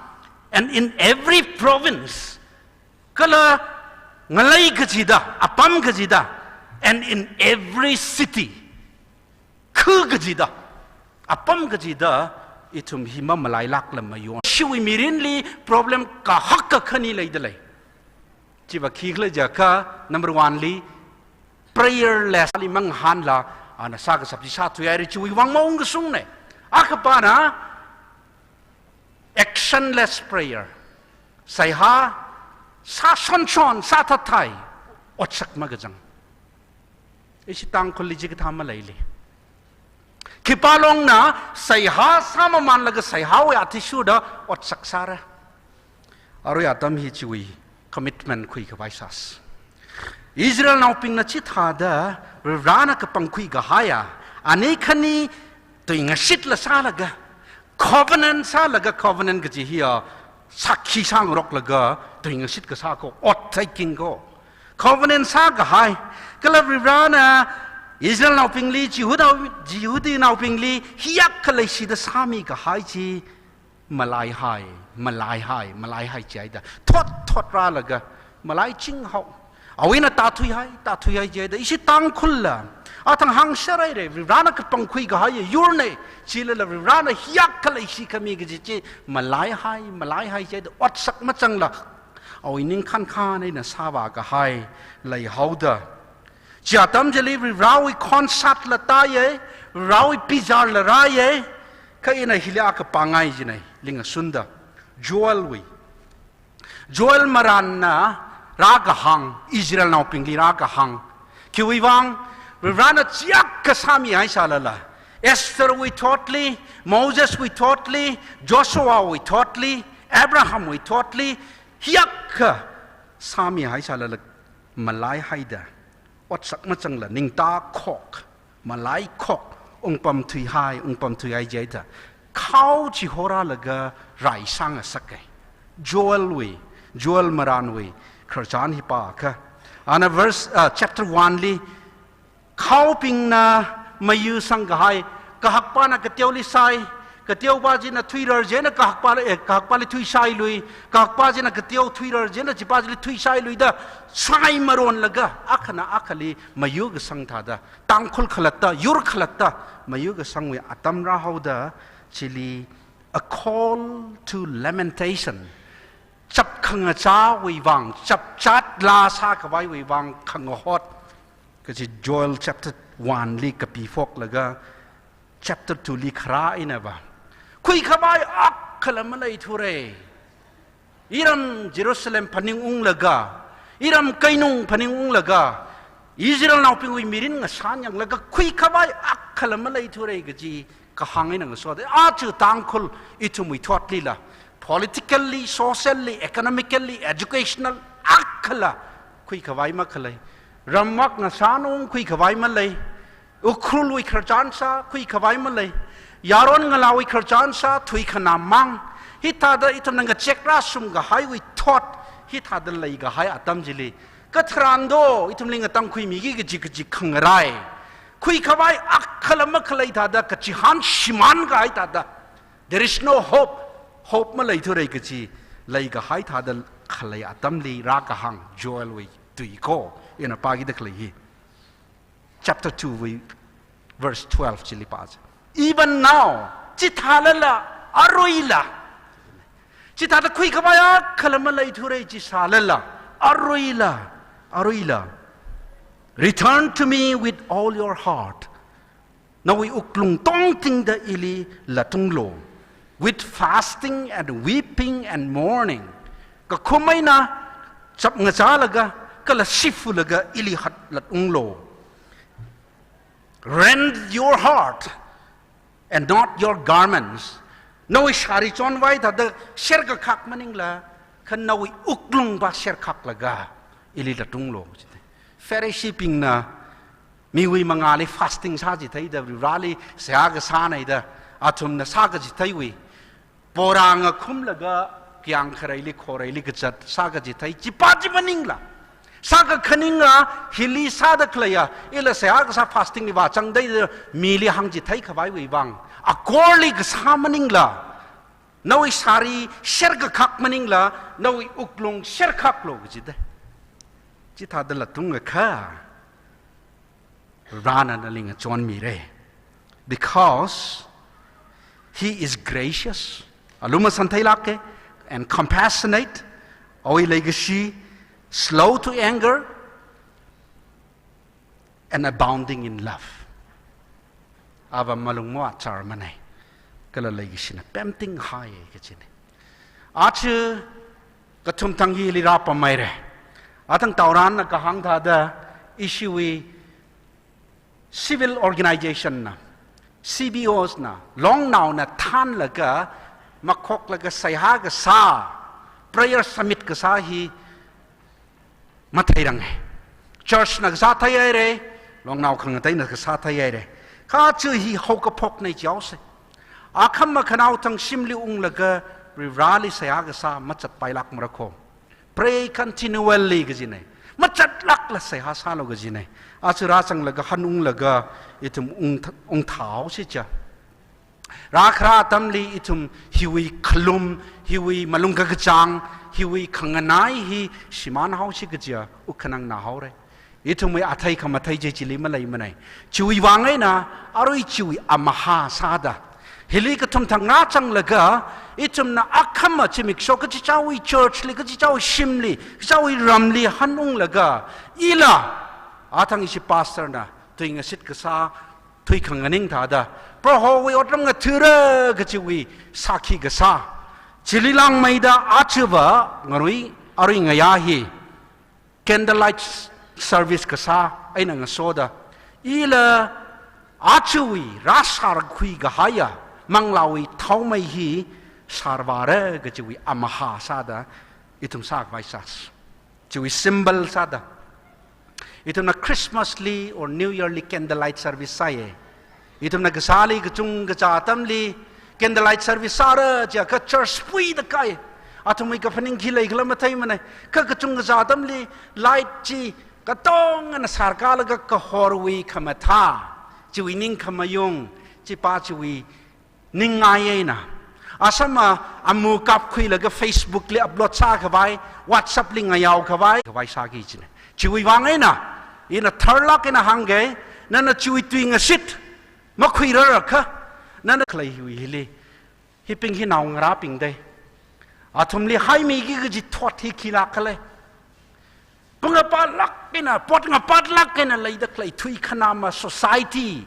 and in every province. Kala ngalei kachida, apam kachida, and in every city. Khu kachida, apam kachida, ithum hi mamalailākla mayon. Ishiwui mirinli problem kahak kakhani leidalei. Chiva khikhala jiakha, number one li, prayerless li mangahānla, ana sākashap chi sāthuihaira chiwui vang maungkashungna. Akhapana, actionless prayer. Seihā sāshonshon, sāthathai, otsak makachang. Ishi Tangkhulli chikathā maleili. Khipā longna seihā sāmamānlaga seihāwui athishurda otsak sāra. Arui atam hi chiwui commitment khuikhavai sāsa. Israelnaobingna chithāda Varena kapangkhui kahaiya, ani khani tuingashitla sālaga, covenant sālaga, covenant kaji hiya sakhi sāngaroklaga tuingashit kasā kho, oath taking kho. Covenant sākahai, kala Varena Israelnaobingli, Jihuda, Jihudinaobingli, hiyākha leishida sāmikahai chi, malaihai, malaihai, malaihai jihaida. Thot thot rālaga, malaiching hao. Awuina tāthuihai, tāthuihai jihaida. Ishi Tangkhulla, athang hāngserhaira, Varena kapangkhui kahai yurna, chilala Varena hiyākha leishikhami kaji chi, malaihai, malaihai jihaida. Otsak machangla, awui ningkhankhan eina sāvākahai leihaoda. Chi atam chili Varewui khonsatla tāya, Varewui pizarla rāya, kha ina hili akha pāngai jina, lingashunda. Joelwui. Joel maranna rākahāng, Israelnaobingli rākahāng. Khiwui vang, Varena chiyākha sāmihaisālala, Estherwui thotli, Moseswui thotli, Joshuawui thotli, Abrahamwui thotli, hiyākha sāmihaisālala, malaihaida, otsak machangla ningtakhok, malaikhok, ungpamthuihai, ungpamthuihai jihaida, khao chihorālaga rai sāngasaka. Joelwui, Joel maranwui khararchan hi pākha, ana verse, uh, chapter one li, khaobingna mayusang kahai, kahakpana kateoli shai, kateopa china thuirar chieina kahakpali, eh, kahakpali thuishailui, kahakpa china kateo thuirar chieina chipa chili thuishailuida, shai maronlaga, akhana akhali mayukasang thāda, Tangkhul khalatta, yur khalatta, mayukasangwui atam rāhaoda, chili a call to lamentation. Chap khangachāwui vang, chapchat laa sākhavaiwui vang khangahot kaji Joel chapter one li kapihoklaga, chapter two li kharā einava, khuikhavai akhala maleithura. Iram Jerusalem phaningunglaga, iram keinung phaningunglaga, Israelnaobingwui mirin ngasanyanglaga khuikhavai akhala maleithura kaji kahāng eina ngasoda. Aja Tangkhul ithumwui thotlila, politically, socially, economically, educational, akhala khuikhavai makhalei. Ramvak ngasānung khuikhavai malei. Ukhrulwui khararchan sā khuikhavai malei. Yaron ngalāwui khararchan sā thuikhanā mang. Hithāda ithumna ngachek rāshungkahaiwui thot, hithāda leikahai atam chili, katharan do ithumli ngatangkhuimiki kaji kaji khangarai, khuikhavai akhala makhalei thāda, kachihān shimānkahai thāda, there is no hope, hope maleithurei kaji leikahai thāda khalei atamli rākahāng Joelwui tui ko, ina pākida khalei hi. Chapter two wui verse twelve chili pāsa. Even now, chithālala, aruila. Chithāda khuikhavai akhala maleithurei chi sālala, aruila, aruila. Return to me with all your heart. Nawui wuklung tongtingda ili latunglu. With fasting and weeping and mourning. Kakhum eina chapngachālaga, kala shifulaga ili hat latunglu. Rend your heart and not your garments. Nawui shāri chonvai thāda sherkakhak maningla, kha nawui wuklung va sherkhaklaga ili latunglu. Phariseebingna miwui mangāli fasting sāchitheida, Vareli seihā kasāna da, athumna sākachitheiwui, pora ngakhumlaga kayāng khareili khoreili kazat sākachithei, chi pa chi maningla, sākakhaninga hili sāda khaleiya, ila seihā kasā fasting li vāzangda da mili hāngchitheikhavaiwui vang, akorli kasā maningla, nawui shāri sherkakhak maningla, nawui wuklung sherkhaklu kajida. Chithāda latungakha, Varena nali ngachonmirei. Because he is gracious, alumma santheilāka, and compassionate, awui leikashi, slow to anger, and abounding in love. Ava malung mavācharmanei, kala leikashina pemtinghai kajinei. Aja kathumthang hili rāpamhairei. Athang taoranna kahāng thāda, ishiwui civil organization na, C B Os na, longnaona thānlaga, makhoklaga seihā kasā, prayer summit kasā hi matheiranga. Church na kasā theihairei, longnao khangateina kasā theihairei. Kha aja hi haokaphoknei jihaosa. Akhama khanaothang shimli unglaga Varivarali seihā kasā machatpailākmara kho. Pray continually kajinei. Machatlākla seihā sālu kajinei. Aja rāzanglaga hanunglaga ithum ung, ungthāhaosi ja. Rākhara atamli ithum hiwui khalum, hiwui malung kakachāng, hiwui khanganai hi shimānhaosi kajiya wukkhanang nāhaorei. Ithumwui athei khamathei chi chili maleimanei. Chiwui vang eina, arui chiwui amahā sāda, hili kathumthang rāzanglaga, ithumna akhama zimiksho kachichāwui church li, kachichāwui shimli, kachichāwui ramli hanunglaga, ila, athang ishi pastor na tuingashit kasā, tui khanganing thāda, Prohowui otram ngathāra kajiwui sākhi kasā. Chili langmeida ajava ngarui, arui ngayā hi candlelight service kasā eina ngasoda, ila ajawui rāsharkhui kahaiya manglāwui thaomei hi sharvāra kajiwui amahā sāda ithum sākhavai sāsa. Chiwui symbol sāda. Ithumna Christmas li or New Year li candlelight service sāya. Ithumna kasāli kachungkha atamli candlelight service sāra jiakha church puida kai. Athumwui kaphaning khi leikhala matheimanei. Kha kachungkha atamli light chi katongana sharkalaga kahorwui khamathā, chiwui ningkhamayung, chi pa chiwui ningngai eina. Asama amu kapkhuilaga Facebook li upload sākhavai, WhatsApp li ngayaokhavai, khavai sāki kajinei. Chiwui vang eina, ina tharlāk eina hāngga, nana chiwui tuingashit makhuirarakha, nana khalei hiwui hili, hibing hi naongarābing dei. Athumli haimiki kaji thot hi khilāk khalei. Pangapātlāk eina, potngapātlāk eina leida khalei thuikhanama society,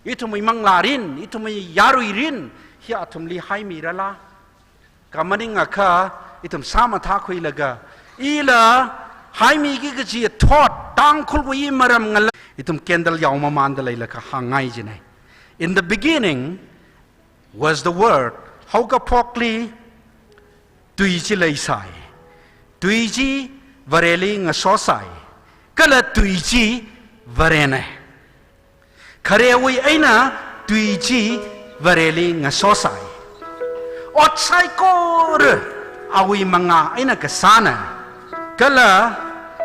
ithumwui manglārin, ithumwui yaruirin hi athumli haimirala? Kha maningakha ithum sāmathākhuilaga, ila haimiki kaji thot, Tangkhulwui maram ngala, ithum candle yaomamanda leilakha hāngngai kajinei. In the beginning was the Word, haokaphokli tui chi leisai. Tui chi Vareli ngasosai. Kala tui chi Varena. Kharewui eina tui chi Vareli ngasosai. Ot saikora awui mangā eina kasāna. Kala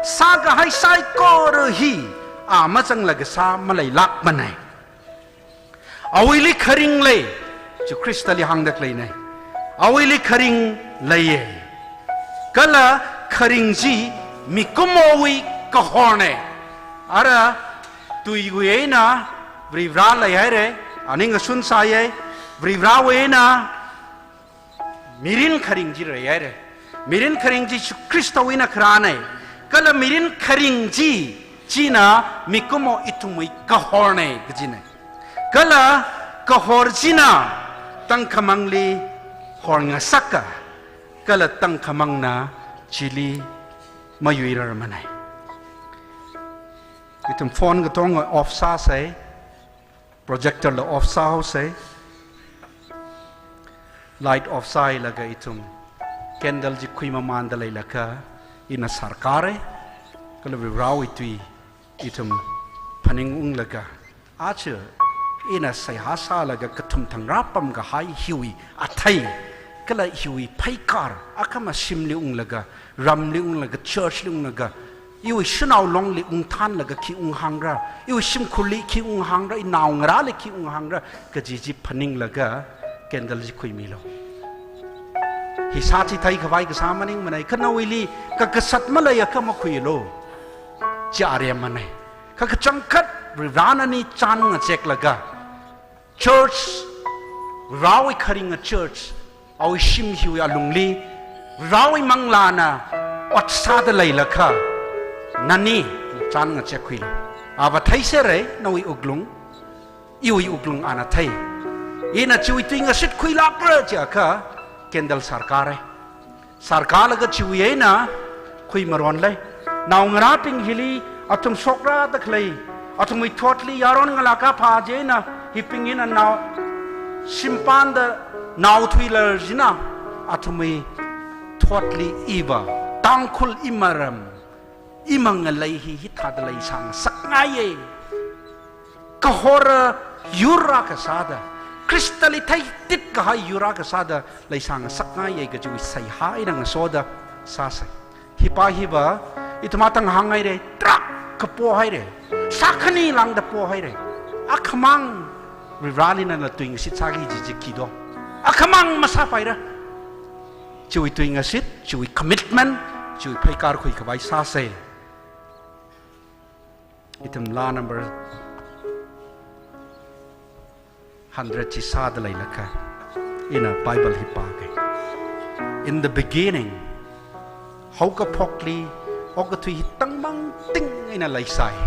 sākahai saikora hi a mazangla kasā maleilākmana. Awuili kharing lei, chi Khristali hāngda khaleina. Awuili kharing leiya. Kala kharing chi mikumowui kahorna. Ara tuiwui eina Varivara leihaira, ani ngasun sāya, Varivarawui eina mirin kharing chi leihaira. Mirin kharing chi Jishu Khristawui eina kharāna. Kala mirin kharing chi, china mikumo ithumwui kahorna kajina. Kala kahor china tangkhamangli horngasaka, kala tangkhamangna chili mayuirarmana. Ithum phone katonga off sāsa, projector la off sāhaosa, light off sāhailaga ithum candle chi khuimamanda leilakha, ina sarkara, kala Varivarawui tui ithum phaningunglaga, aja ina seihā sālaga kathum thang rāpamkahai hiwui athei, kala hiwui pheikar, akhama shimli unglaga, ramli unglaga, church li unglaga, iwui shanao longli ungthānlaga khi unghāngra, iwui shimkhurli khi unghāngra, inaongarāli khi unghāngra, kaji chi phaninglaga candle chi khuimilu. Hi sā chithei khavai kasā maningmana, kha nawuili kakasat maleiakha makhuilu. Chi aremmana. Kha kachangkhat Varivarana nani chān ngazeklaga, church, Varivarawui kharinga church, awui shim hiwui alungli, Varivarawui manglāna ot sāda leilakha, nani chān ngazekhuilu. Ava theiserra, nawui wuklung, iwui wuklung ana thei. Ina chiwui tuingashit khuilākra chiakha, candle sarkara. Sarkalaga chiwui eina khuimaronla. Naongarābing hili athum shokrada khalei, athumwui thotli yaron ngalā kaphā chieina, hibing eina nao shimpanda nao thuilar china, athumwui thotli iva, Tangkhul imaram, imangalei hi hithāda leisāngasakngaiya. Kahor yur akha sāda, Khristali theititkahai yur akha sāda leisāngasakngaiya kajiwui seihā eina ngasoda sāsa. Hipa hiva, ithum atang hānghaira, tarākha pohaira, sākhani lāngda pohaira. Akhamang Varivarali nana tuingashit sāki kaji chi khi do. Akhamang masāpaira. Chiwui tuingashit, chiwui commitment, chiwui pheikar khuikhavai sāsa. Ithum laa number hundred chi sāda leilakha, ina Bible hi pāka. In the beginning, haokaphokli, okathui hi tangmangting eina leisai.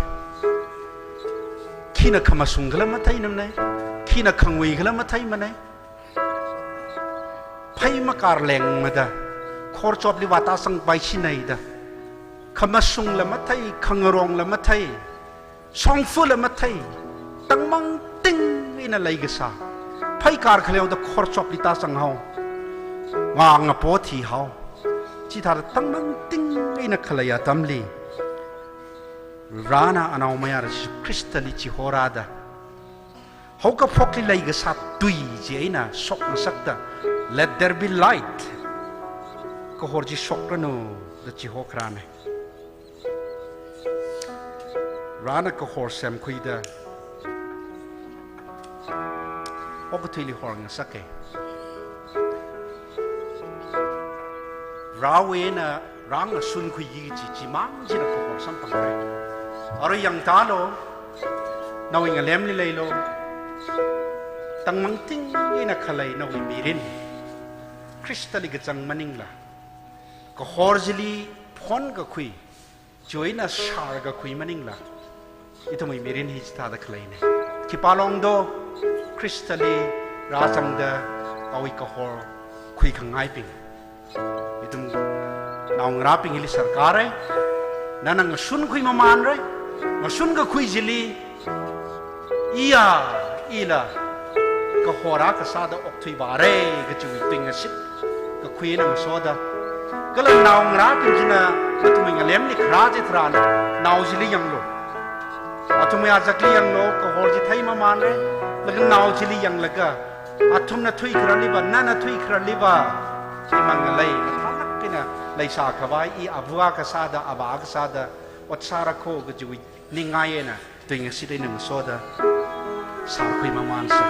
Khina khamashung khala matheimana, khina khangui khala matheimana. Phei makarlengmada, khorchopli vātāzangpai shinaida, khamashungla mathei, khangarongla mathei, shongfala mathei, tangmangting eina leikasā. Pheikar khaleoda khorchopli tāzanghao, ngangapothuihao. Chithāda tangmangting eina khalei atamli, Varena anaomayara Jishu Khristali chihorāda, haokaphokli leikasā tui chi eina shokngasakta, "Let there be light." Kahor chi shokranu da chihokharāna. Varena kahor semkhuida, okathuili horngasaka. Varewui eina rāngasunkhuiki kaji chimang china kahor samphangra. Arui yangtālu, nawui ngalemli leilu, tangmangting eina khalei nawui mirin Khristali kachang maningla, kahor chili phonkakhui, chiwui eina sharkakhui maningla, ithumwui mirin hi chithāda khaleina. Khipā longdo, Khristali rāzangda awui kahor khuikhangaibing. Ithum naongarābing hili sarkara, nana ngasunkhui mamanra, ngasunkakhui chili, iya, ila kahor akha sāda okthuivāra kajiwui tuingashit kakhui eina ngasoda, Kala naongarābing china athumwui ngalemli kharā chitharan, nao chili yanglu. Athumwui azakli yanglu, kahor chi theimamanle, laga nao chili yanglaga, athumna thuikharaliva, nana thuikharaliva, imang ngalei, mathālāk eina leisā khavai, i avā kasāda, avā kasāda, ot sāra kho kajiwui ningai eina, tui ngasit eina ngasoda, sārkhui mamansa.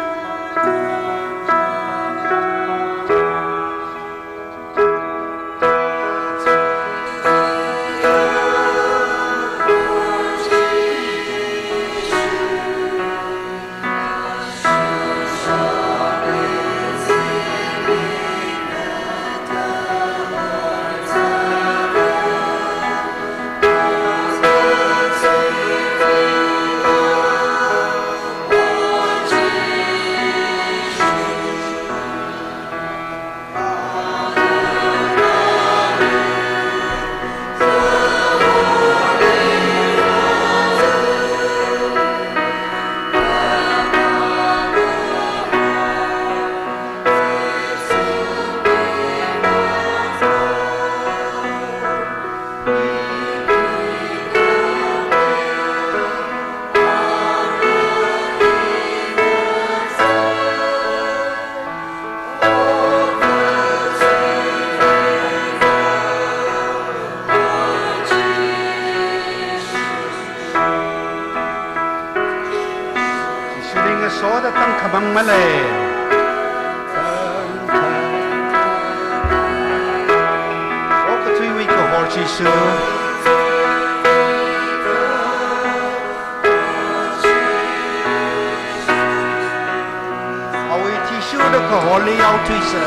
Jishuling asoda tangkhamang malei. Okathuiwui kahor Jishu. Awui athishurda kahorli yaothuisa.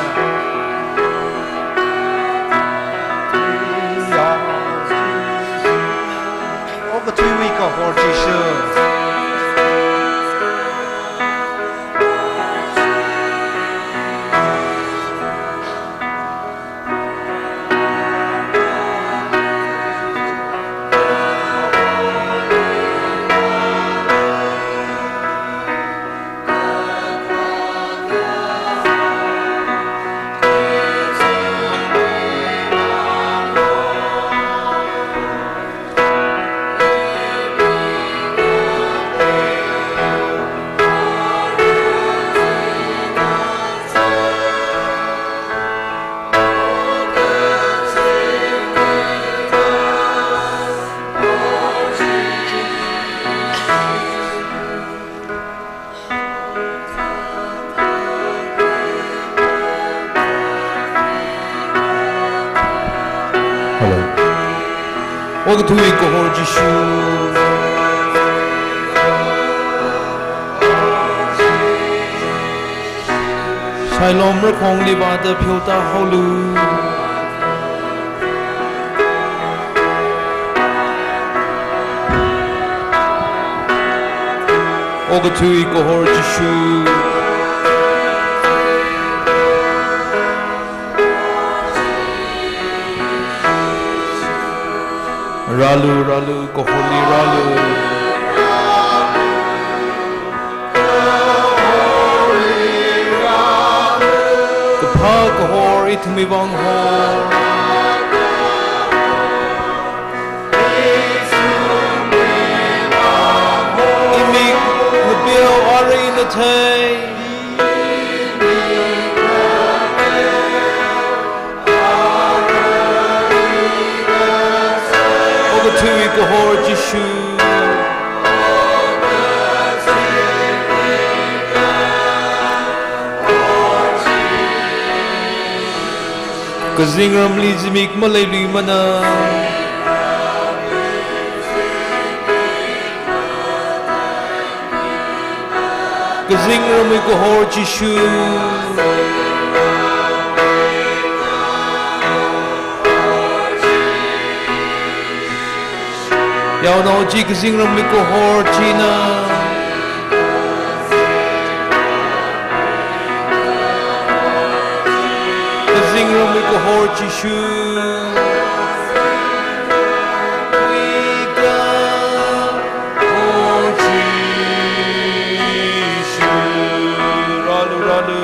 Okathuiwui kahor Jishu. Hello. Okathuiwui kahor Jishu. Siloam rakhongli vāda pheoda haolu. Okathuiwui kahor Jishu. Rālu, rālu, kahorli rālu. Kaphā kahor ithumwui vang hor. Imik ngapeo arui nathei. Okathuiwui kahor Jishu. Kazingramli zimik maleiluimana. Kazingramwui kahor Jishu. Yaonao chi kazingramwui kahor china. Kazingramwui kahor Jishu. Rālu, rālu.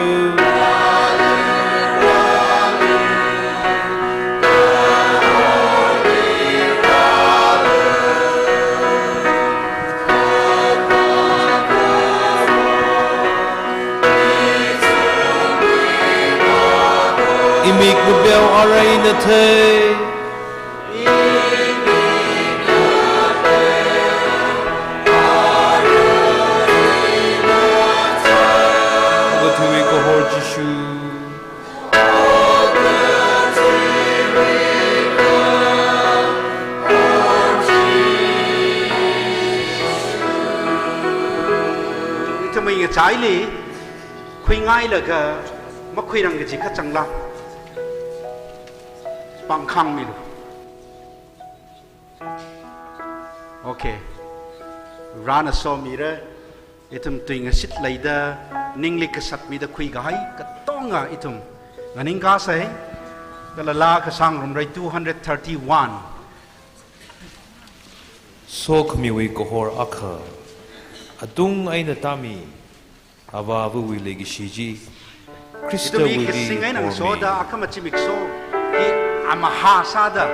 nathei. Okathuiwui kahor Jishu. Ithumwui ngachaili khuingailaga makhuirang kaji kachangla pāngkhāngmilu. Okay. Varena somira, ithum tuingashit leida, ningli kasat mida khuikahai katonga ithum nganingkasei. Kala laa kasāngarumrei two hundred thirty-one. Sokhamiwui kahor akha, atung eina tāmi, Avāvawui leikashi chi, Khristawui ithumwui kasing eina ngasoda hormi. Akhama zimiksho hi amaha sāda,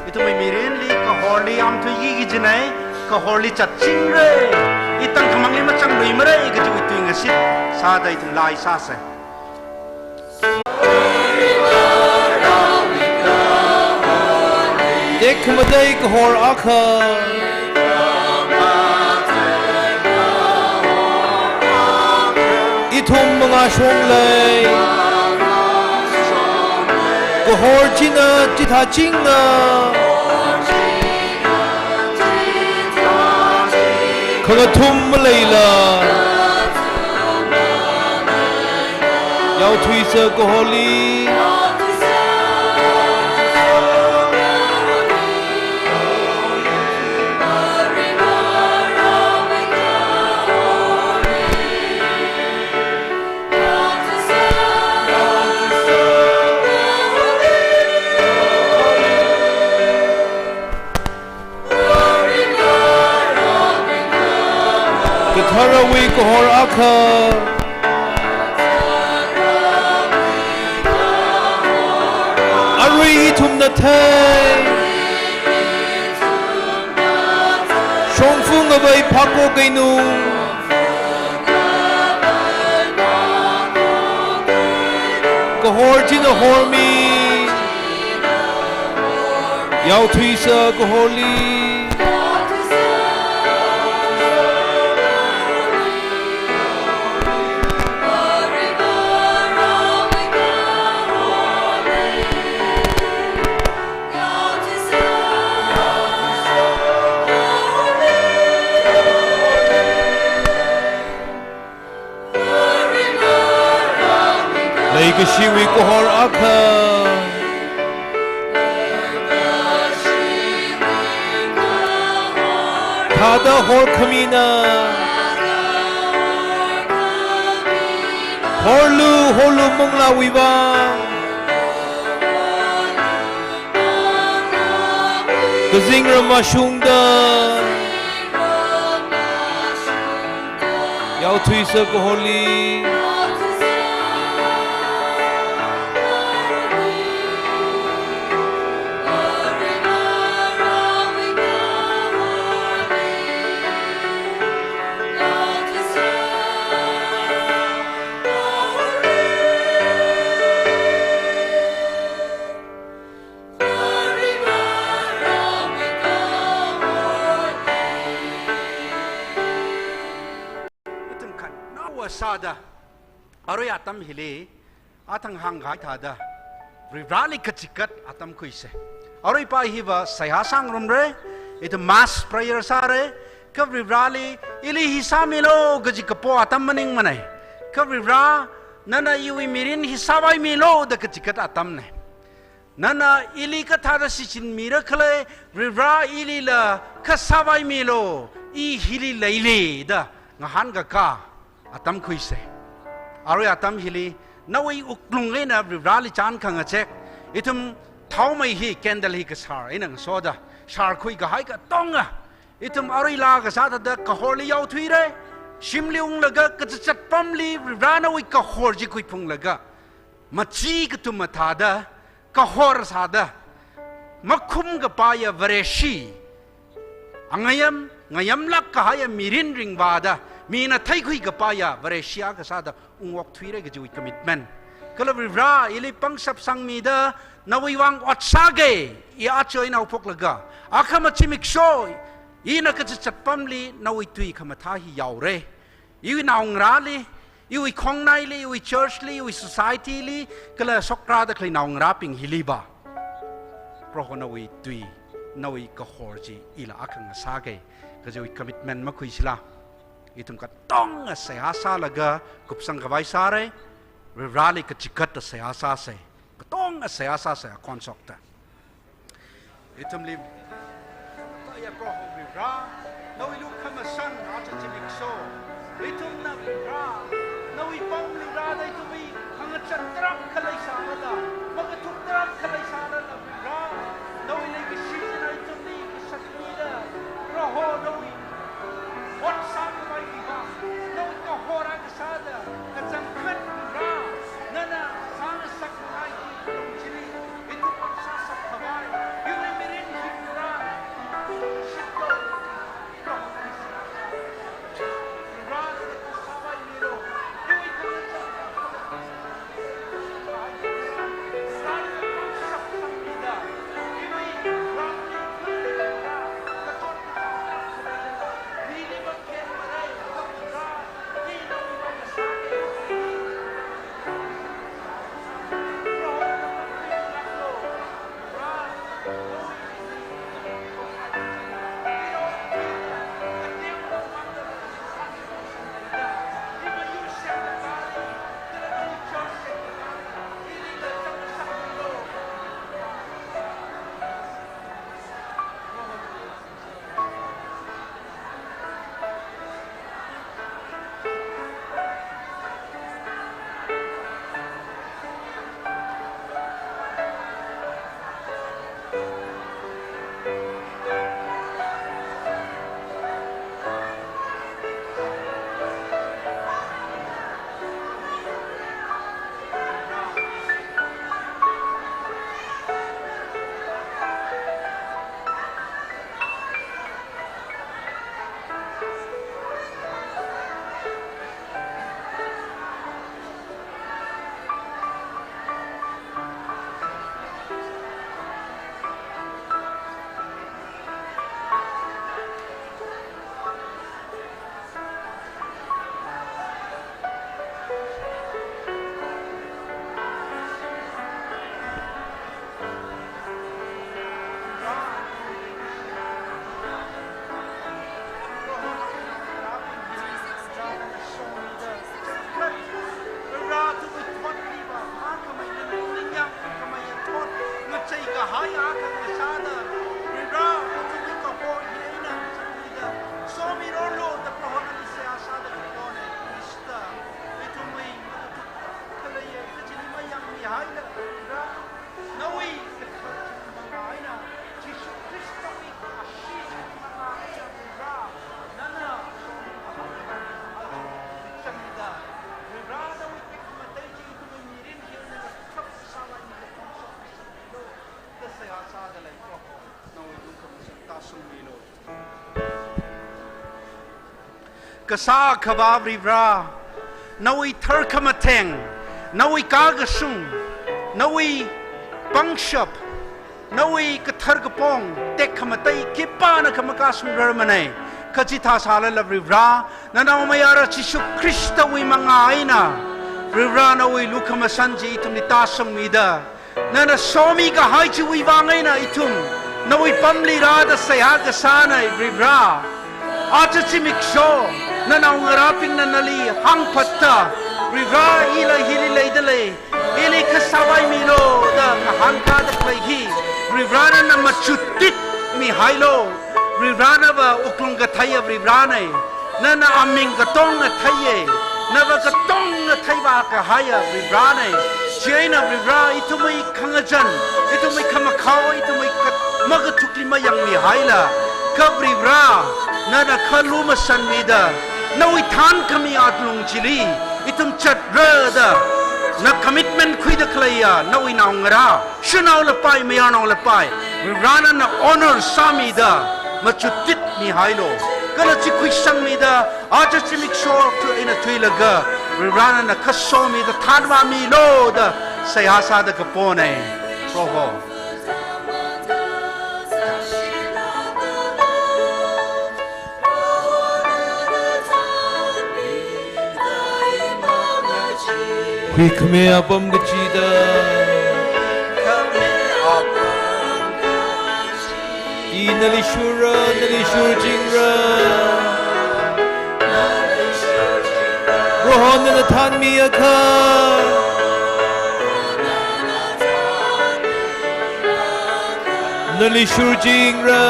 ithumwui mirinli kahorli amthuiki kajinei, kahorli zatchingrei, i tangkhamangli machangluimarei kajiwui tuingashit sāda ithum laa sāsei. Tekhamatei kahor akha, ithum mangā shonglei. Kahor china chithāchinga, khangathum maleila, yaothuisa kahorli. Katharawui kahor akha, arui ithumna thei, shongfa ngavei phākho keinung, kahor china hormi, yaothuisa kahorli. Leikashiwui kahor akha, thāda horkhamina, horlu, horlu manglāwui vang, kazingram mashungda, yaothuisa kahorli. Ithum khanaowa sāda, arui atam hili, athang hāngkahai thāda, Varivarali kachikat atam khuisei. Aruipa hiva seihā sāngarumrei, ithum mass prayer sārei, kha Varivarali, ili hi sāmilu kaji kapo atam maningmanei. Kha Varivara, nana iwui mirin hi sāvaimilu da kachikat atamnei. Nana ili kathāda shichinmira khala, Varivara ilila kha sāvaimilu, i hili leili da ngahānkakā atam khuisei. Arui atam hili, nawui wuklung eina Varivarali chān khangachek, ithum thaomei hi, candle hi kasār eina ngasoda, shārkhui kahai katonga, ithum arui laa kasā thāda kahorli yaothuirei, shimli unglaga kazat pamli Varivara nawui kahor chi khuiphunglaga, machee kathum mathāda, kahor sāda, makhum kapaiya Vareshi, angayam, ngayamlāk kahaiya mirin ringvāda, mina theikhui kapaiya Vareshi akha sāda ungokthuirei kajiwui commitment. Kala Varivara ili pangshap sangmida, nawui vang ot sāga, i aja eina haophoklaga. Akhama zimiksho, ina kazat pamli nawui tui khamathā hi yaora. Iwui naongarāli, iwui khongnaili, iwui church li, iwui society li, kala shokrāda khalei naongarābing hili va, Proho nawui tui, nawui kahor chi ila akha ngasāga, kajiwui commitment makhuisila. Ithum katonga seihā sālaga kupsang khavai sāra, Varivarāli kachigatda seihā sāsa, katonga seihā sāsa, akhon shokta. Ithumli, ya Proho Varivarā, nawui lukhamashan aja zimiksho. Ithumna Varivarā, nawui pamli rāda ithumwui khangachān tarākha leisālala, makathuk tarākha leisālala Varivarā, nawui leikashi china ithumli kasakmida, Proho nawui ot sākhavai Varivarā, nawui kahor akha sāda, kachangkhat Varivarā, nana sāngasak khavai alung chili, ithum ot sāsak khavai, iwui mirin hi Varivarā, shitlo, Proho nali seihā sāda, Varivarā nana kasāvai milo, iwui khangachān Nawui kathar chili manga eina, Jishu Khristawui kashi chili manga eina Varivarā, nana somi kahai alung changda, Varivarā nawui tekhamatei chi ithumwui mirin hi nana khap sālaimida pangshap sāmilu, da seihā sāda lei Proho, nawui lukhamashan tāshungmilu. Kasā Akhava Varivarā, nawui tharkhamatheng, nawui kakashung, nawui pangshap, nawui kathar kapong, tekhamatei khipānakha makashungrarmana, kachithā sālala Varivarā, nanaomayara Jishu Khristawui manga eina, Varivarā nawui lukhamashan chi ithumli tāshungmida, nana somi kahai chiwui vang eina ithum nawui pamli rāda seihā kasāna Varivarā. Aja zimiksho, nanaongarābingna nali hāngphatta, Varivarā ila hili leida lei, ili kha sāvaimilu da ngahānkāda khalei hi, Varivarā nana machutitmihailu. Varivarā nava wuklung katheiya Varivarāna. Nana aming katonga theiya, nava katonga theivā kahaiya Varivarāna. Chieina Varivarā ithumwui khangachān, ithumwui khamakhao, ithumwui ka-, makathukli mayangmihaila. Kha Varivarā, nana kha lumashanmida, nawui thānkhami atlung chili ithum chatra da, na commitment khuida khaleiya nawui naongarā, shanao lapai, mayarnao lapai, Varivarā nana honor sāmida, machutitmihailu. Kala chi khuisangmida, aja zimiksho tui eina thuilaga, Varivarā nana kha somida thānvāmilu da seihā sāda kapona. Proho. Huikhame apam kachida. I nali shurra, nali shurchingra. Proho nana thanmiakha. Nali shurchingra.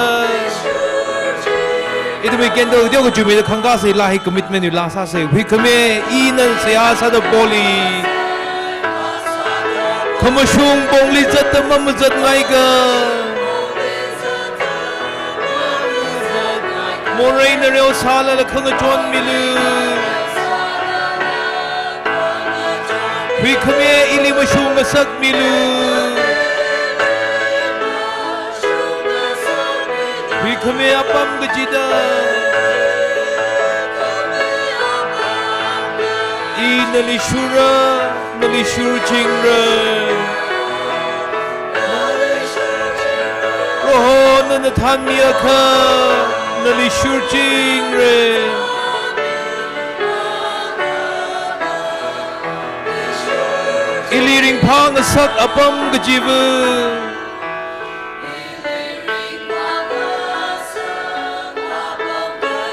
Ithumwui candle teokha chuimida khangkāsei, laa hi commitment wui laa sāsei. Huikhame, ina seihā sāda poli. Khamashung pongli zatda mamazatngaikha. Moreina reo sālala khangachon milu. Huikhame, ili mashung ngasakmilu. Huikhame apam kachida. I nali shurra, nali shurchingra. Proho nana thanmiakha, nali shurchingra. Ili ringphāngasak apam kachiva.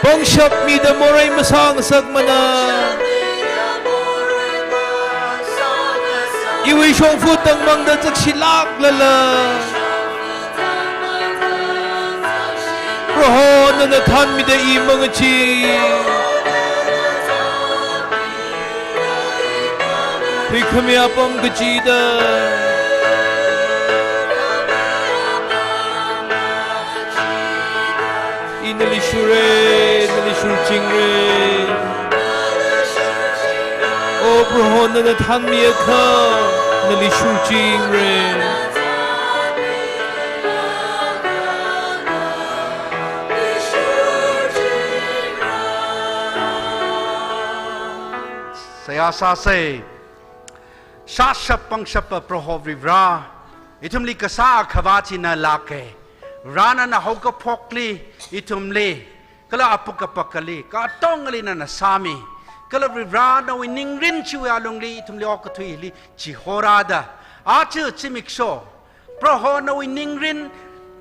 Pangshap mida morei masāngasakmana. Iwui shongfa tangmangda zakshilāklala. Proho nana thanmida i mangachi. Huikhame apam kachida. I nali shurra, nali shurchingra. O Proho nana thanmiakha, nali shurchingra. Seihā sāsei. Shāshap pangshapa Proho Varivara, ithumli kasā akhavā chi nalāka. Varivara nana haokaphokli, ithumli, kala apuk apakali, katongali nana sāmi. Kala Varivara nawui ningrin chiwui alungli, ithumli okathuili chihorāda. Aja zimiksho, Proho nawui ningrin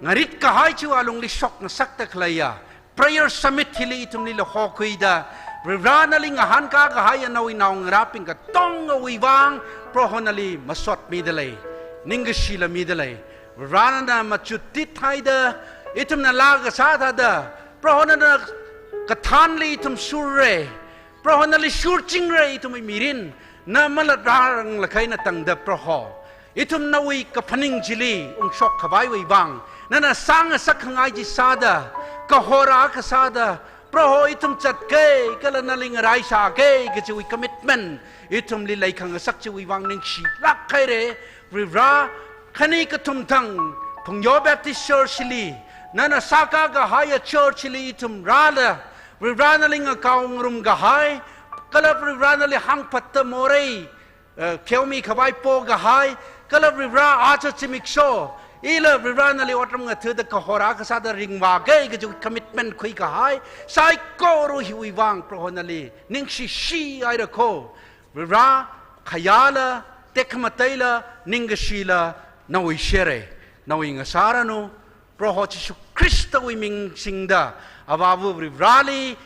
ngarit kahai chiwui alungli shokngasakta khaleiya Prayer Summit hili ithumli lehokhuida, Varivara nali ngahānkā kahaiya nawui naongarābing katongawui vang, Proho nali masotmida lei, ningkashila mida lei. Varivara nana machut tithaida, ithumna laa kasā thāda, Proho nana kathānli ithum shurra, Proho nali shurchingra ithumwui mirin, na malatranglakha eina tangda Proho. Ithum nawui kaphaning chili ungshok khavaiwui vang, nana sāngasak khangai chi sāda, kahor akha sāda, Proho ithum zatka, kala nali ngaraisāka, kachiwui commitment, ithumli leikhangasak chiwui vang ningshilāk haira, Varivara, khani kathum thang, Phungyo Baptist Church li, nana sākā kahaiya church li ithum rāla, Varivara nali ngakao ngarum kahai, kala Varivara nali hāngphatda morei, eh, pheomi khavai pokahai, kala Varivara aja zimiksho, ila Varivara nali otram ngathuda kahor akha sāda ringvāka kaji commitment khuikahai, saikora hiwui vang Proho nali ningshishi haira kho. Varivara khayāla, tekhamateila, ningkashila, nawui share, nawui ngasāranu, Proho Jishu Khristawui ming singda, Avāva Varivarali,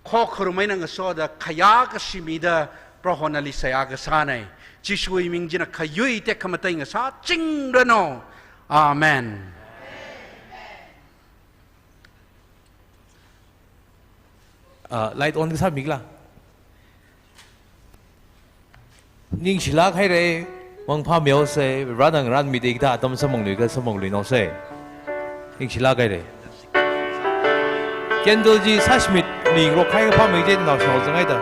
khokharum eina ngasoda khayā kashi mida Proho nali seihā kasāna. Jishuwui ming china khayui tekhamatei ngasāchingranu. Amen. Ah, light on kasā mikla. Ningshilāk haira, mangphā meosei, Varena ngarānmida hikathā atam samphangluikha samphangluinosei. Ningshilāk haira. Candle chi sāshimit, ningrok khai kaphā mei chi naoshinao zanghaida.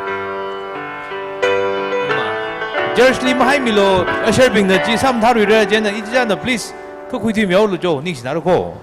Church li mahaimilu, usher bingna chi sāmathāluira, chieina ichichāna please, kakhui thuimihaolu jo, ningshināra kho.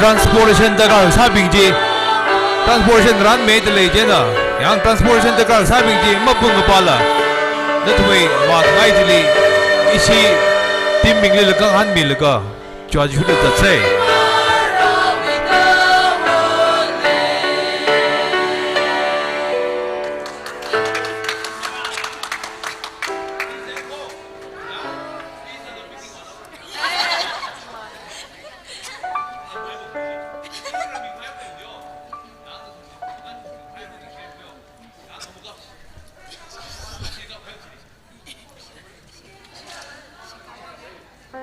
Transportation darkar sābing chi, transportation ranmeida lei chieina, yang transportation darkar sābing chi mapung kapāla, nathumwui vāngai chili ishi team bingli la khangahān milaga, chuwa chida zatsei.